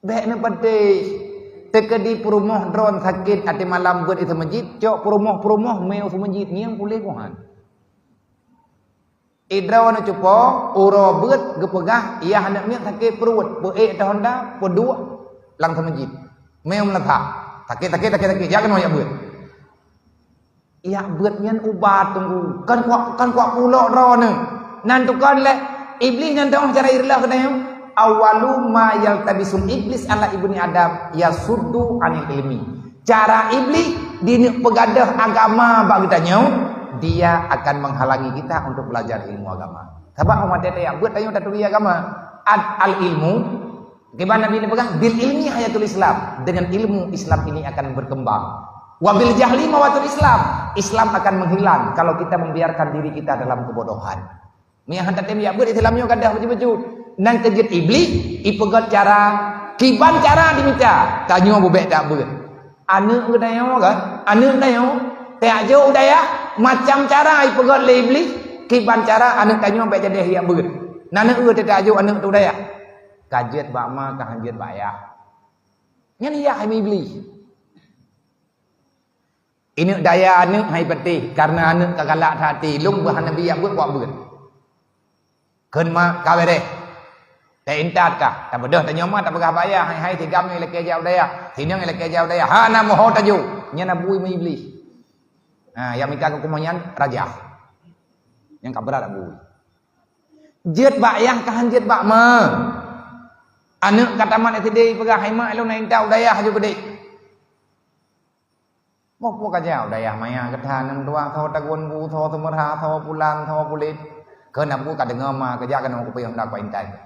Bék neupatéh. Teukeudi peurumoh droen sakét até malam beuet i seumeujid, cok peurumoh-peurumoh meu seumeujid ngieng puléh Tuhan. Idroe neucupo, uroe beuet geupeugah, yah aneuk miet sakét pruet, peuék teuh honda, peuduek lam seumeujid. Meu meulasa. Sakét, sakét, sakét, sakét, jak keunoe jak beuet. Jak beuet nyan ubat teungku. Kan kuak, kan kuak pulok droeneuh. Nan tukon lé Iblih nyan teuh cara ireulah keunoe. Awwalu ma yaltabisul iblis ala ibni Adam yasuddu anil ilmi. Cara Iblih dineuk peugadôh agama bak geutanyoe, dia akan menghalangi kita untuk belajar ilmu agama. Sabab umat teuh jak beuet tanyoe taturi agama. Ad-, al ilmu, kiban Nabi neupeugah, "Bil ilmi hayatul Islam." Dengan ilmu Islam ini akan berkembang. "Wa bil jahli mawatul Islam." Islam akan menghilang kalau kita membiarkan diri kita dalam kebodohan. Meunyo han tatem jak beuet Islam nyoe gadoh bacut-bacut. Nan keujeuet Iblih, ipeugét cara, kiban cara dimita. Tanyoe bubek jak beuet. Aneuk geutanyoe kan? Aneuk tanyoe tajak jok u dayah, macam cara ipeugét lé Iblih, kiban cara aneuk tanyoe bék jadi jak beuet. Nan aneuk tajak jok aneuk teuh u dayah. Ka jeuet bak ma, ka han jeuet bak yah. Nyan yah hai Iblih. Ineuk daya aneuk hai patéh, kareuna aneuk ka galak that até, lôn beuh hana bri jak beuet, buet beuet. Kheun mak ka beureh. Teuintat kah, tabeudôh tanyoe ma tapeugah bak yah, hai, hai, si Gam nyoe ilakée jak u dayah, si Nyoe ilakée jak u dayah, hana meuho tajok. Nyan abui meu Iblih. Ha, nyang mita keu kumoh nyan raja. Nyang ka brat abui. Jeuet bak yah ka han jeuet bak ma. Aneuk ka tamat S D ipeugah, "Hai mak, lôn na intat u dayah aju keudeh." Boh peue ka jak u dayah maya geutanyoe tuah, tho tagun bu, tho seumeurha, tho pulan, tho pulet. Keu na bu ka deungoe ma keujak keunoe kupeue honda kuintat.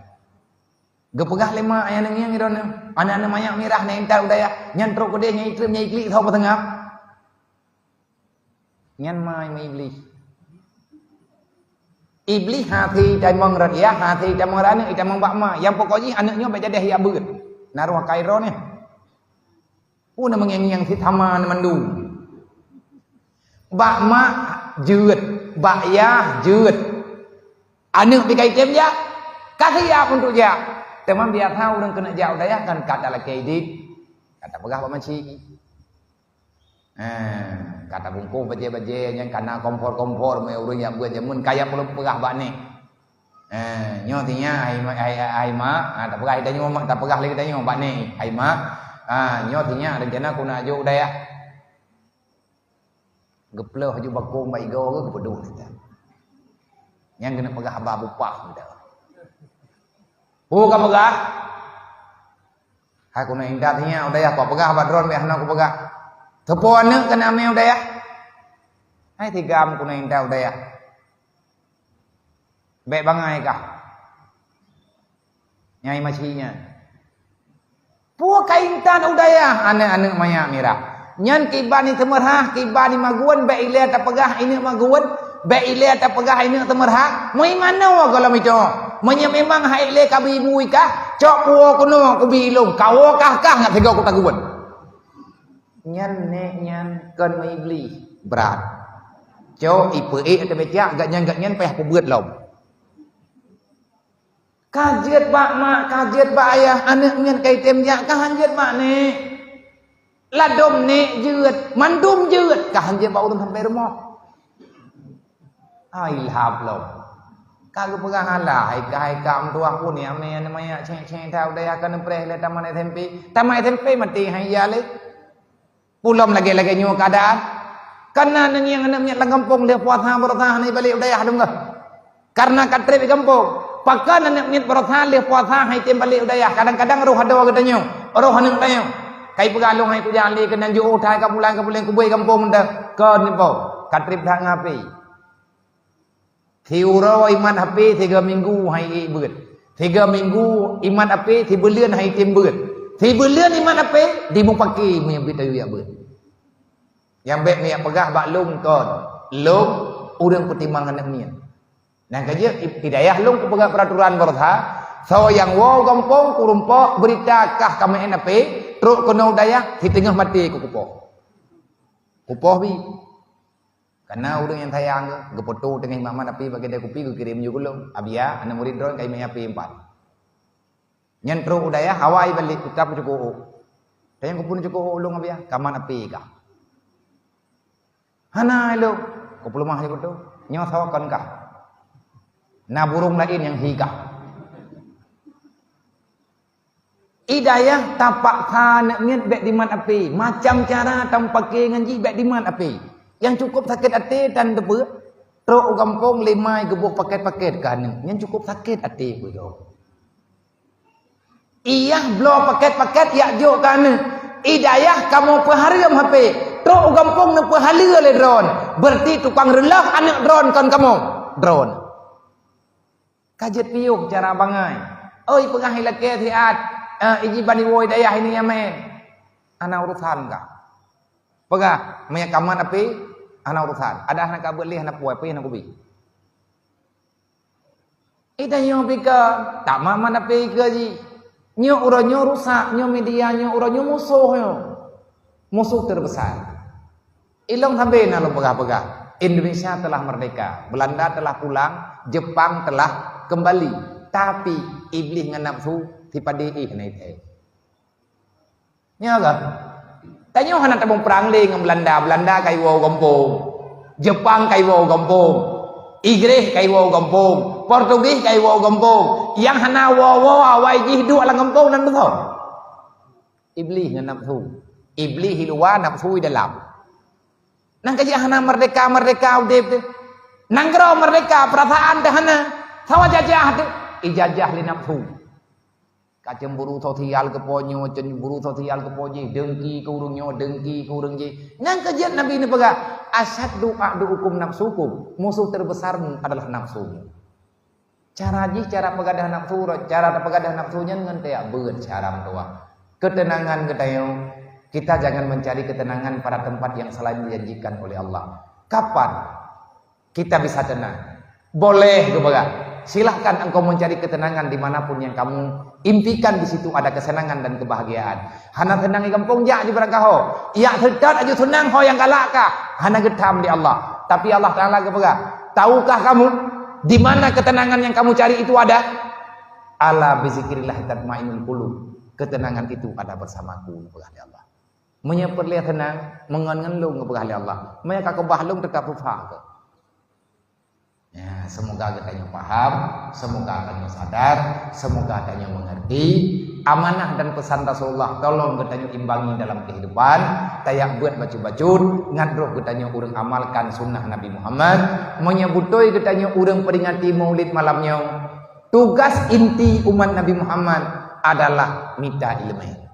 Geupeugah lé mak ayah ngieng droeneuh, aneuk-aneuk manyak mirah na intat u dayah, nyan trok keudeh nyang itrém nyang iklik tho peuteungab. Nyan ma meu Iblih. Iblih hase itamong rot yah, hase itamong rot aneuk, itamong bak ma. Nyang pokok jih aneuk nyoe bék jadi jak beuet. Na roh kayée droeneuh. Peue na meungieng-ngieng sit sama na mandum. Bak mak jeuet, bak yah jeuet. Aneuk pih ka item jak, ka siap untuk jak. Teuma biasa ureuëng keuneuk jak u dayah kan ka talakée idéh, ka tapeugah bak makcik. Eh, ka tabungkôh bajée-bajée nyang ka na kompor-kompor, meu ureuëng nyang beuet jameun ka jak peuleupeugah bak nek. Eh, nyoe sinyak hai ma-, hai, hai mak, ha, tapeugah lé geutanyoe, tapeugah lé geutanyoe bak nek, "Hai mak, ha, nyoe sinyak rencana keuneuk jak u dayah." Geupleuh aju bakong bak igoe geuh geupeuduek nyan. Nyan keuneuk peugah haba bupah meudoe. Peue ka peugah? Hai keuneuk intat sinyak u dayah, peue peugah bak droeneuh bék hana kupeugah. Teupeue aneuk keuneuk amé u dayah? Hai si Gam keuneuk intat u dayah. Bék bangai kah? Nyai makcik nyan. Peue ka intat u dayah aneuk-aneuk manyak mirah. Nyan kiban i seumeurha, kiban i magun, bék ilée tapeugah ineuk magun, bék ilée tapeugah ineuk seumeurha. Meu i manoe gohlom ito. Meunyoe memang hai lé ka bri bu i kah, cok puwoe keunoe kubi i lôn, kawoe kah-kah ngat sigoe kutagun. Nyan nek nyan kon meu Iblih. Brat. Cok ipeuék ateueh becak, gak nyan, gak nyan payah peubeuet lom. Ka jeuet bak mak, ka jeuet bak ayah, aneuk ngieng ka item jak, ka han jeuet bak nek. Ladom nek jeuet, mandum jeuet, ka han jeuet bak ureuëng sampai rumoh. Hai lhab lom. Ka geupeugah alah, hai ka, hai ka meutuah pun ya, mé aneuk manyak cék-cék that u dayah ka neupreh lé tamat S M P. Tamat S M P maté hai ya lé. Pulom lagée-lagée nyoe keuadaan. Kana neungieng aneuk miet lam gampông lheueh puasa baroesa hana ibalek u dayah dum gah. Karena ka treb i gampông. Pakon aneuk miet baroesa lheueh puasa han item balek u dayah. Kadang-kadang roh adoe geutanyoe, roh aneuk tanyoe. Kai peugah lôn hai kujak lé keunan jiôh that ka pulang ka pulang kubeuet gampông meuntah. Kon nipo. Ka treb that ngon H P. Siuroe imat H P, sigoe minggu han iék beuet. Sigoe minggu imat H P, sibuleuen han item beuet. Sibuleuen imat H P, dimupaki meunyoe bit tayue jak beuet. Nyang bék miyak peugah bak lôn kon, lôn ureuëng peutimang aneuk miet. Nyang ka jeuet i, i dayah lôn kupeugah peuraturan baroesa, soe nyang woe gampông kurumpok beurita kah ka meu'en H P, trok keunoe u dayah, siteungoh maté kukupoh. Kupoh bi. Kana ureuëng nyang sayang geuh, geupoto teungoh imat-imat api bak keudè kupi geukirém ju keu lôn. Abia, aneuk murit droe ka imat api empat. Nyan trok u dayah, awai balik, kita peucukôh ôk. Tanyong keupeue neucukôh ôk lôn, Abiah? Kaman apé kah? Hana ilôn. Keupeue leumah jih beutôi? Nyoe soe kon kah? Na burông laén nyang hi kah? I dayah tapaksa aneuk miet bèk dimat apé. Macam cara tamupaké ngon jih bèk dimat apé. Nyang cukôp sakét até tan teupeu, trok u gampông lé mai geuboh pakét-pakét keu aneuk. Nyan cukôp sakét até beutôi. I yah bloe pakét-pakét jak jok keu aneuk. I dayah kamoe peuhareuem hapé. Trok u gampông neupeuhaleue lé droen. Beurarti tukang reulôh aneuk droen kon kamoe. Droen. Ka jeuet piôh cara bangai. Oi, peugah ilakèe siat, eh, iji ban iwoe dayah ini ya, men. Hana urusan kah? Peugah, meunyo kaman apé, hana urusan. Adak hana kabeuet lé, hana puwoe, apé hana kubi. Eh, tanyoe pike, tak maman apé ike jih. Nyoe uroe nyoe rusak, nyoe media, nyoe uroe nyoe musoh nyoe. Musoh terbesar. Ilong sabe na lôn peugah-peugah, Indonesia telah merdeka, Belanda telah pulang, Jepang telah kembali. Tapi, iblih ngon nafsu, sipadé éh na ithèe. Nyo ka? Tanyoe hana tamuprang lé ngon Belanda. Belanda ka iwoe gampông. Jepang ka iwoe gampông. Inggréh ka iwoe gampông. Portugis ka iwoe gampông. Nyang hana woe-woe awai jih duek lam gampông nan beutôi. Iblih ngon nafsu. Iblih di luwa, nafsu di dalam. Nang ka jeuet hana merdeka-merdeka udeb teuh. Nanggroe merdeka, peurasaan teuh hana. Sawa jajah teuh. Ijajah lé nafsu. Ka cemburu sosial keu po nyoe, cemburu sosial keu po jih, dengki keu ureueng nyoe, dengki keu ureueng jih. Nyang keu jeuet Nabi neupeugah, "Asyaddu a'duukum nafsukum." Musoh terbesarmu adalah nafsumu. Cara jih, cara peugadah nafsu, cara peugadah nafsu nyan ngon tajak beuet cara meutuah. Ketenangan geutanyoe, kita jangan mencari ketenangan pada tempat yang selain dijanjikan oleh Allah. Kapan kita bisa tenang? Boleh geupeugah, "Silahkan engkau mencari ketenangan di mana pun yang kamu impikan, di situ ada kesenangan dan kebahagiaan." Hana seunang di gampông, jak di beurangkaho. Jak seutôt aju seunang ho nyang galak kah. Hana geutham di Allah. Tapi Allah Taala geupeugah, "Tahukah kamu di mana ketenangan yang kamu cari itu ada? Ala bizikrillah tatmainnul qulub." Ketenangan itu ada bersamaku, geupeugah lé Allah. Meunyoe peureulèe seunang, meungon ngon lôn geupeugah lé Allah. Meunyoe ka keubah lôn teuka susah keuh. Ya, semoga geutanyoe paham, semoga tanyoe sadar, semoga tanyoe mengerti amanah dan pesan Rasulullah. Tolong geutanyoe imbangi dalam kehidupan, tajak beuet bacut-bacut, ngat roh geutanyoe ureueng amalkan sunnah Nabi Muhammad. Meunyoe beutôi geutanyoe ureueng peringati Maulid malam nyoe, tugas inti umat Nabi Muhammad adalah mita ileumèe.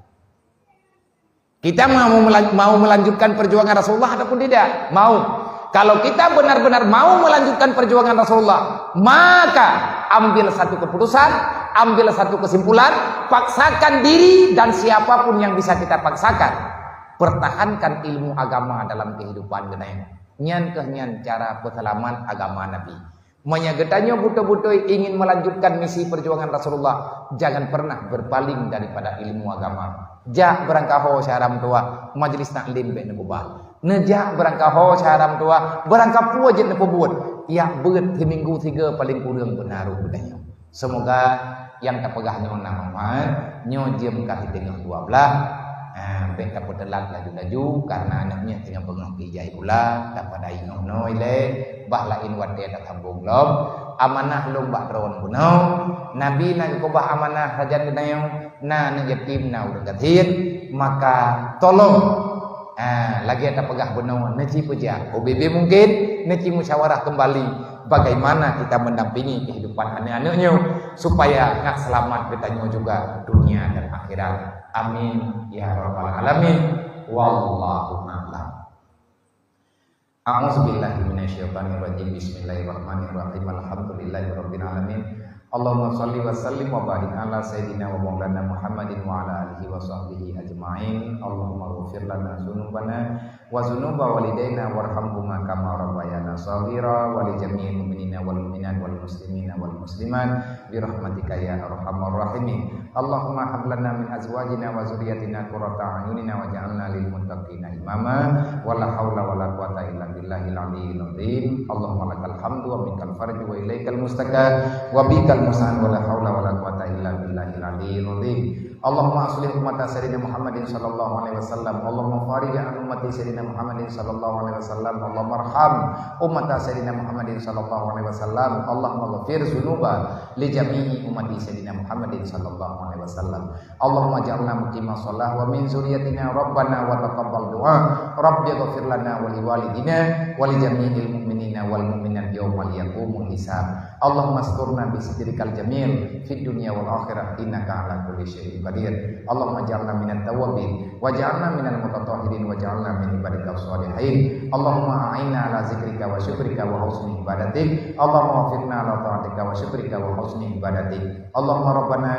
Kita mau melan-, mau melanjutkan perjuangan Rasulullah ataupun tidak? Mau. Kalau kita benar-benar mau melanjutkan perjuangan Rasulullah, maka ambil satu keputusan, ambil satu kesimpulan, paksakan diri dan siapapun yang bisa kita paksakan. Pertahankan ilmu agama dalam kehidupan geutanyoe. Nyan keuh nyan cara peuseulamat agama Nabi. Meunyoe geutanyoe beutôi-beutôi ingin melanjutkan misi perjuangan Rasulullah, jangan pernah berpaling daripada ilmu agama. Jak beurangkaho syedara meutuwah, majlis taklim bèk neukeubah. Neujak beurangkaho syedara meutuwah, beurangkapeue jeuet neupeubuet. Jak beuet siminggu sigoe paleng kureueng beuna rôh geutanyoe. Seumoga nyang tapeugah nyoe na manfaat. Nyoe jeuem ka siteungoh dua blaih. Ah, bèk tapeuteulat laju-laju, kareuna aneuk miet teungoh beungoh keu ijai gula, tapadai inoe-noe ilèe, bah laén watèe tasambong lom. Amanah lôn bak droeneuh bunoe. Nabi na geukeubah amanah sajan geutanyoe, na aneuk yatim, na ureueng gasien, maka tolong, ah, lagèe tapeugah bunoe, neuci peujak. O B B mungkin, neuci musyawarah keumbali bagaimana kita mendampingi kehidupan aneuk-aneuk nyoe supaya nak selamat geutanyoe juga dunia dan akhirat. Amin ya rabbal alamin. Wallahu a'lam. A'udzubillahi minasyaitonirrajim. Bismillahirrahmanirrahim. Alhamdulillahirabbil alamin. Allahumma shalli wa sallim wa barik ala sayyidina wa maulana Muhammadin wa ala alihi wa sahbihi ajma'in. Allahumma ghfir lana dzunubana wa dzunuba walidaina warhamhuma kama rabbayana shaghira wa li jami'il mu'minina wal mu'minat wal muslimina wal muslimat bi rahmatika ya arhamar rahimin. Allahumma hab lana min azwajina wa dzurriyyatina qurrata a'yunina waj'alna lil muttaqina imama. Wa la haula wa la quwata illa billahil aliyyil azim. Allahumma lakal hamdu wa minkal farju wa ilaikal mustaka wa bikal musta'an wa la haula wa la quwata illa billah. العلي العظيم. اللهم أصلح أمة سيدنا محمد صلى الله عليه وسلم. اللهم فرج عن أمة سيدنا محمد صلى الله عليه وسلم. اللهم ارحم أمة سيدنا محمد صلى الله عليه وسلم. اللهم اغفر ذنوب لجميع أمة سيدنا محمد صلى الله عليه وسلم. اللهم اجعلنا مقيم الصلاة ومن ذريتنا ربنا وتقبل دعاء. رب اغفر لنا ولوالدينا ولجميع المؤمنين والمؤمنات يوم يقوم الحساب. اللهم استرنا بسترك الجميل في الدنيا والآخرة إنك على كل شيء قدير. اللهم اجعلنا من التوابين واجعلنا من المتطهرين واجعلنا من عبادك الصالحين. اللهم أعنا على ذكرك وشكرك وحسن عبادتك. اللهم وفقنا على طاعتك وشكرك وحسن عبادتك. اللهم ربنا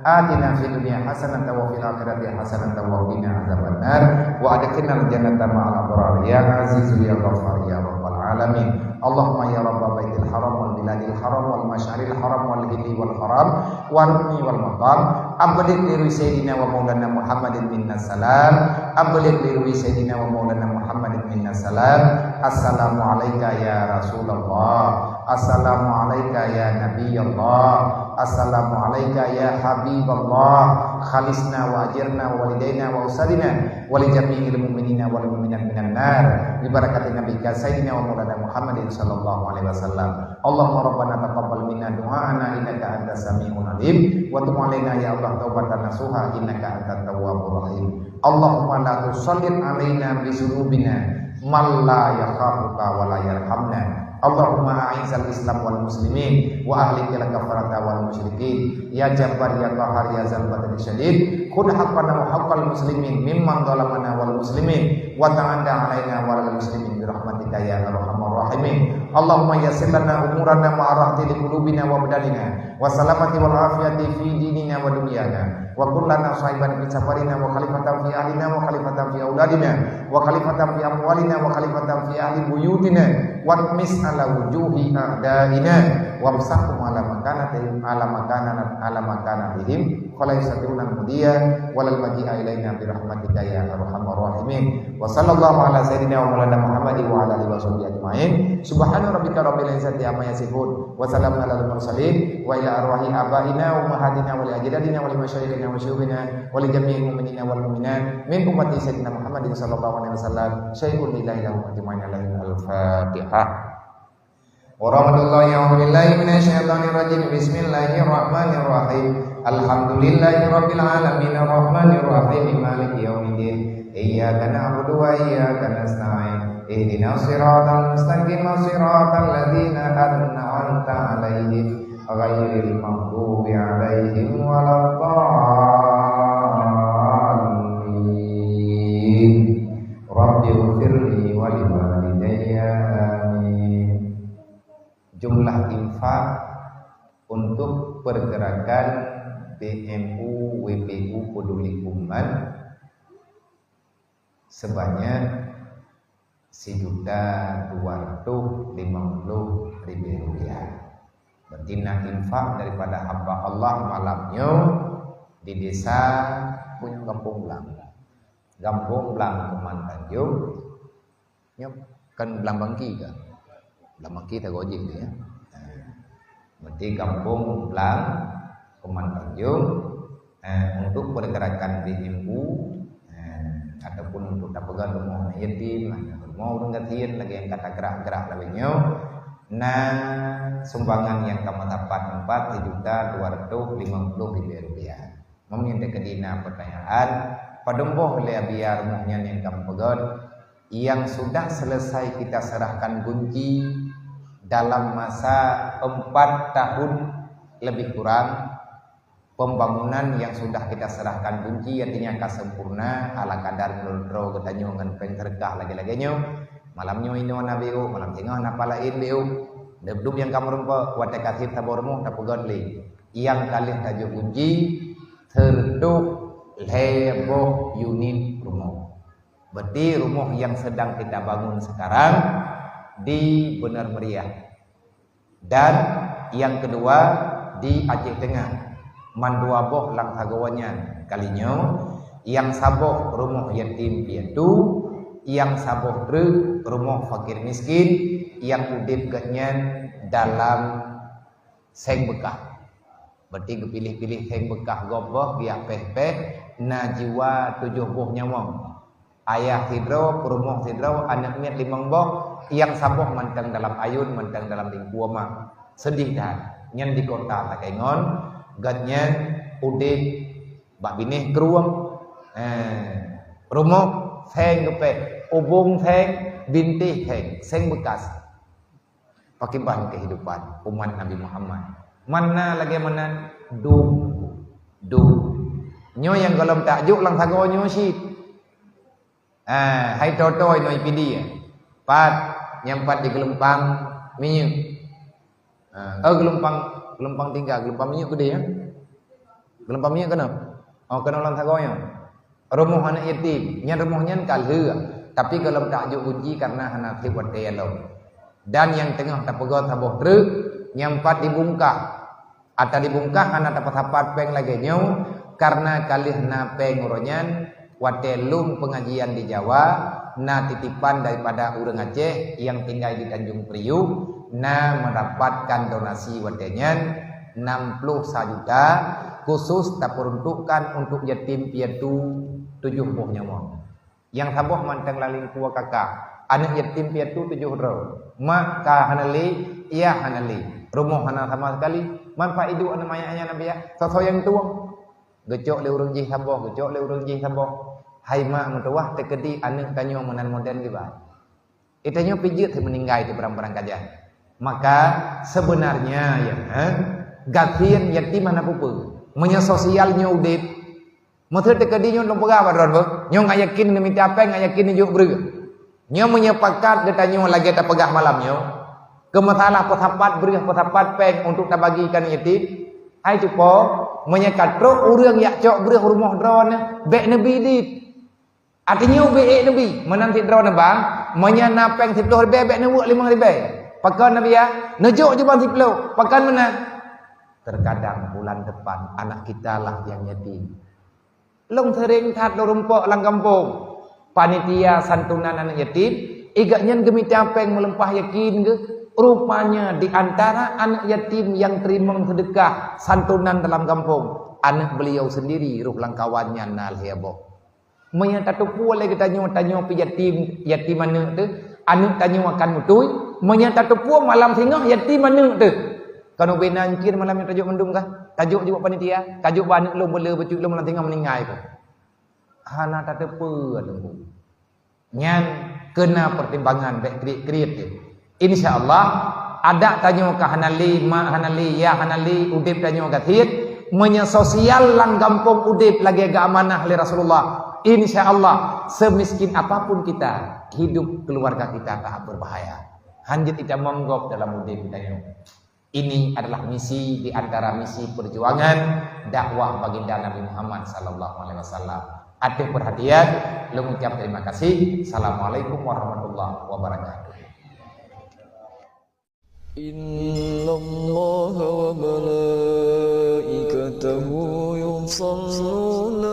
آتنا في الدنيا حسنة وفي الآخرة حسنة وقنا عذاب النار وأدخلنا الجنة مع الأبرار يا عزيز يا غفار يا رب العالمين. اللهم يا رب بيت الحرام والبلاد الحرام والمشعر الحرام والهل والحرام والركن والمقام، أبلغ لروح سيدنا ومولانا محمد منا السلام، أبلغ لروح سيدنا ومولانا محمد منا السلام. السلام عليك يا رسول الله، السلام عليك يا نبي الله، السلام عليك يا حبيب الله. خلصنا وأجرنا ووالدينا وأسرنا ولجميع المؤمنين والمؤمنات من النار ببركة نبيك سيدنا ومولانا محمد صلى الله عليه وسلم. اللهم ربنا تقبل منا دعاءنا إنك أنت السميع العليم وتب علينا يا الله توبة نصوحا إنك أنت التواب الرحيم. اللهم لا تسلط علينا بذنوبنا من لا يخافك ولا يرحمنا. اللهم أعز الإسلام والمسلمين وأذل الكفرة والمشركين. يا جبار يا قهار يا ذا البطش الشديد، خذ حقنا وحق المسلمين ممن ظلمنا والمسلمين وتعدى علينا وعلى المسلمين برحمتك يا أرحم الراحمين. اللهم يسر لنا أمورنا مع راحة لقلوبنا وأبداننا والسلامة والعافية في ديننا ودنيانا. وكن لنا صاحبا في سفرنا وخليفة في أهلنا وخليفة في أولادنا وخليفة في أموالنا وخليفة في أهل بيوتنا واطمس على وجوه أعدائنا وامسحهم على مكانتهم على مكاننا على مكانتهم فلا يستطيعون المضي ولا المجيء إلينا برحمتك يا أرحم الراحمين. وصلى الله على سيدنا ومولانا محمد وعلى آله وصحبه أجمعين. سبحان ربك رب العزة عما يصفون. وسلام على المرسلين. وإلى أرواح آبائنا وأمهاتنا ولأجدادنا ولمشايخنا وشيوخنا ولجميع المؤمنين والمؤمنات من أمة سيدنا محمد صلى الله عليه وسلم. شيء لله لهم أجمعين. الفاتحة. ورحمة الله. أعوذ بالله من الشيطان الرجيم. بسم الله الرحمن الرحيم. الحمد لله رب العالمين. الرحمن الرحيم. مالك يوم الدين. إياك نعبد وإياك نستعين. اهدنا الصراط المستقيم. صراط الذين أنعمت عليهم غير المغضوب عليهم ولا الضالين. رب اغفر لي ولوالدي. آمين. Jumlah infak untuk pergerakan B M U W P U Peduli Umat sebanyak sijuta dua ratus lima puluh ribu rupiah. Berarti na infak daripada hamba Allah malam nyoe di desa punya Gampông Blang. Gampông Blang, Keuman Tanjong. Nyoe kan Blang Bangki kan? Blang Bangki Tagojih tu ya. Berarti Gampông Blang, Keuman Tanjong, eh, untuk pergerakan B M U, eh, ataupun untuk tapeugah rumoh aneuk yatim, rumoh ureueng gasien lagèe nyang ka tagerak-gerak lagèe nyoe, na sumbangan nyang ka meudapat empat juta dua ratus lima puluh ribu rupiah. Meunyoe teukeudi na pertanyaan, padum boh lé biaya rumoh nyan nyang ka meupeugöt, yang sudah selesai kita serahkan kunci dalam masa empat tahun lebih kurang, pembangunan yang sudah kita serahkan kunci, artinya ka sempurna, ala kadar meunurot droe geutanyoe ngon péng seudeukah lagèe-lagèe nyoe. Malam nyoe inoe na B O, malam singoh na palaén B O. Dub-dub nyang ka meurumpok, watèe ka sép saboh rumoh tapeugöt lé. Nyang ka lheueh tajok kunci, seureutôh lhèe boh unit rumoh. Berarti rumoh yang sedang kita bangun sekarang di Bener Meriah. Dan yang kedua di Aceh Tengah. Mandua boh lam sagoe nyan. Kali nyoe, nyang saboh rumoh yatim piatu, nyang saboh treuk rumoh fakir miskin, nyang udép geuhnyan dalam seng beukah. Berarti geupiléh-piléh seng beukah gob boh, geujak péh-péh, na jiwa tujoh boh nyawöng. Ayah sidroe, peurumoh sidroe, aneuk miet limong boh, nyang saboh mantong dalam ayun, mantong dalam lingkue ma. Seudeh that. Nyan di kota Takengon, gobnyan udeb bak binéh krueng. Eh, rumoh seng geupéh, ubông seng, bintéh seng, seng beukas. Pakriban keuhidupan umat Nabi Muhammad. Mana lagèe meunan? Dum. Dum. Nyoe nyang gohlom takjok lam sagoe nyoe cit. Ah, hai toto inoe P D. Pat nyang pat di geulumpang minyeuk. Ah, oh, geulumpang, geulumpang tinggai, geulumpang minyeuk keudeh, ya. Geulumpang minyeuk keunoe. Oh, keunoe lam sagoe nyoe. Rumoh aneuk yatim, nyan rumoh nyan ka lheueh, tapi gohlom takjok gunci karena hana sép watèe lom. Dan nyang teungoh tapeugöt saboh treuk, nyang pat dibungkah. Ata dibungkah hana tapeusapat péng lagèe nyoe, karena ka lheueh na péng uroe nyan, watèe lôn peungajian di Jawa, na titipan daripada ureueng Aceh nyang tinggai di Tanjung Priok, na meudapatkan donasi watèe nyan, enam puluh sa juta khusus tapeuruntukkan untuk yatim piatu tujoh boh nyawöng. Nyang saboh mantong lam lingkue kakak, aneuk yatim piatu tujoh droe. Mak ka hana lé, yah hana lé. Rumoh hana sama sekali. Man pat iduek aneuk manyak nyan, Nabi, ya? Soe-soe nyang tueng? Geucok lé ureueng jih saboh, geucok lé ureueng jih saboh. Hai mak meutuwah, teukeudi aneuk tanyoe meunan model kiban. Geutanyoe pih jeuet meuninggai di barang-barang kajah. Maka, sebenarnya, ya, eh, gasien yatim hana peue-peue. Meunyoe sosial nyoe udeb, meuseuti teukeudi nyoe lôn peugah bak droe beuh. Nyoe ngat yakin neumita péng, ngat yakin neujok breueh. Nyoe meunyoe pakat geutanyoe lagèe tapeugah malam nyoe, keu masalah peusapat breueh, peusapat péng untuk tabagikan yatim, hai cupo, meunyoe ka trok ureueng jak cok breueh rumoh droeneuh, bèk neubi dit. Artinya ubé ék neubi, meunan sidroe neuba, meunyoe na péng siplôh ribèe bèk neuweuek limong ribèe. Pakon Nabi ya? Neujok juban siplôh. Pakon meunan? Terkadang bulan depan anak kita lah yang yatim. Lôn sering that lôn rumpok lam gampông. Panitia santunan aneuk yatim, i gobnyan geumita péng meulimpah yakin geuh. Rupanya di antara aneuk yatim nyang teurimong seudeukah santunan dalam gampông, aneuk beliau sendiri roh lam kawan nyan na lhèe boh. Meunyoe tateupeue lé geutanyoe, tanyoe pih yatim, yatim aneuk teuh, aneuk tanyoe akan beutôi. Meunyoe tateupeue malam singoh yatim aneuk teuh, kan ubé na cit malam nyoe tajok mandum kah? Tajok jeuet bak panitia, tajok bak aneuk lôn, beu le bacut lôn malam singoh meuninggai kah? Hana tateupeue, Teungku. Nyan keuna peutimbangan bèk kriet-kriet teuh. Insya Allah, adak tanyoe ka hana lé, mak hana lé, yah hana lé, udeb tanyoe gasien, meunyoe sosial lam gampông udeb lagèe geuamanah lé Rasulullah, insya Allah, semiskin apapun kita, hidup keluarga kita tak berbahaya. Hanjeuet itamong gob dalam udeb tanyoe. Ini adalah misi di antara misi perjuangan dakwah baginda Nabi Muhammad sallallahu alaihi wasallam. Ateueh perhatian, lôn ucap terima kasih. Assalamualaikum warahmatullahi wabarakatuh. إن الله وملائكته يصلون